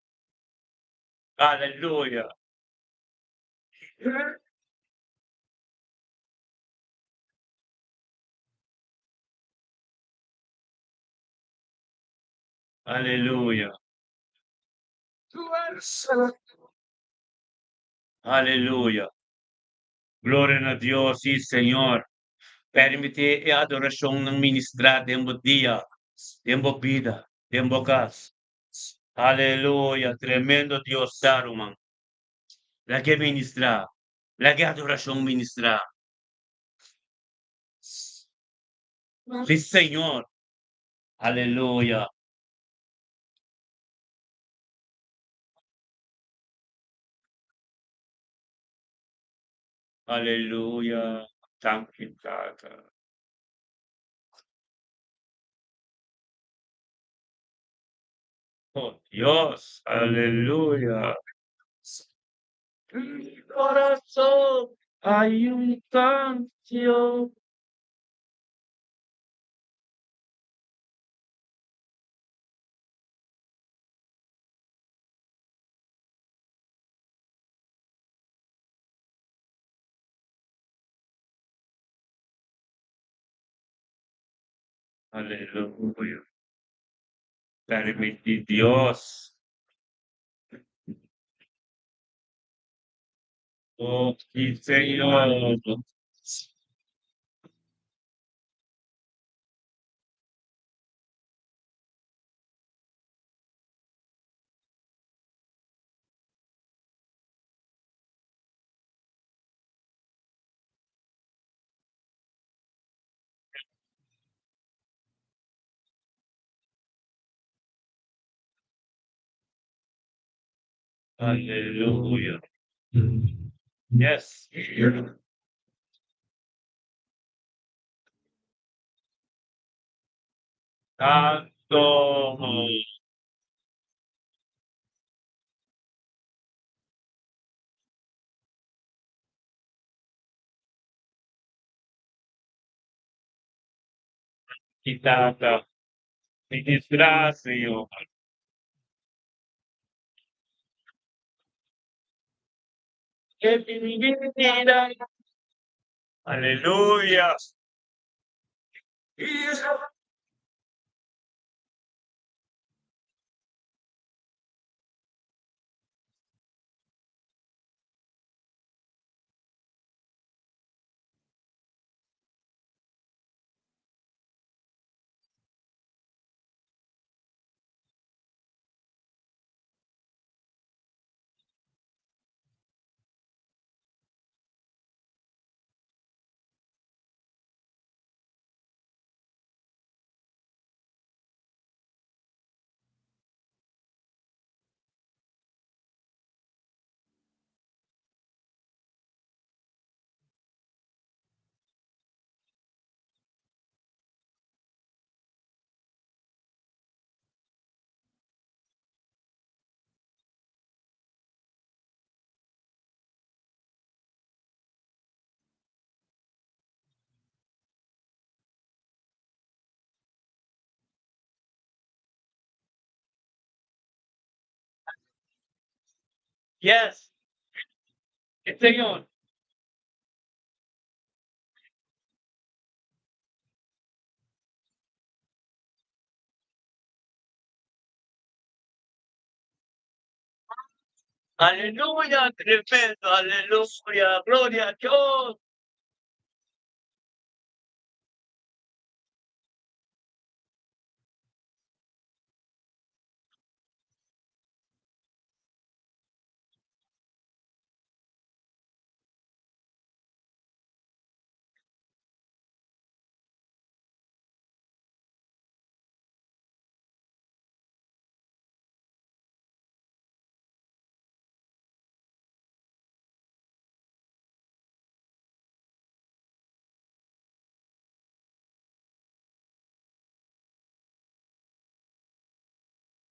Aleluya. Aleluya. Aleluya. Gloria na Dios, sí Señor. Permiti e adoracionnan ministra den bo dia, den bo bida, den bo cas. Aleluya. Tremendo Dios ta, ruman. Laga e ministra. Laga e adoracion ministra. Sí Señor. Aleluya. Aleluya. Danki, Tata. Oh, Dios. Aleluya. Mi corazón hay un canción. Aleluya. Permití Dios. Oh, sí, Señor. Aleluya. Yes. Santo. Mi Tata, mi disgracia, Señor. Aleluya. Yes, Señor. Aleluya, tremendo, aleluya, gloria a Dios.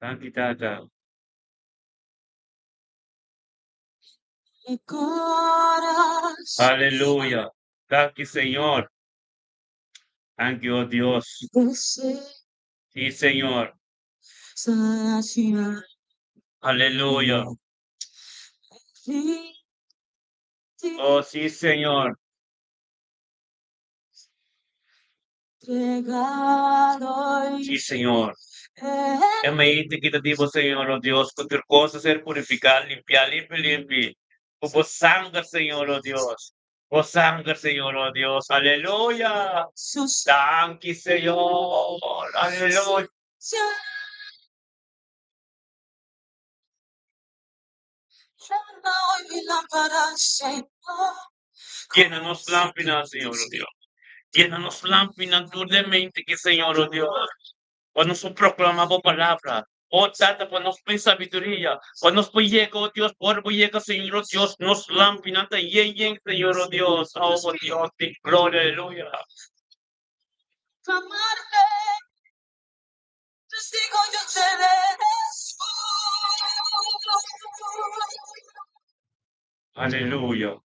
Danki, Tata. Mi corazón Aleluya. Danki, Señor. Danki, oh Dios. desea Sí, Señor. saciar Aleluya. ti. Oh, sí, Señor. Entregado Sí, Señor. en E mainta aki ta di bo, Señor, oh Dios, ku tur kos a ser purifiká, limpiá, limpi, limpi. Ku bo sanger, Señor, oh Dios. Bo sanger, Señor, oh Dios. Aleluya. Jesús. Danki, Señor. Aleluya. Hoy mi lámpara, Señor. Yena nos lampinan, Señor, oh Dios. Yena nos lampinan tur den mainta aki, Señor, oh Dios. Pa nos proklamá bo palabra. Oh Tata, pa nos por sabiduria. Pa nos por yega, oh Dios, por yega, Señor, oh Dios, nos lampinan ta yen yen, Señor, oh Dios. Oh Dios, di gloria, aleluya. Amarte, testigo yo seré. Aleluya.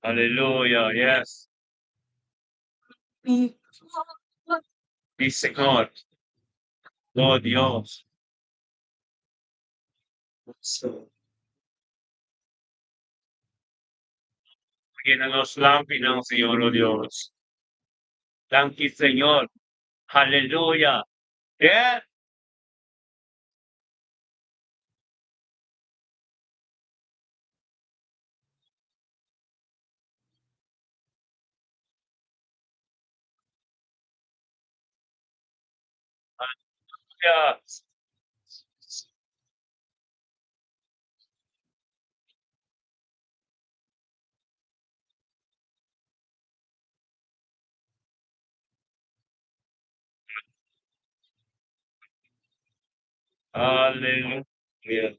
Aleluya, yes. Mi Sí, Señor. Oh Dios. Llena nos lampinan, Señor, oh Dios. Danki, Señor. Aleluya. Yes. Aleluya. Aleluya.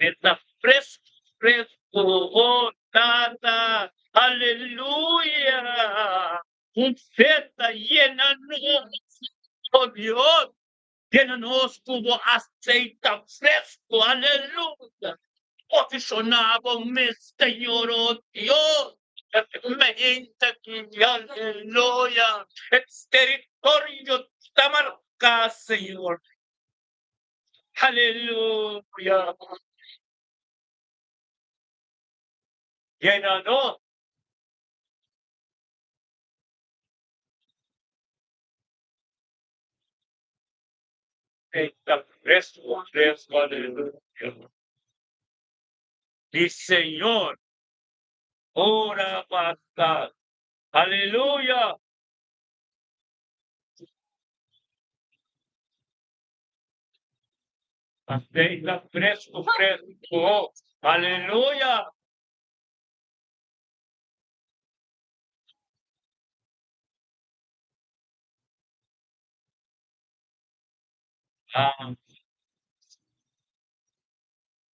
E ta fresco, fresco, oh Tata, aleluya. Un zeta yena nos, oh Dios, yena nos ku bo aceite fresco, aleluya. Posiciona bo mes, Señor, oh Dios. Mente aki, aleluya. E teritorio ta marca, Señor. Aleluya. Yena nos. Aceite fresco, fresco, aleluya. Mi Señor, ora basta. Aleluya. Aceite fresco, fresco. Aleluya. Ah.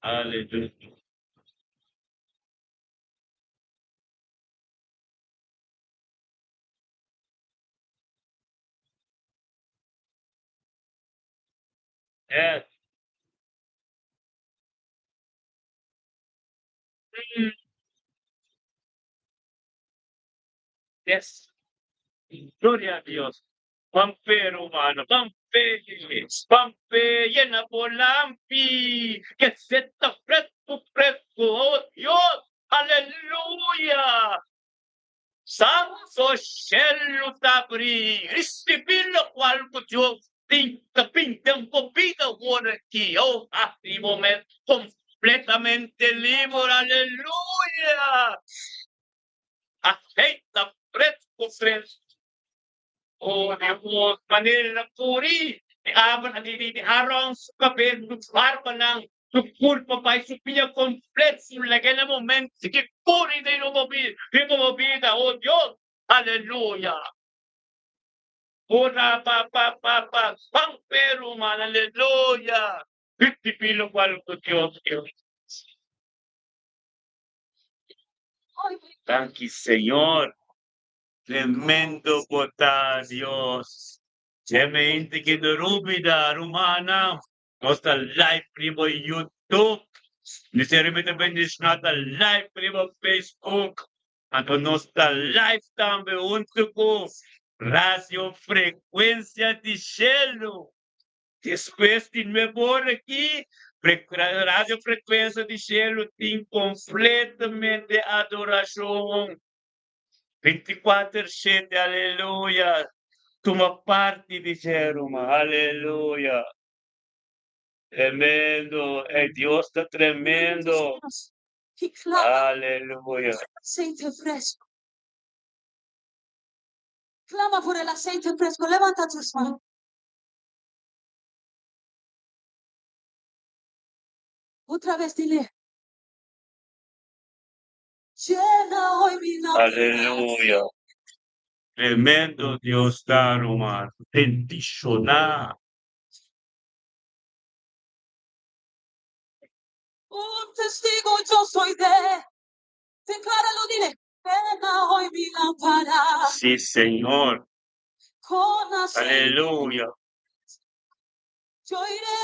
Aleluya. Yes. Yes. Gloria a Dios. Pampe, hermano, pampe, pampe, llena por lampi, que se está fresco, fresco, oh Dios, aleluya. Santo shelu tabri, recibi cual Dios tinta pinta un poquito por aquí, oh, así momento completamente libre, aleluya. Aceite fresco, fresco. Oh, Dios, manera puri, abra di Aaron su cabes, su barba nan, su curpa bai su pia completo, en momento que puri de nuevo vida, de nuevo vida, oh Dios, aleluya. Ora pa pa pa pa, pan pero man, aleluya. Pilo cual Dios, Dios. Thank you, Señor. Tremendo bo ta, Dios. Gemeente que rubida rumana. Nos ta live riba YouTube. Ministerio mi ta bendiciona ta live riba Facebook. Anto nos ta live tambe hunto cu Radio Frecuencia di Cielo. Despues di nuebe ora aki, Radio Frecuencia di Cielo tin completamente adoracion. 24/7, aleluya. Tuma parti di dje, ruman, aleluya. Tremendo, e Dios ta tremendo. Aleluya. Aceite fresco. Clama por el aceite fresco. Levanta tus manos. Otra vez dile. Llena hoy mi lámpara. Aleluya. Tremendo Dios ta, ruman. Bendiciona. Un testigo yo soy de. Decláralo, dile. Llena hoy mi lámpara. Sí, Señor. Con aceite. Aleluya. Yo iré.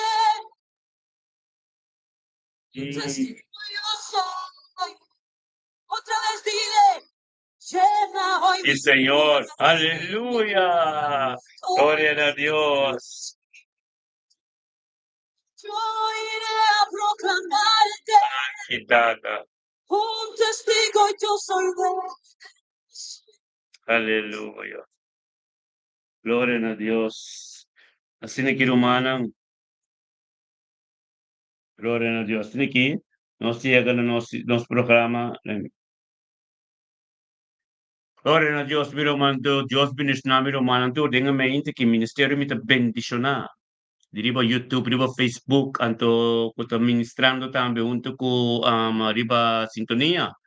Testigo yo soy. Otra vez dile. Llena hoy Sí, mi Señor. lámpara. Aleluya. Gloria a Dios. Yo iré a proclamarte. Quitata. Un testigo yo soy de. Aleluya. Gloria a Dios. Asina aki, rumannan. Gloria na Dios. Asina aki, nos a yega na nos programa. Gloria na Dios, mi ruman, Dios bendiciona mi ruman. Anto, den mente cu ministerio mi ta bendiciona. Riba YouTube, riba Facebook, anto cu ta ministrando tambe hunto cu riba Sintonia,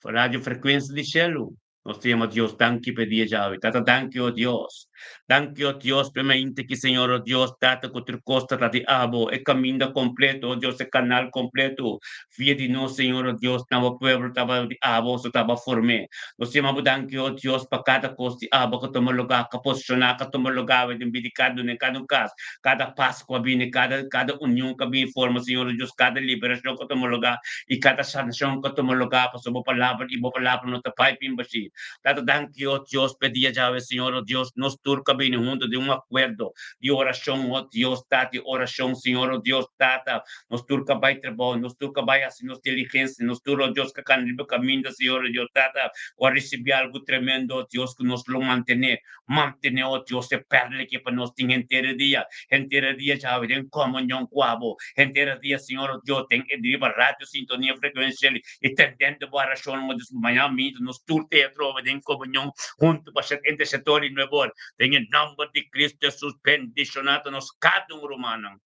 Radio Frecuencia di Cielo. Nos ta yama Dios danki pa e dia djawe. Tata danki o Dios. Danki o Dios pa e mainta ki Señor o Dios Tata ku tur kos ta di abo. E kaminda kompleto o Dios e kanal kompleto via di nos Señor o Dios na bo pueblo tabata di abo so taba form'é. Nos ta yama bo danki o Dios pa kada kos di abo ku tuma lugá ka posishoná ka tuma lugá awe den bida di kada un den kada un kas. Kada pas ku a bini kada kada union ku a bini forma Señor o Dios kada liberashon ku a tuma lugá i kada sanashon ku a tuma lugá pasobra bo palabra i bo palabra no ta bai bin bashí. Tata danki o Dios p'e dia djawe Señor o Dios nos tur ku a bini huntu den un akuerdo di orashon o Dios Tata di orashon Señor o Dios Tata nos tur ku a bai trabou nos tur ku a bai hasi nos diligensia nos tur o Dios ku a kana riba kaminda Señor o Dios Tata ku a risibí algu tremendo o Dios ku nos lo mantené Mantené, o Dios, e pèrla aki pa nos tin henter e dia, henter e dia djawe den komunion ku abo, henter e dia, Señor, o Dios, den e riba radio sintonia frekuensial i tendendo bo orashonnan, o Dios, mañana mintu nos tur ta e atrobe den komunion huntu pa shet entre shetor i nuebor, den e nòmber di Kristu Hesus, bendishoná ta nos kada un rumannan.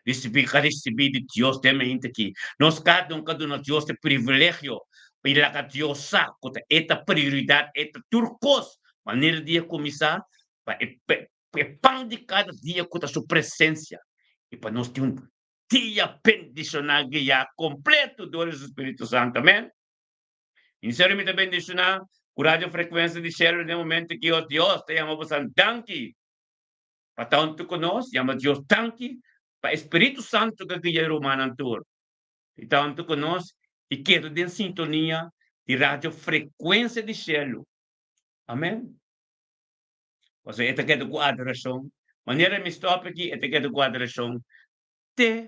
Risibí, ka risibí di Dios den mente aki. Nos kada un ka duna Dios e privilegio pa i laga Dios sa ku ta e ta prioridat, e ta tur kos. Manera di e kuminsá pa e e pan di kada dia ku ta su presensia i pa nos tin un dia bendishoná guiá kompleto dor di su Spiritu Santu. Amen. Ministerio mi ta bendishoná ku Radio Frekuensia di Shelu den momento aki. O Dios ta yama boso danki. Pa tantu ku nos yama Dios danki pa e Spiritu Santu ku a guia e rumannan tur. I tantu ku nos i keda den sintonia di radio frekuensia di shelu. Amen. Pasobra e ta keda ku adorashon. Manera mi stòp aki, e ta keda ku adorashon te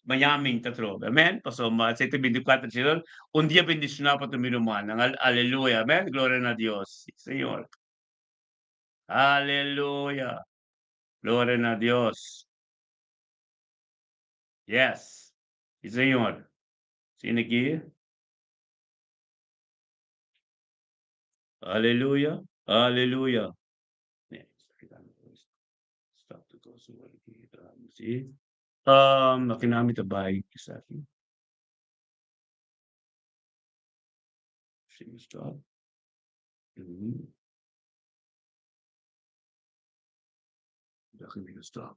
mañana mi ta trobe. Amen. Pasobra esei ta bintikuater shelu. Un dia bendishoná pa tur mi rumannan. Aleluya. Amen. Gloria na Dios. Si, Señor. Aleluya! Gloria na Dios! Yes! Si Señor! Asina aki. Aleluya! Aleluya! Si. Um, aki mi ta bai esaki. Stop. Dacht ik stop.